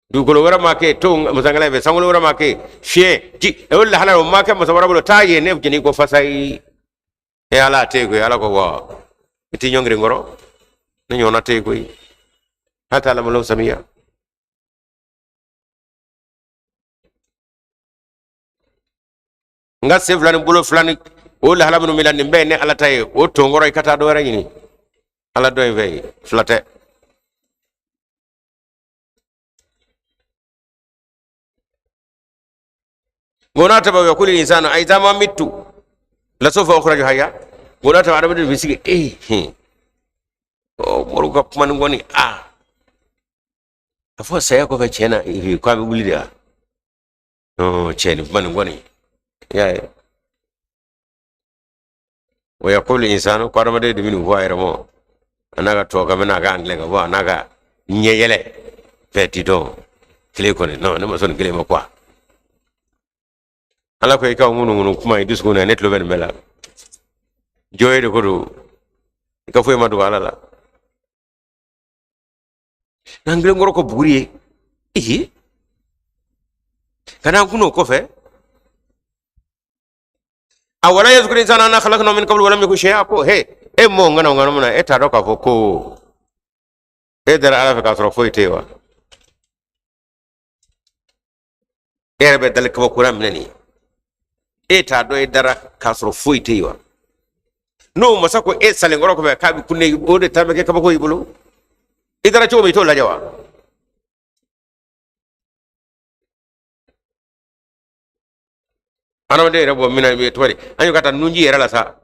Dugukolo wɛrɛ ma kɛ to masankala fɛ, sankolo wɛrɛ ma kɛ, fiɲɛ ji o lahala o ma kɛ masa wɛrɛ bolo, taa yen, ne jɛn'i kɔ fasa yi. E Ala tɛ yen koyi. Ala ko wa i t'i ɲɔngiri n kɔrɔ, ne ɲɔgɔnna tɛ yen koyi. Hal ta'lamu lahu samiya. N ka sen fila ni bolo fila ni o lahala minnu b'i la, nin bɛɛ ye ne Ala ta ye. O to n kɔrɔ, i ka taa dɔ wɛrɛ ɲini Ala dɔ in fɛ yen, fila tɛ. Ngona taba yaqulu insanu a idha ma mittu la sawfa ukhraju hayya. Ngona taba adamaden bɛ sigi o moriw ka kuma nin kɔni, a fɔ saya kɔfɛ tiɲɛ na k'a bɛ wuli de wa? Cɛ, nin kuma nin kɔni, i y'a ye. Wa yaqulu insanu, ko adamaden de bɛ nin fɔ a yɛrɛ ma, a n'a ka tubabukan mɛn n'a ka angilɛ ka bɔ, a n'a ka ɲɛ yɛlɛ fɛ ti dɔn tile kɔni. Non, ne ma sɔn nin kelen ma quoi. Ala ko i ka ŋunuŋunu kuma i dusukun na, ne tulo bɛ nin bɛɛ la. Jɔ ye de ko don, i ka foyi ma dogo Ala la. N'an kelen kɔrɔ ko buguri ye ee ka n'an kun o kɔfɛ. A wala yazkuru insana anna khalaqnahu min qablu wa lam yaku shay'a. Ko he, e mɔ ŋana ŋana mun na, e t'a dɔn k'a fɔ ko e dara Ala fɛ k'a sɔrɔ foyi tɛ yen wa? E yɛrɛ bɛ dali kabakura minɛ nin ye, e t'a dɔn e dara k'a sɔrɔ foyi tɛ yen wa? N'o masa ko e salenkɔrɔ kɔfɛ k'a bɛ kunne, o de ta bɛ kɛ kabako y'i bolo. I dara cogo min, i t'o lajɛ wa? Adamaden yɛrɛ bɔ min na tɔgɔ di, an y'o ka taa nunji yɛrɛ la sa.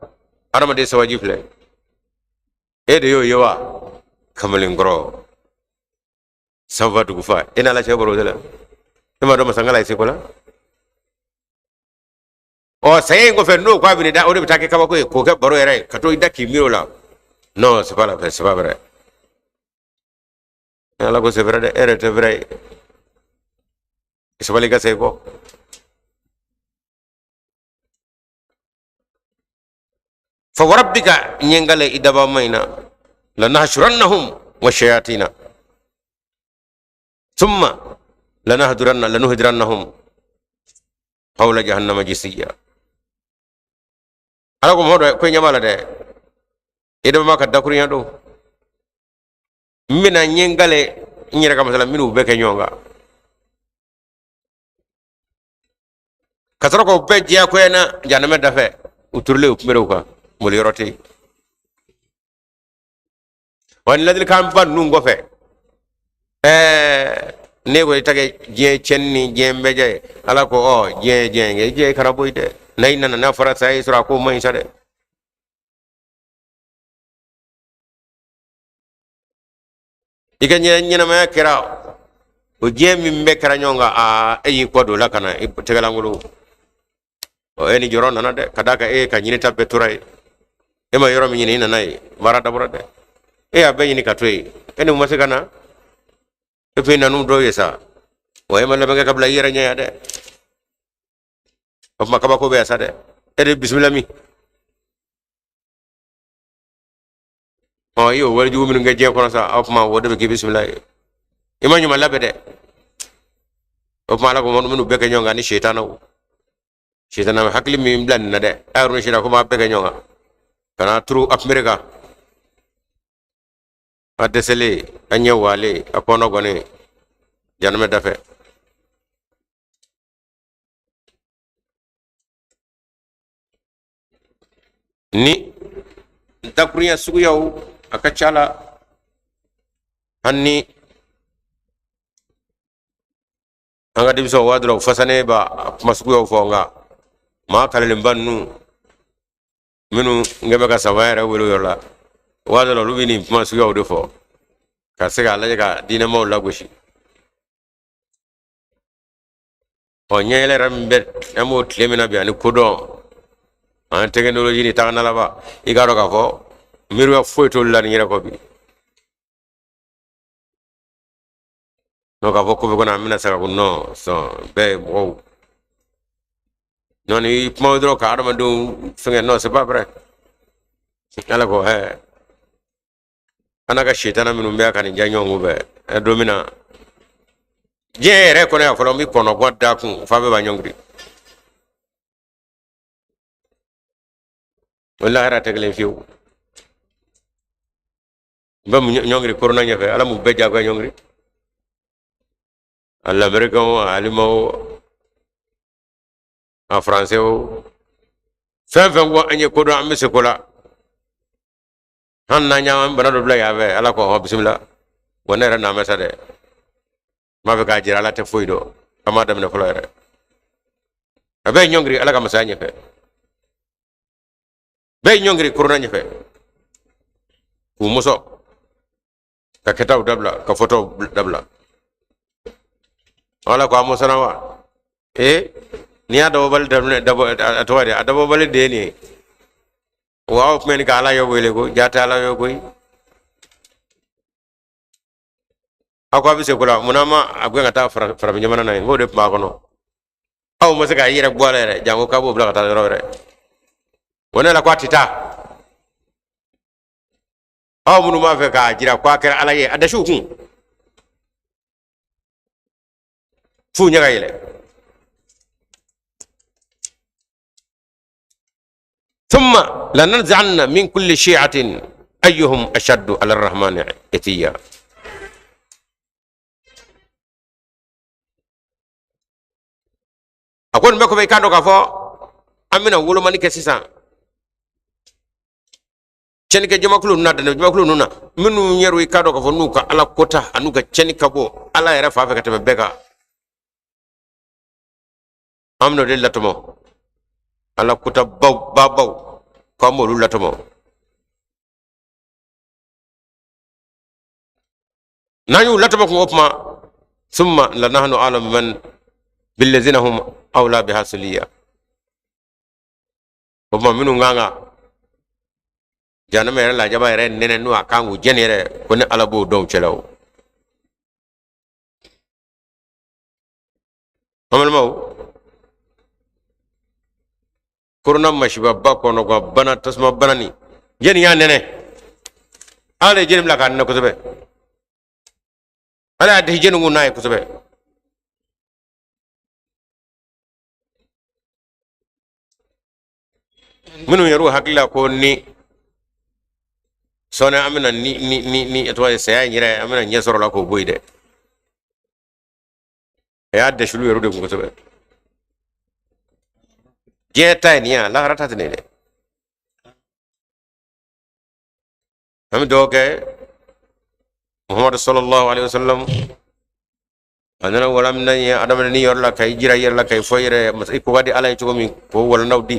Adamaden sabaji filɛ, e de y'o ye wa? Kamalenkɔrɔ sanfa dugufa, e n'Ala cɛ bɔra o de la. E m'a dɔn masangala ye seko la. Ɔ, saya in kɔfɛ, n'o ko a bɛ da, o de bɛ taa kɛ kabako ye, k'o kɛ baro yɛrɛ ye, ka to i da k'i miiri o la. Non, c'est pas la peine, c'est pas vrai. Ala ko c'est vrai dɛ, e yɛrɛ tɛ vrai ye. Sabali ka segin kɔ. Fa warabbika, ɲɛngale i daba ma in na, lanahshurannahum wa shayatina thumma lanahduranna lanuhdirannahum hawla jahannama jisiya. Ala ko mɔgɔ dɔ ko ɲɛ b'a la dɛ, i daba ma ka dakurunya don, n bɛna ɲɛngale n yɛrɛ ka masala minnu bɛɛ kɛ ɲɔgɔn kan, ka sɔrɔ k'o bɛɛ diyagoya na jahanamɛ dafɛ. U turulen, u kunbɛrɛ u kan, boli yɔrɔ tɛ yen. Wa ni ladilikan ba ninnu kɔfɛ, ne ko i ta kɛ diɲɛ tiɲɛni ni diɲɛ bɛɛ jɛ ye. Ala ko ɔ, diɲɛ ye diɲɛ ye, diɲɛ kana bɔ yen dɛ. N'a i nana, n'a fɔra saya y'i sɔrɔ, a k'o man ɲi sa dɛ. I ka ɲɛnamaya kɛra o diɲɛ min bɛɛ kɛra ɲɔgɔn kan, aa, e y'i kɔ don o la ka na i tɛgɛlankolon. Ɔ, e ni jɔrɔ nana dɛ, ka d'a kan e ka ɲinita bɛɛ tora yen. E ma yɔrɔ min ɲini, i nana yen, baara dabɔra dɛ. E y'a bɛɛ ɲini ka to yen, e ni ma se ka na, e tun ye nan'u dɔw ye sa. Wa e ma labɛn kɛ ka bila i yɛrɛ ɲɛ yan dɛ. O tuma kabako bɛ yan sa dɛ. E de bisimila min. Ɔ, i y'o walejugu minnu kɛ diɲɛ kɔnɔ sa, o tuma o de bɛ k'i bisimila ye. I ma ɲuman labɛn dɛ. O tuma Ala ko minnu bɛɛ kɛ ɲɔgɔn kan ni setanaw, setana bɛ hakili min bila nin na dɛ, a yɛrɛ ni setana ko b'a bɛɛ kɛ ɲɔgɔn kan ka na turu a kunbere kan, a dɛsɛlen, a ɲɛ walen, a kɔnɔ gɔnnen jahanamɛ dafɛ. Ni dakurunya suguyaw a ka ca la, hali ni an ka denmisɛnw waa dɔrɔn fasanen b'a kuma suguyaw fɔ, nka maa kalelenba ninnu minnu kɛ bɛ ka saba yɛrɛ wele yɔrɔ la, waa dɔrɔn olu bɛ nin kuma suguyaw de fɔ ka se k'a lajɛ ka diinɛmaw lagosi. Ɔ, ɲɛyɛlɛ yɛrɛ min bɛ an b'o tile min na bi, ani kodɔn ani technologie ni tagana laban, i k'a dɔn k'a fɔ miiriya foyi t'olu la nin yɛrɛ kɔ bi. N'o k'a fɔ ko bɛ kɔnɔ, an bɛna se ka ko non sɔn bɛɛ ye mɔgɔw non ni kuma dɔrɔn ka adamadenw fɛngɛ. Non, c'est pas vrai. Ala ko an n'a ka setana minnu bɛ ka nin diya ɲɔgɔn kun bɛɛ don min na diɲɛ yɛrɛ kɔnɔ yan fɔlɔ, n bɛ kɔnɔgɔ da kun f'a bɛɛ b'a ɲɔngiri. O lahara tɛ kelen fiyewu. N bɛ mun ɲɔngiri korona ɲɛfɛ? Ala m'u bɛɛ jagoya ɲɔngiri, a lamɛrikɛnw o, a alimanw o, a faransɛ o, fɛn fɛn ko an ye ko dɔn, an bɛ se ko la. Hali n'an y'an bana dɔ bila yan fɛ, Ala ko hɔn bisimila. Wa ne yɛrɛ n'an bɛ sa dɛ, n b'a fɛ k'a jira Ala tɛ foyi dɔn. An m'a daminɛ fɔlɔ yɛrɛ, a bɛɛ ɲɔngiri Ala ka masaya ɲɛfɛ, bɛɛ ɲɔngiri korona ɲɛfɛ, k'u mɔsɔ ka kɛtaw dabila, ka fɔtaw dabila. Ala ko a mɔsɔnna wa? Ee, n'i y'a dabɔbali daminɛ, dabɔ a tɔgɔ di, a dabɔbali de ye nin ye. Wa aw tun bɛ ka Ala yɔ wele ko ja tɛ Ala yɔ koyi. Aw ko a bɛ se ko la, munna ma a gɛn ka taa farafin jamana na yen? K'o de tun b'a kɔnɔ. Aw ma se k'a yɛrɛ bɔ a la yɛrɛ, janko k'a b'o bila ka taa yɔrɔ wɛrɛ. O ne la ko a tɛ taa. Aw minnu b'a fɛ k'a jira ko a kɛra Ala ye, a dasiw kun f'u ɲɛ ka yɛlɛ. Thumma lananzi'anna min kulli shi'atin ayyuhum ashaddu ala arrahmani itiya. A ko nin bɛɛ kɔfɛ, i k'a dɔn k'a fɔ an bɛna wolomani kɛ sisan. Tiɲɛnikɛ jamakulu ninnu na, danɛ jamakulu ninnu na, minnu yɛrɛ i k'a dɔn k'a fɔ n'u ka Ala kota an'u ka tiɲɛni ka bɔ Ala yɛrɛ fan fɛ ka tɛmɛ bɛɛ kan, an bɛna o de latɔmɔ. Ala kota baw babaw, k'an b'olu latɔmɔ. N'an y'u latɔmɔ kun o tuma, summa lanahnu a'lamu man billazina hum awla biha suliya. O tuma minnu kan ka jahanama yɛrɛ lajaba yɛrɛ nɛnɛ, n'o a kan k'u jɛni yɛrɛ, ko ne Ala b'o dɔn u cɛla. O an balimaw, korona masibaba kɔnɔ ka bana tasuma bana nin jɛni y'a nɛnɛ. Ala de ye jɛni bila k'a nɛnɛ kosɛbɛ. Ala y'a disi jɛni kun n'a ye kosɛbɛ. Minnu yɛrɛ hakili la ko ni sɔɔni an bɛna ni ni ni ni tɔgɔ ye saya in yɛrɛ, an bɛna ɲɛ sɔrɔ la k'o bɔ yen dɛ. A y'a dɛsɛ olu yɛrɛ de kun kosɛbɛ. Diɲɛ ta ye nin ye, lahara ta tɛ nin ye dɛ. An bɛ dugawu kɛ Muhamadu sallallahu alaihi wasallam, a nana wala min ye adamaden yɔrɔ la, ka i jira i yɛrɛ la, ka i fɔ i yɛrɛ masa i ko ka di Ala ye cogo min, k'o walandaw di.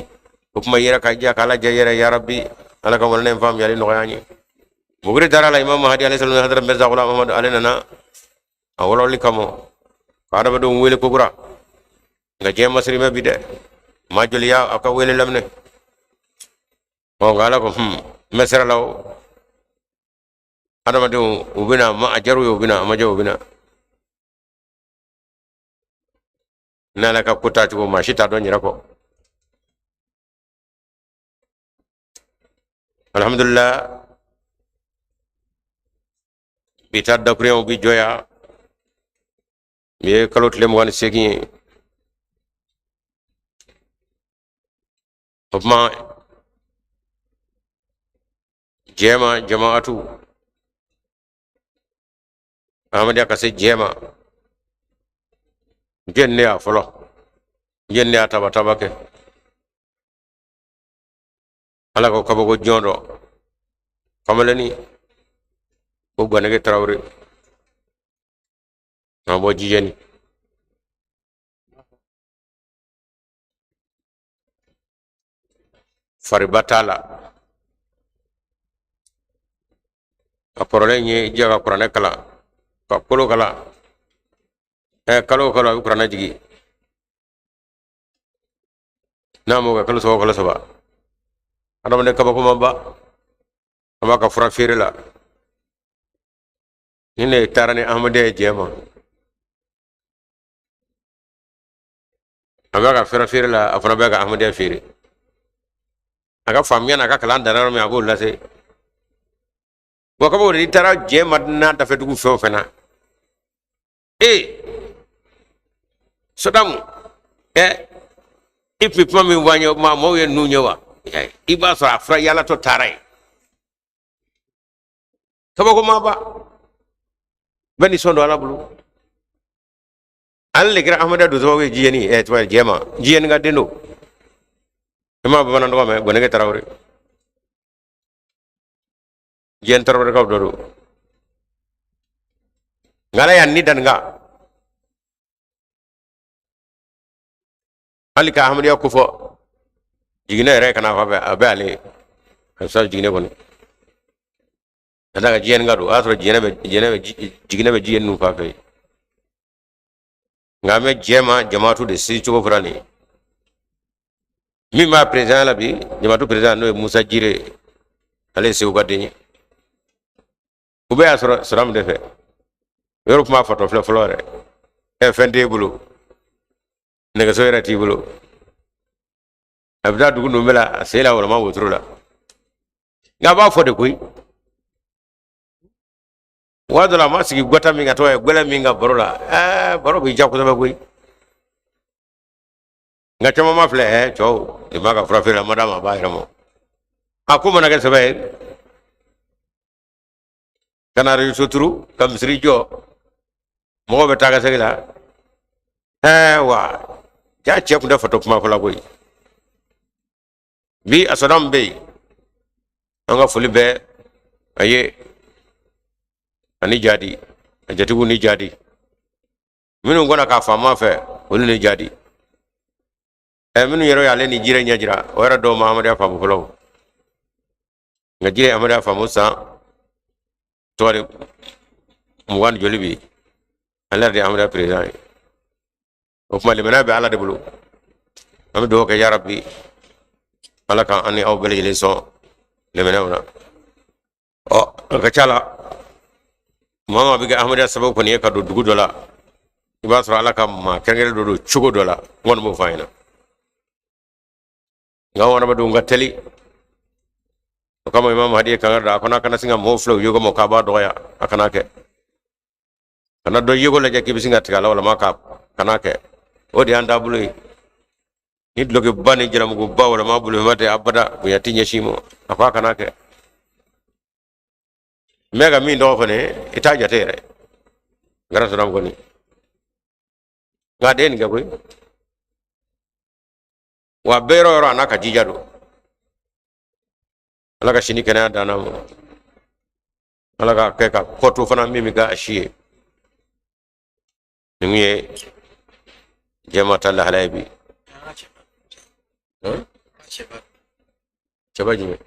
O kuma i yɛrɛ ka diya, k'Ala diya i yɛrɛ. Ya Rabbi, Ala ka walanda in faamuyali nɔgɔya an ye. Muguri dara la Imam Mahdi alayhi salam, Hadrat Mirza Ghulam Ahmad, ale nana a walawali kama ka adamadenw wele kokura. Nka diɲɛ masiri mɛ bi dɛ, maa joli y'a a ka wele laminɛ? Ɔ, nka Ala ko n bɛ sira la. O adamadenw u bɛna ma a jar'u ye, u bɛna a ma diya, u bɛna n'Ala ka ko taa cogo, maa si t'a dɔn yɛrɛ kɔ. Alhamdulillah, bi ta dakuruɲɛw bi jɔya. Bi ye kalo tile 28 ye. O tuma jɛma jamaatu Ahmadiyya ka se jɛma, jɛn ne y'a fɔlɔ, jɛn ne y'a taba taba kɛ. Ala ko kabako jɔn dɔ kamalenni ko Gwanege Tarawele, an bɔ jijɛni. Fariba t'a la, a kɔrɔlen ye jɛ ka kuranɛ kalan ka kolo kalan. Kalo o kalo a bɛ kuranɛ jigin, n'a m'o kɛ kalo saba o kalo saba. Adamaden kabakomaba, an b'a ka fura feere la. Ni ne taara ni Ahmadiyya ye jɛ ma, a b'a ka fura feere la, a fana b'a ka Ahmadiyya feere. A ka faamuya n'a ka kalan danna yɔrɔ min, a b'o lase. Wa kabako n'i taara jɛ ma n'a dafɛ dugu fɛn o fɛn na, ee Sadamu, i tun bɛ kuma min fɔ an ye, o tuma maaw ye ninnu ye wa? I b'a sɔrɔ a fura yaalatɔ taara yen. Kabako maaba bɛɛ ni sɔn don Ala bolo. Ale de kɛra Ahmadiyya don sababu ye jiyɛni, tuma jɛma jiyɛni ka den don. I m'a bamanan tɔgɔ mɛn? Gwanege Tarawele, jiyɛni Tarawelekaw dɔ don. Nka Ala y'a ni da nin kan, hali ka Ahmadiyya ko fɔ jiginɛ yɛrɛ kana fɔ a bɛ ale a bɛ sa jiginɛ kɔni ka d'a kan jiyɛni ka don. O y'a sɔrɔ jiginɛ bɛ jiyɛni ninnu fan fɛ yen. Nka an bɛ jɛma jamaatu de si cogo fɔra nin ye. Min b'a président la bi, jamatu président, n'o ye Musa Jire ye, ale ye Segu ka den ye. U bɛɛ y'a sɔrɔ sɔrɔ min de fɛ, yɔrɔ kuma fatɔ filɛ fɔlɔ yɛrɛ. Ɛ, fɛn t'e bolo, nɛgɛso yɛrɛ t'i bolo, a bɛ taa dugu ninnu bɛɛ la, a sen la wɔlɔma wotoro la. Nka a b'a fɔ de koyi, waati dɔ la a ma sigi gata min ka tɔgɔ ye gɛlɛ min ka baro la, ɛɛ, baro b'i ja kosɛbɛ koyi. Nka caman ma filɛ, ɛ, cɛw nin b'a ka fura feere la, ma d'a ma, a b'a yɛrɛ mɔ. A ko mana kɛ sɛbɛ ye ka na arajo turu ka misiri jɔ, mɔgɔw bɛ taa ka segin la. Ɛɛ wa, ja cɛ tun tɛ fatɔ kuma fɔla koyi. Bi a sɔrɔ min bɛ yen, an ka foli bɛ a ye ani jadi a jatigiw ni jadi minnu kɔnɔ k'a faama fɛ, olu ni jadi. Ɛ, minnu yɛrɛ y'ale ni Jire ɲɛ jira, o yɛrɛ dɔw ma Ahmadenya faamu fɔlɔ. Nka Jire Ahmadenya faamu san tɔgɔ de 20 ni joli bi, ale yɛrɛ de ye Ahmadenya président ye. O tuma limaniya bɛ Ala de bolo. An bɛ dugawu kɛ, yarabi, Ala ka an ni aw bɛɛ lajɛlen sɔn limaniyaw na. Ɔ, a ka ca la, maa maa bɛ kɛ Ahmadenya sababu kɔni ye ka don dugu dɔ la, i b'a sɔrɔ Ala ka maa kɛrɛnkɛrɛn dɔ don cogo dɔ la. N kɔni b'o fɔ an ɲɛna. Nka anw hadamadenw ka teli, o kama Imam Hadi ye kangari da a kɔnɔ, a kana sin ka mɔgɔw filɛ u yeko ma k'a b'a dɔgɔya. A kana kɛ, kana dɔ yeko lajɛ k'i bɛ sin ka tigɛ a la, walama ka kana kɛ. O de y'an taabolo ye. Ni dulɔkiba ni jalamuguba walama bolofɛnba tɛ, abada bonya tɛ ɲɛsin ma. A ko a kana kɛ. N bɛ ka min tɔgɔ fɔ nin ye, i t'a jate yɛrɛ. N kɛra sɔrɔ kɔni, nka a den nin kɛ koyi. Wa bɛɛ yɔrɔ yɔrɔ a n'a ka jija don. Ala ka sini kɛnɛya d'an ma, Ala ka kɛ ka kɔto fana min bɛ kɛ a si ye. Nin ye jɛma ta lahala ye bi. Cɛba jumɛn?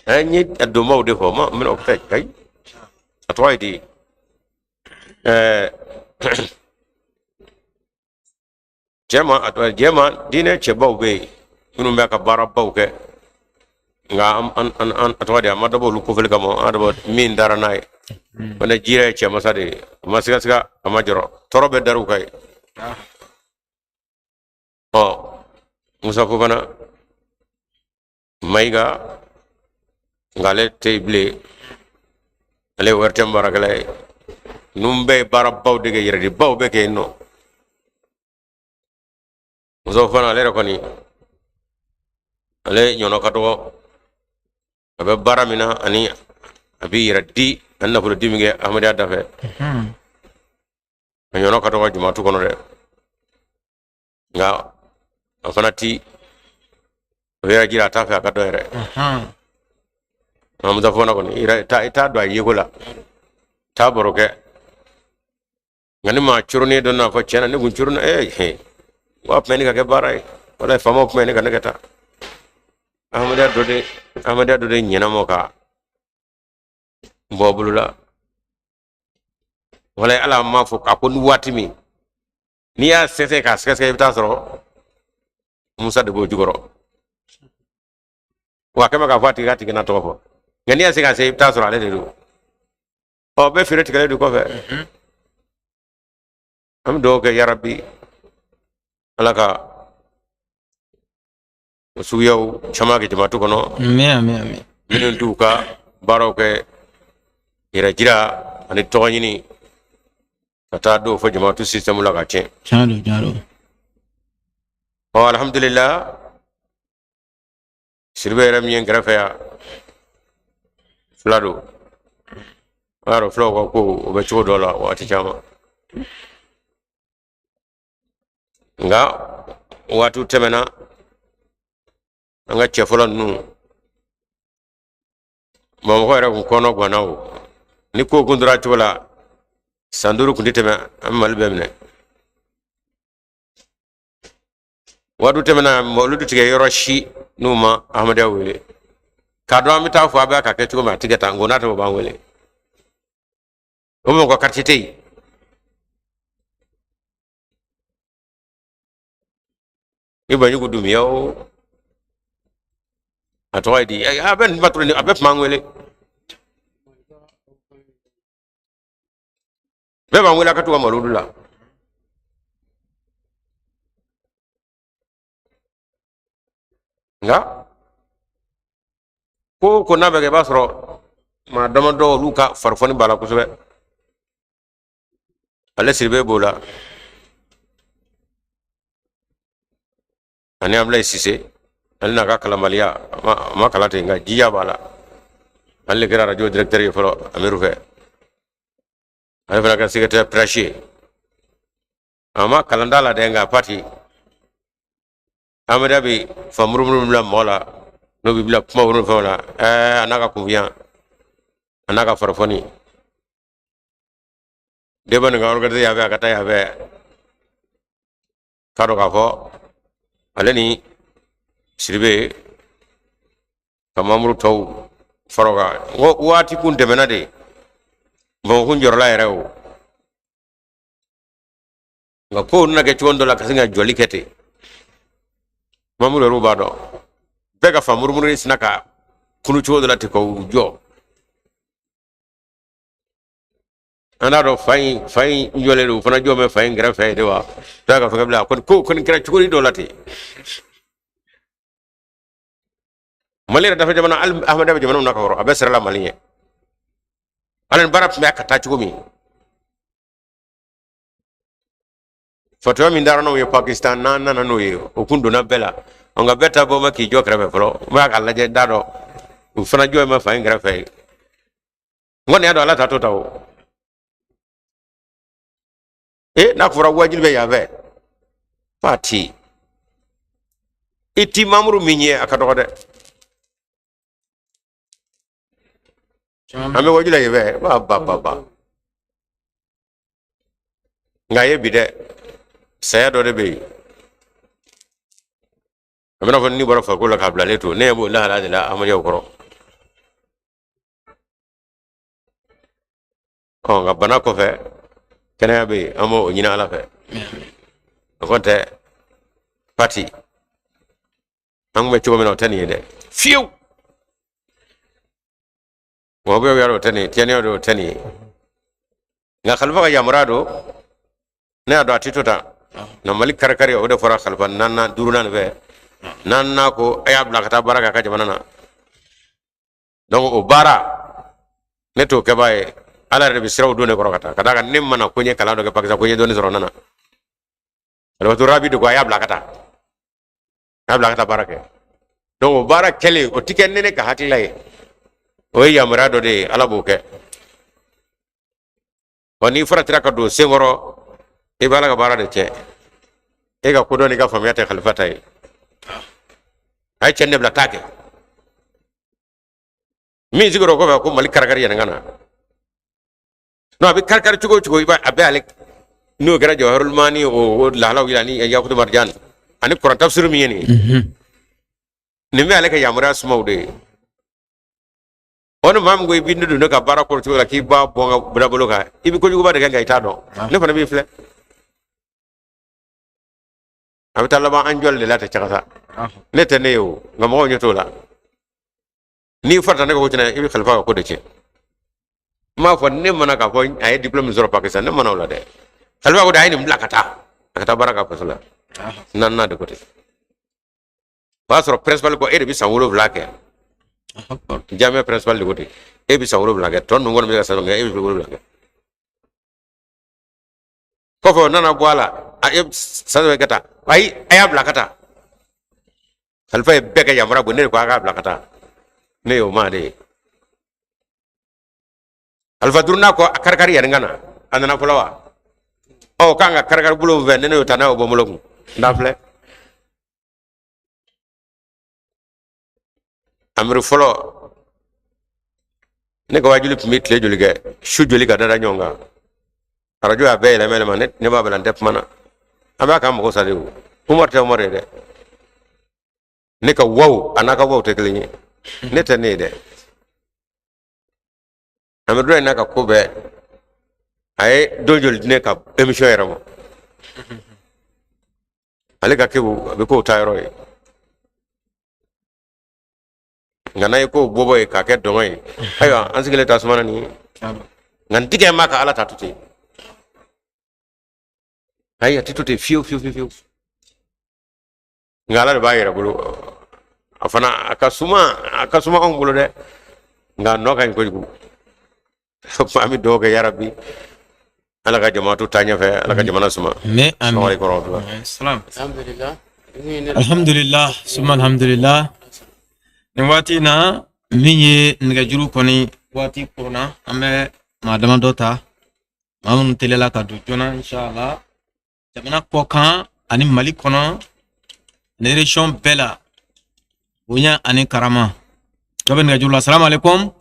An ye a donbaw de fɔ, ma n bɛna o kɛ. Ayi, a tɔgɔ ye di? Ɛɛ, cɛma, a tɔgɔ jɛma diinɛ cɛbaw bɛ yen minnu bɛ ka baarabaw kɛ, nka an an an a tɔgɔ di, a ma dabɔ olu kofɔli kama, an dabɔ min dara n'a ye. O ne Jire ye cɛmasa de ye, a ma sigasiga, a ma jɔrɔ, tɔɔrɔ bɛɛ dar'u kan ye. Ɔ, Musa Fofana Mayiga, nka ale tɛ yen bilen, ale ye ORTM baarakɛla ye. Ninnu bɛɛ ye baarabaw de kɛ, yɛrɛdibaw bɛ kɛ yen nɔ. Musa Fofana, ale yɛrɛ kɔni, ale ɲɔnɔ ka dɔgɔ, a bɛ baara min na ani a bɛ yɛrɛ di ani nafolo di min kɛ Ahmadenya da fɛ, a ɲɔnɔ ka dɔgɔ jamaatu kɔnɔ dɛ. Nka a fana ti o yɛrɛ jira, a t'a fɛ a ka dɔn yɛrɛ. Nka Musa Fofana kɔni, i t'a dɔn a yeko la, t'a baro kɛ. Nka ni maa coronnen dɔ n'a fɔ tiɲɛ na, ne kun coronna, ee, wa tun bɛ ne ka kɛ baara ye, wala faamaw tun bɛ ne ka ne kɛ taa. Ahmadenya dɔ de ɲɛnamɔ ka bɔ bolo la. Wala Ala m'a fɔ a ko ni waati min n'i y'a sɛgɛsɛgɛ k'a sɛgɛsɛgɛ, i bɛ taa sɔrɔ Musa de b'o jukɔrɔ. Wa a kɛmɛ k'a fɔ a tigi ka tigi n'a tɔgɔ fɔ, nka n'i y'a se ka se, i bɛ taa sɔrɔ ale de don. Ɔ, bɛɛ feere tigɛlen don kɔfɛ. An bɛ dugawu kɛ, yarabi, Ala ka o suguyaw caman kɛ jamaatu kɔnɔ. Amin, amin, amin. Minnu t'u ka baaraw kɛ yɛrɛ jira ani tɔgɔ ɲini ka taa dɔw fɔ jamaatu système la ka tiɲɛ. Tiɲɛ don, tiɲɛ don. Ɔ, alhamdulillah, Siribe yɛrɛ min ye n kɛrɛfɛ yan, fila don. A y'a dɔn filaw ka ko o bɛ cogo dɔ la waati caman, nka waatiw tɛmɛna, an ka cɛ fɔlɔ ninnu, Bamakɔ yɛrɛ kun kɔnɔ ganna o ni ko kun tora cogo la, san 5 kun tɛ tɛmɛ, an bɛ Mali bɛɛ minɛ. Waati tɛmɛna, olu tigɛ yɔrɔ si n'u ma Ahmadenya wele k'a dɔn an bɛ taa fɔ a bɛ ka kɛ cogo min, a tigɛ tan ko n'a tɛ, o b'an wele o Bamakɔ quartier tɛ yen. I Banjugu Dunbiya o a tɔgɔ ye di, a bɛ nin patron, a bɛɛ tun b'an wele, bɛɛ b'an wele a ka to ka malodu la. Nka ko o ko n'a bɛ kɛ, i b'a sɔrɔ maa damadɔ olu ka farifoni b'a la kosɛbɛ. Ale Siribe b'o la, ani Abulayi Sise, ale n'a ka kalanbaliya, a ma kalan ten, nka jija b'a la. Ale de kɛra arajo directeur ye fɔlɔ Amiru fɛ, ale fana kɛra secrétaire presse ye. A ma kalan t'a la dɛ, nka pati Amadu bɛ fa murumuru bila mɔgɔ la, n'o bɛ bila kuma woro fɛnw la. A n'a ka kunfiya, a n'a ka farifoni débat nin ka organiser yan fɛ, a ka taa yan fɛ, k'a dɔn k'a fɔ ale ni Siribe ka mamuru tɔw fara o kan. N ko waati kun tɛmɛna de, Bamakɔ kun jɔrɔla yɛrɛ o, nka kow nana kɛ cogo dɔ la ka sin ka jɔli kɛ ten. Mamuru yɛrɛw b'a dɔn, bɛɛ ka fa murumuru sina ka kunu cogo dɔ la ten k'u jɔ. An t'a dɔn fa in jɔlen don, u fana jɔ bɛ fa in kɛrɛfɛ de wa, taa ka fɛngɛ bila kɔni, kow kɔni kɛra cogo dɔ la ten. Mali yɛrɛ dafɛ jamana, hali Ahmadu bɛ jamana min na ka kɔrɔ, a bɛɛ sirala Mali ɲɛ. Hali ni baara tun bɛ ka taa cogo min, fatuwa min dara n'o ye Pakistan, n'an nana n'o ye, o kun donna bɛɛ la. Nka bɛɛ ta bɔ ma k'i jɔ kɛrɛfɛ fɔlɔ, n b'a ka lajɛ, n t'a dɔn u fana jɔ bɛ fa in kɛrɛfɛ ye. N kɔni y'a dɔn Ala ta to ta o. E n'a fɔra wajibi bɛ yan fɛ, pati i ti mamuru min ye, a ka dɔgɔ dɛ. An bɛ wajibi la yen fɛ, ba ba ba ba. Nka ye bi dɛ, saya dɔ de bɛ yen, a bɛna fɔ ni bɔra farikolo la k'a bilalen to, ne ɲɛ b'o lahala de la Ahmadiyyaw kɔrɔ. Ɔ nka bana kɔfɛ kɛnɛya bɛ yen, an b'o ɲini Ala fɛ. O kɔni tɛ pati an tun bɛ cogo min na, o tɛ nin ye dɛ fiyewu. Mɔgɔ bɛ yɔrɔ o tɛ nin ye, tiɲɛni o tɛ nin ye. Nka Khalifa ka yamaruya don, ne y'a dɔn a tɛ to tan na. Mali kari-kari, o de fɔra Khalifa naaninan duurunan de fɛ. Naaninan ko a y'a bila ka taa baara kɛ a ka jamana na. Donc o baara ne t'o kɛbaa ye, Ala yɛrɛ de bɛ siraw don ne kɔrɔ ka taa, ka d'a kan ne mana ko n ye kalan dɔ kɛ Pakistan, ko n ye dɔɔni sɔrɔ n nana. Khalifatu Rabi de ko a y'a bila ka taa, a y'a bila ka taa baara kɛ. Donc o baara kɛlen, o ti kɛ ne ka hakilila ye, o ye yamaruya dɔ de ye, Ala b'o kɛ. Ɔ n'i faratira ka don senkɔrɔ, i bɛ Ala ka baara de tiɲɛ. E ka kodɔn n'i ka faamuya tɛ Khalifa ta ye. A ye cɛ ne bila taa kɛ min sigira o kɔfɛ ko Mali karikari yanni ka na. Non, a bɛ karikari cogo o cogo, i b'a a bɛ ale n'o kɛra Jawahirul Maani, o lahalaw yira ni Yakutu Marjan ani kuran tafsir min ye nin ye, nin bɛ ale ka yamaruya sumaw de ye. O ni maa min ko i b'i don ne ka baara kɔrɔ cogo la k'i b'a bɔ n ka dabolo kan, i bɛ kojuguba de kɛ, nka i t'a dɔn. Ne fana b'i filɛ, a bɛ taa laban an jɔli de la tɛ cagasa. Ne tɛ ne ye o, nka mɔgɔw ɲɛ t'o la. N'i farata ne ka ko tiɲɛ, i bɛ Khalifa ka ko de tiɲɛ. N m'a fɔ ne mana k'a fɔ a ye diplôme sɔrɔ Pakistan, ne mana o la dɛ. Khalifa ko de a ye nin bila ka taa, a ka taa baara k'a faso la. Naaninan de ko ten. O y'a sɔrɔ principal ko e de bɛ san 7 kɛ. Jamiya principal de ko ten, e bɛ san 7 kɛ, tɔ ninnu kɔni bɛ se ka san kɛ, e bɛ 7 kɛ. Kɔfɛ o nana bɔ a la, a e san saba kɛ tan, ayi a y'a bila ka taa. Khalifa ye bɛɛ kɛ yamaruya bɔ, ne de ko a k'a bila ka taa, ne y'o maa de ye. Alifa duurunan ko a karikari yanni ka na, a nana fɔlɔ wa? Ɔ k'an ka karikari bolo min fɛ, ne y'o ta, n'a y'o bɔ n bolo kun, n t'a filɛ. Amiru fɔlɔ, ne ka wajuli tun bɛ tile joli kɛ, su joli ka dada ɲɔgɔn kan, arajo y'a bɛɛ yɛlɛma yɛlɛma, ne b'a bila, n tɛ kuma na. An b'a k'an mago sa de o. Umaru tɛ Umaru ye dɛ. Ne ka waw a n'a ka waw tɛ kelen ye, ne tɛ ne ye dɛ. Amiru dɔ in n'a ka ko bɛɛ, a ye don joli di ne ka émission yɛrɛ ma. Ale ka kegu a bɛ k'o taayɔrɔ ye. Nka n'a ye kow bɔbɔ ye k'a kɛ dɔngɔ ye, ayiwa an sigilen ta sumana nin ye. Nka n tigɛ ma ka Ala ta to ten. Ayi, a tɛ to ten fiyewu fiyewu fiyewu. Nka Ala de b'a yɛrɛ bolo. A fana a ka suma, a ka suma anw bolo dɛ. Nka a nɔ ka ɲi kojugu. An bɛ dugawu kɛ yarabi. Ala ka jama to taa ɲɛfɛ, Ala ka jamana suma. Mais amin. Assalamu alaikum warahmatullahi. Salam. Alhamdulillah, summa alhamdulillah. Nin waati in na min ye nɛgɛjuru kɔni waati koronna, an bɛ maa damadɔ ta, maa minnu teliyala ka don joona inshallah. Jamana kɔkan ani Mali kɔnɔ ni région bɛɛ la, bonya ani karama. Dɔ bɛ nɛgɛjuru la. Salamu alaikum.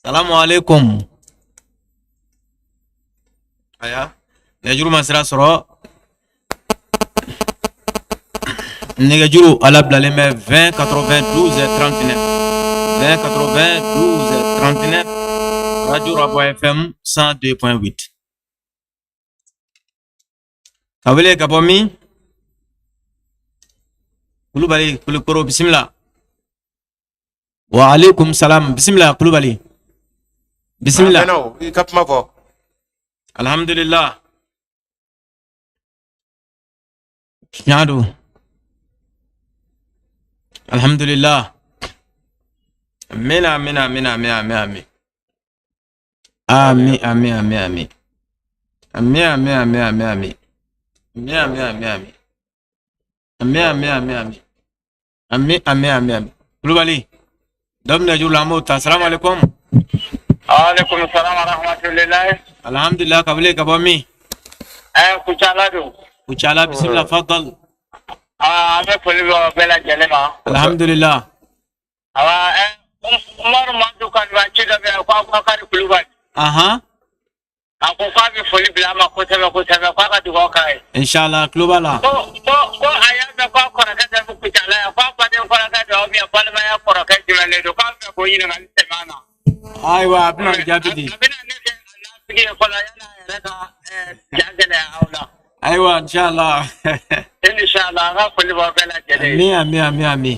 Salamu alaikum. Aya, nɛgɛjuru ma sira sɔrɔ. Nɛgɛjuru ala bilalen bɛ 20 92 39, 20 92 39, Radio Rabwa FM 102.8. Ka wele ka bɔ min? Kulubali Kulukoro, bisimila. Wa alaikum salam, bisimila Kulubali. Bisimila. I ka kuma fɔ. Alhamdulillah. Tiɲɛ don. Alhamdulillah. Amina amina amina amina amina amin. Amin amin amin amin. Amin amin amin amin amin. Amin amin amin amin. Amin amin amin amin. Amin amin amin amin. Kulubali. Dɔ bɛ nɛgɛjuru la, an b'o ta. Salamu alaikum. Alaikum salam wa rahmatullahi. Alhamdulillah, ka wele ka bɔ min? Kucala don. Kucala, bisimila, fadal. An bɛ foli bɛ bɛɛ lajɛlen ma. Alhamdulillah. Awa, Umaru Madu Kaniba ci dɔ bɛ yan ko Abubakari Kulubali. Ahan. A ko k'a bɛ foli bila a ma kosɛbɛ kosɛbɛ, k'a ka dugawu k'a ye. Inshallah, tulo b'a la. Ko a y'a mɛn k'a kɔrɔkɛ dɔ bɛ Kucala yan, k'a baden kɔrɔkɛ dɔ ou bien balimaya kɔrɔkɛ jumɛn de don, k'a bɛ fɛ k'o ɲininkali tɛmɛ an na. Ayiwa, a bɛna jaabi di. A bɛna ne kɛ a lasigi ye fɔlɔ yan'a yɛrɛ ka ja gɛlɛya aw la. Ayiwa, inshallah. Inshallah, an ka foli b'aw bɛɛ lajɛlen ye. Amin amin amin amin.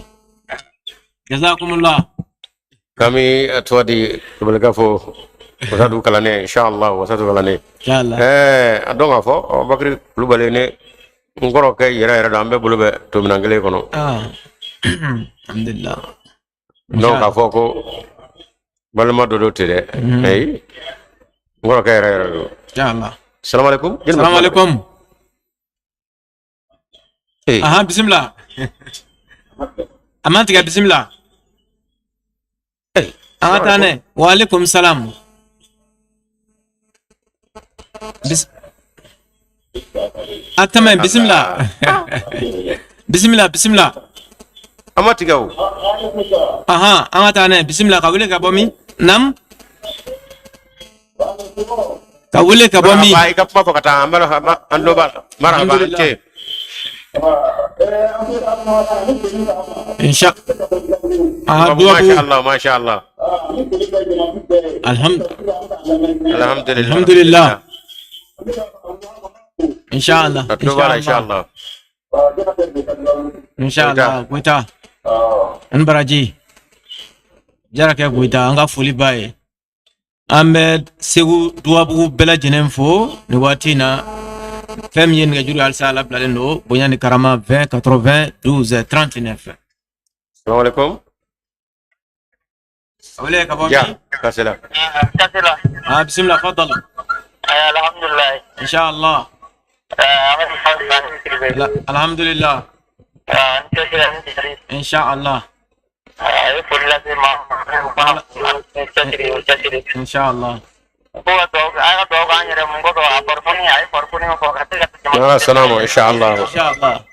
Jazakumullah. Kami tɔgɔ di Kulubali fo wasadu kalane inshallah, wasadu kalane. Inshallah. A dɔn k'a fɔ Bakari Kulubali ne n kɔrɔkɛ yɛrɛ yɛrɛ don, an bɛɛ bolo bɛ tominan kelen kɔnɔ. Alhamdulillah. Donc k'a fɔ ko balima dɔ don ten dɛ. Ayi, n kɔrɔkɛ yɛrɛ yɛrɛ don. Inshallah. Salamu alaikum. Salamu alaikum. Ahan, bisimila. A ma tigɛ, bisimila. An ka taa n'a ye. Wa alaikum salam. A tɛmɛ, bisimila. Bisimila, bisimila. An ma tigɛ o. Ahan, an ka taa n'a ye. Bisimila, ka wele ka bɔ min? Nam? Ka wele ka bɔ min? I ka kuma fɔ ka taa, an an dɔ b'a la. Marhaba, an ce. Insha Allah. Masha Allah, masha Allah. Alhamdulillah. Alhamdulillah. Inshallah. Inshallah. Inshallah. Goita. An baraji. Jarakɛ Goita, an ka foli b'a ye. An bɛ Segu Duwabugu bɛɛ lajɛlen fo nin waati in na. Fɛn min ye nɛgɛjuru ye halisa ala bilalen don, bonya ni karama 20 80 12 39. Salamu alaikum. Wele ka bɔ min? Ja, Kasela. Kasela. Ah, bisimila, fadal. Alhamdulillah. Inshallah. Alhamdulillah. Inshallah. Inshallah. Salamu inshallah. Inshallah.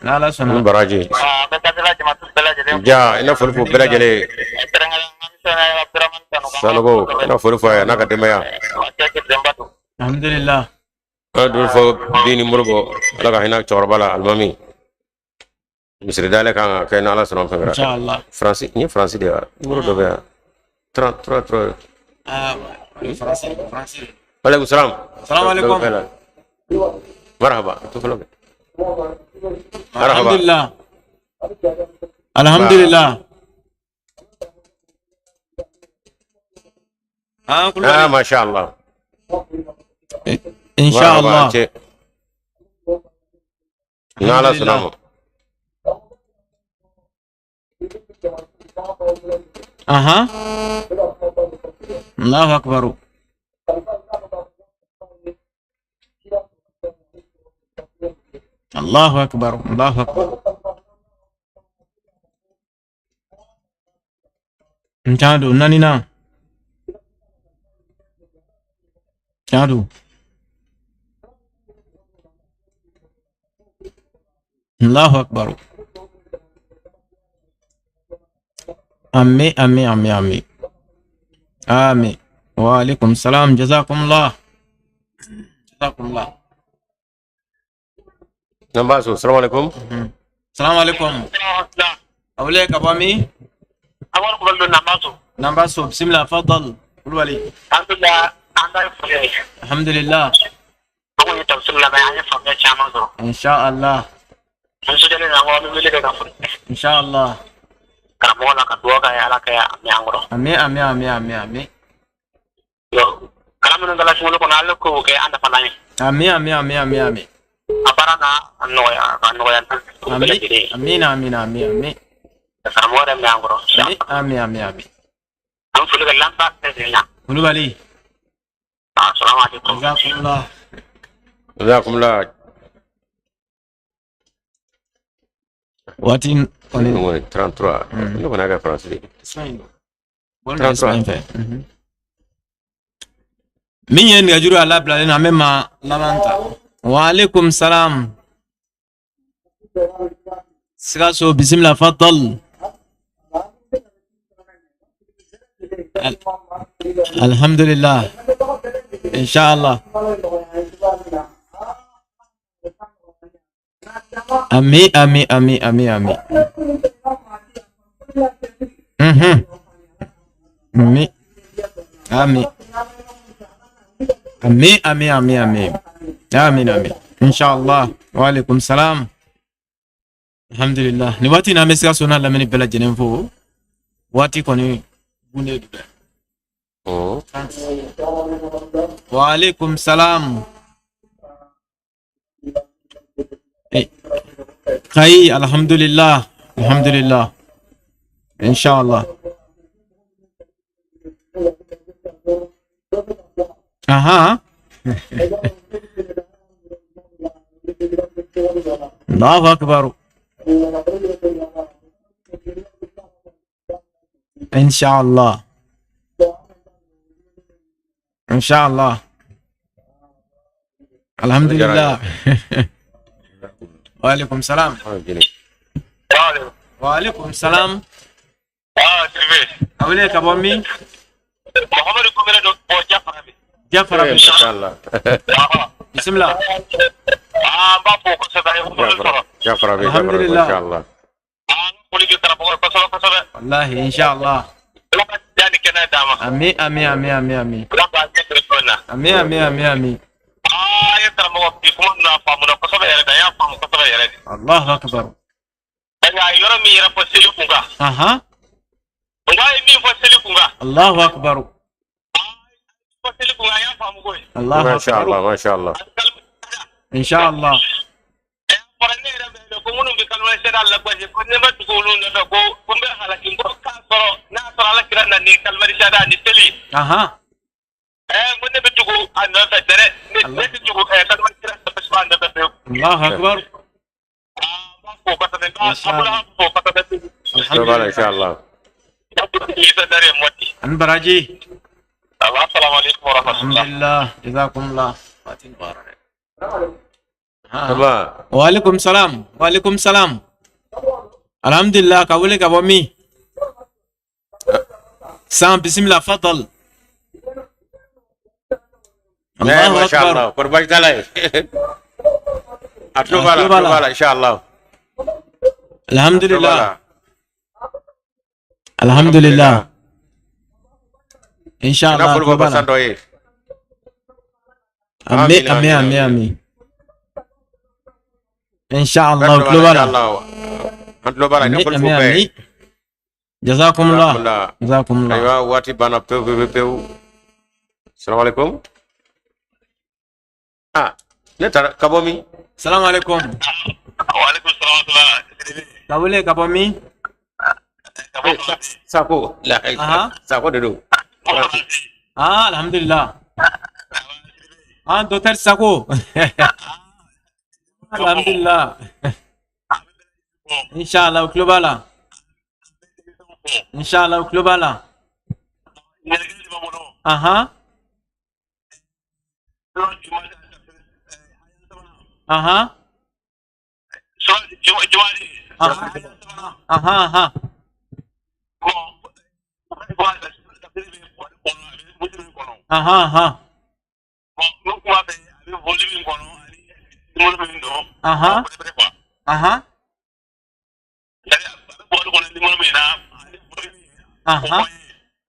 N'Ala sɔnna. Baraji. Ja, i n'a foli fo bɛɛ lajɛlen. Sanogo, i n'a foli fo a ye n'a ka denbaya. Alhamdulillah. An dun fɔ bin ni Moribo, Ala ka hinɛ cɛkɔrɔba la, alimami. Misiri dayɛlɛ kan ka kɛ n'Ala sɔnna fɛn kɛra. Inshallah. Faransi, n ye Faransi de ye wa? Numéro dɔ bɛ yan. 33 3. Ah, Faransi, Faransi. Waalaikum salam. Salaam alaikum. Marhaba. Marhaba. Alhamdulillah. Alhamdulillah. Ah, ah, masha Allah. Inshallah. Nala salamu. Aha. Allahu akbar. Allahu akbar. Allahu akbar. Ntado nanina. Ntado. Allahu akbar. Ami ami ami ami. Ami. Wa alaikum salam. Jazakumullah. Jazakumullah. Nambaso, assalamu alaikum. Assalamu alaikum. Awle kabami. Awal kubaldo nambaso. Nambaso, bismillah, fadal. Kulwali. Alhamdulillah, anda fure. Alhamdulillah. Awu ni tafsir la bayan ya famya chama zo. Inshallah. Sujale na ngwa mi le ka fure. Inshallah. Karamɔgɔ la ka duwawu k'a ye Ala ka mɛn an kɔrɔ. Ami ami ami ami ami. Kalan minnu kɛla sunkalo kɔnɔ Ala k'o kɛ an nafalan ye. Ami ami ami ami ami. A baara n'a nɔgɔya ka nɔgɔya bɛɛ lajɛlen ye. Amina amina ami ami. Karamɔgɔ yɛrɛ mɛn an kɔrɔ. Ami ami ami ami. An foli kɛ lanba bɛɛ lajɛlen na. Kulubali. Assalamu alaikum. Jazakumullah. Jazakumullah. Waati kɔni 33. Ne kɔni y'a kɛ faransi de. 33. Min ye nɛgɛjuru a labilalen na an bɛ maa laban ta. Wa alaikum salam. Sikaso, bisimila, fadal. Alhamdulillah. Inshallah. Ami ami ami ami ami. Ami ami ami ami ami ami. Amin amin. Inshallah. Wa alaikum salam. Alhamdulillah. Ni waati na an bɛ Sikaso n'a lamini bɛɛ lajɛlen fo. Waati kɔni gunnen don dɛ. Wa alaikum salam. Kayi, alhamdulillah, alhamdulillah, inshallah. Aha. Allahu akbar. Inshallah. Inshallah. Alhamdulillah. Wa alaikum salam. Wa alaikum salam. Awle ka bɔ min? Muhammadu Kumere do bɔ Jafarabi. Jafarabi. Inshallah. Bismillah. Ah, n b'a fo kosɛbɛ. Jafarabi. Alhamdulillah. Inshallah. Ah, foli bɛ karamɔgɔ kosɛbɛ kosɛbɛ. Wallahi inshallah. Ala ka diya ni kɛnɛya d'a ma. Ami ami ami ami ami. Ala k'a ɲɛ sɔrɔ fɛn na. Ami ami ami ami. Ah, ye karamɔgɔ bi kuma ninnu a faamuna kosɛbɛ yɛrɛ de, a y'a faamu kosɛbɛ yɛrɛ de. Allahu akbar. Nka a ye yɔrɔ min yɛrɛ fɔ seli kun kan. Aha. Nka a ye min fɔ seli kun kan. Allahu akbar. Fɔ seli kun kan, a y'a faamu koyi. Allahu akbar. Masha Allah, masha Allah. Inshallah. Fɔra ne yɛrɛ bɛ ko minnu bɛ kalo sera lagosi ko ne ma tugu olu nɔfɛ ko ko n bɛ halaki ko k'a sɔrɔ n'a sɔrɔ Ala kira na ni kalimari sariya ni seli. Aha. Ko ne bɛ tugu a nɔfɛ dɛrɛ ne tɛ tugu kalimari sira a nɔfɛ pewu. Allahu akbar. Alhamdulillah, inshallah. An baraji. Assalamu alaikum wa rahmatullah. Alhamdulillah, jazakumullah. Fatin barak. Wa alaikum salam. Wa alaikum salam. Alhamdulillah, ka wele ka bɔ min? San bismillah, fadal. Allahu akbar. Korbaji t'a la ye. A tulo b'a la, a tulo b'a la, inshallah. Alhamdulillah. Alhamdulillah. Inshallah. Nafolo bɔ basan dɔ ye. Ami ami ami ami. Inshallah tulo b'a la. An tulo b'a la. Ami ami ami. Jazakumullah. Jazakumullah. Ayiwa, waati banna pewu pewu pewu. Salaamaaleykum. Ah, ne taara ka bɔ min? Salaam alaikum. Waaleykum salaam wa rahmatulah. Ka wele ka bɔ min? Sako. Sako de don. Ah, alhamdulillah. Ah, docteur Sako. Alhamdulillah. Inshallah, tulo b'a la. Inshallah, tulo b'a la. Aha. Aha. Aha, aha. Aha, aha. Aha. Aha. Aha.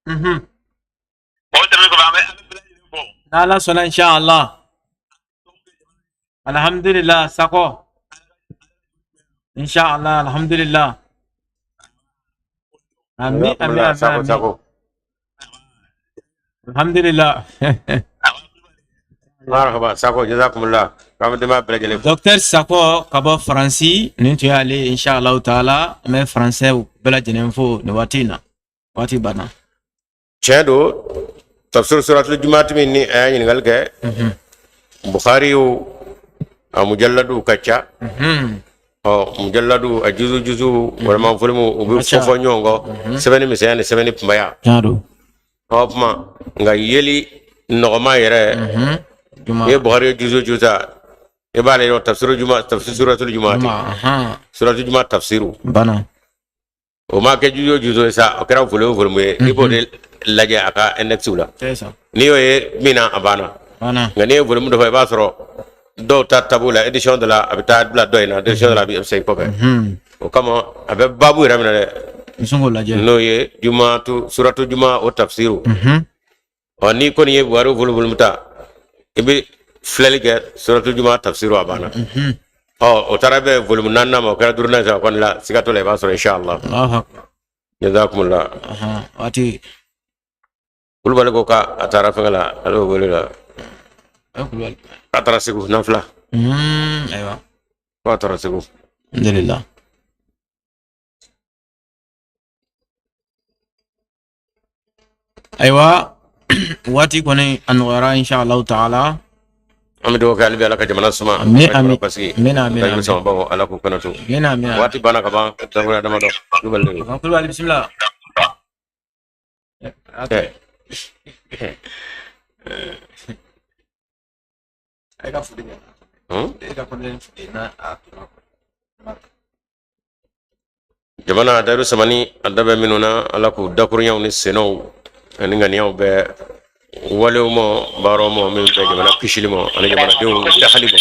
Mhm. N'Ala sɔnna inshallah. Alhamdulillah Sako. Inshallah, alhamdulillah. Ami ami ami ami. Alhamdulillah. Marhaba Sako, jazakumullah. K'an bɛ denbaya bɛɛ lajɛlen fo. Docteur Sako ka bɔ Faransi, nin tun y'ale inshallah taala. An bɛ faransɛw bɛɛ lajɛlen fo nin waati in na. Waati banna. Tiɲɛ don, tafsir suratul jumaati min ni a y'a ɲininkali kɛ, Bukhari a mujalladu ka ca. Ɔ, mujalladu a juzu juzu walima volume u bɛ fɔ fɔ ɲɔgɔn kɔ, sɛbɛnni misɛnya ni sɛbɛnni kunbaya. Tiɲɛ don. Ɔ kuma nka yeli nɔgɔma yɛrɛ, n'i ye Bukhari juzu juzu ta, i b'ale dɔn tafsir juma, tafsir suratul jumaati, suratul juma tafsiru. Bana. O ma kɛ juzu juzu ye sa, o kɛra volume volume ye, i b'o de lajɛ a ka index la. N'i y'o ye min na, a banna. Nka n'i ye volume dɔ fɔ, i b'a sɔrɔ dɔw ta tabu la, édition dɔ la a bɛ taa bila dɔ in na, édition dɔ la a bɛ segin kɔfɛ. O kama a bɛ baabu yɛrɛ minɛ dɛ. N'o ye jumatu suratu juma o tafsiru. Ɔ, n'i kɔni ye Buhari volume volume ta, i bɛ filɛli kɛ suratu juma tafsiru, a banna. Ɔ, o taara bɛn volume naaninan ma, o kɛra duurunan ye, o kɔni la siga t'o la, i b'a sɔrɔ inshallah. Jazakumullah. Waati. Kulubali ko k'a taara fɛngɛ la, ale bɛ wele la. K'a taara Segu nafila. Ayiwa. K'a taara Segu. Alhamdulillah. Ayiwa, waati kɔni a nɔgɔyara inshallah taala. An bɛ dugawu kɛ hali bi, Ala ka jamana suma. Amin amin. Basigi. Amin amin. Amin. Samabaw Ala k'u kana to. Amin amin. Waati banna ka ban, dakuruɲɛ damadɔ. Kulubali de don. Kulubali bisimila. E ka foli kɛ. E ka kɔnɔ foli n'a a tora. Jamana dayiru samani a da bɛ minnu na, Ala k'u dakuruɲɛw ni senɔw ani ŋaniyaw bɛɛ walew ma, baaraw ma min bɛ jamana kisili ma ani jamanadenw dahali ma.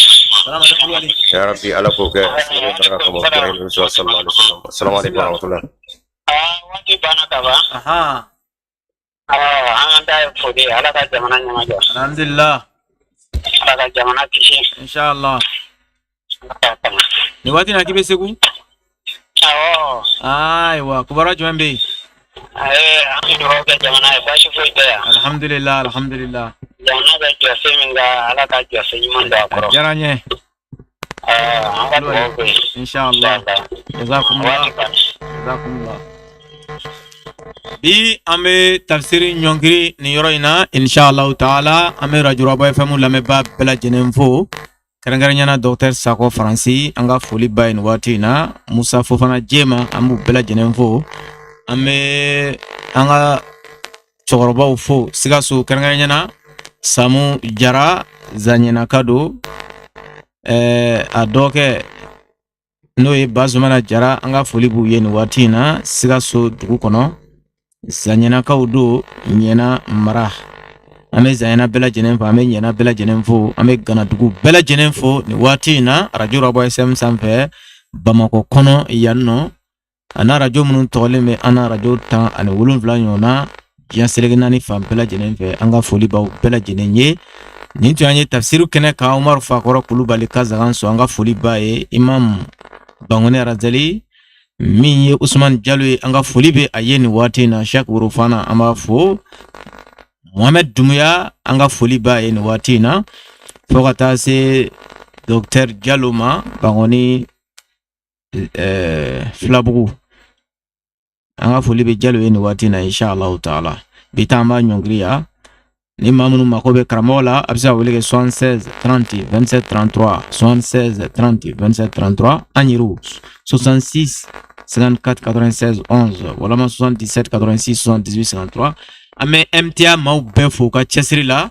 Ya Rabbi, Ala k'o kɛ baraka kama sallallahu alaihi wasallam. Assalamu alaikum warahmatullah. Waati banna ka ban. An ta ye foli, Ala ka jamana ɲɛmajɔ. Alhamdulillah. Ala ka jamana kisi. Inshallah. Nin waati na k'i bɛ Segu? Awɔ. Ayiwa, kibaruya jumɛn bɛ yen? An bɛ dugawu kɛ jamana ye, baasi foyi tɛ yan. Alhamdulillah, alhamdulillah. Jamana bɛ jɔsen min kan, Ala ka jɔsen ɲuman don a kɔrɔ. A diyara n ye. An ka dugawu kɛ. Inshallah. Jazakumullah. Jazakumullah. Bi an bɛ tafsiri ɲɔngiri nin yɔrɔ in na inshallah taala. An bɛ Radio Raboy FM lamɛnbaa bɛɛ lajɛlen fo, kɛrɛnkɛrɛnnenya la docteur Sako Faransi, an ka foli ba ye nin waati in na. Musa Fofana Jema, an b'u bɛɛ lajɛlen fo. An bɛ an ka cɛkɔrɔbaw fo Sikaso, kɛrɛnkɛrɛnnenya la Samu Jara Zaɲɛnaka don, a dɔgɔkɛ n'o ye Bazumana Jara, an ka foli b'u ye nin waati in na Sikaso dugu kɔnɔ. Zaɲɛnakaw don, Ɲɛna mara. An bɛ Zaɲɛna bɛɛ lajɛlen fo, an bɛ Ɲɛna bɛɛ lajɛlen fo, an bɛ Ganadugu bɛɛ lajɛlen fo nin waati in na Radio Raboy FM sanfɛ Bamakɔ kɔnɔ yan nɔ. A n'a radio minnu tɔgɔlen bɛ an na, radio 17 ɲɔgɔn na diɲɛ seleke naani fan bɛɛ lajɛlen fɛ, an ka foli b'aw bɛɛ lajɛlen ye. Nin tun y'an ye tafsiru kɛnɛ kan. Umaru Fakɔrɔ Kulubali ka Zaganso, an ka foli b'a ye. Imam Bangoni Arazali, min ye Usman Jalo ye, an ka foli bɛ a ye nin waati in na. Shak Worofana, an b'a fo. Mohamed Dumuya, an ka foli b'a ye nin waati in na, fo ka taa se Docteur Jalo ma Bangoni Filabugu. An ka foli bɛ Jalo ye nin waati in na, inshallah taala. Bi ta an b'a ɲɔngiri yan. Ni maa minnu mako bɛ karamɔgɔ la, a bɛ se ka wele kɛ 76 30 27 33, 76 30 27 33, an yɛrɛw 66 54 96 11 walama 77 86 78 53. An bɛ MTA maaw bɛɛ fo u ka cɛsiri la.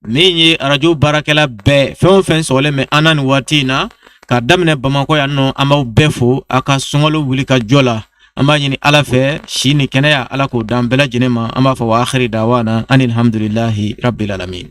Min ye arajo baarakɛla bɛɛ, fɛn o fɛn sɔgɔlen bɛ an na nin waati in na, k'a daminɛ Bamakɔ yan nɔ, an b'aw bɛɛ fo a ka sunkalo wuli ka jɔ la. An b'a ɲini Ala fɛ, si ni kɛnɛya, Ala k'o d'an bɛɛ lajɛlen ma. An b'a fɔ wa akhiri dawana anilhamdulilahi rabbil alamin.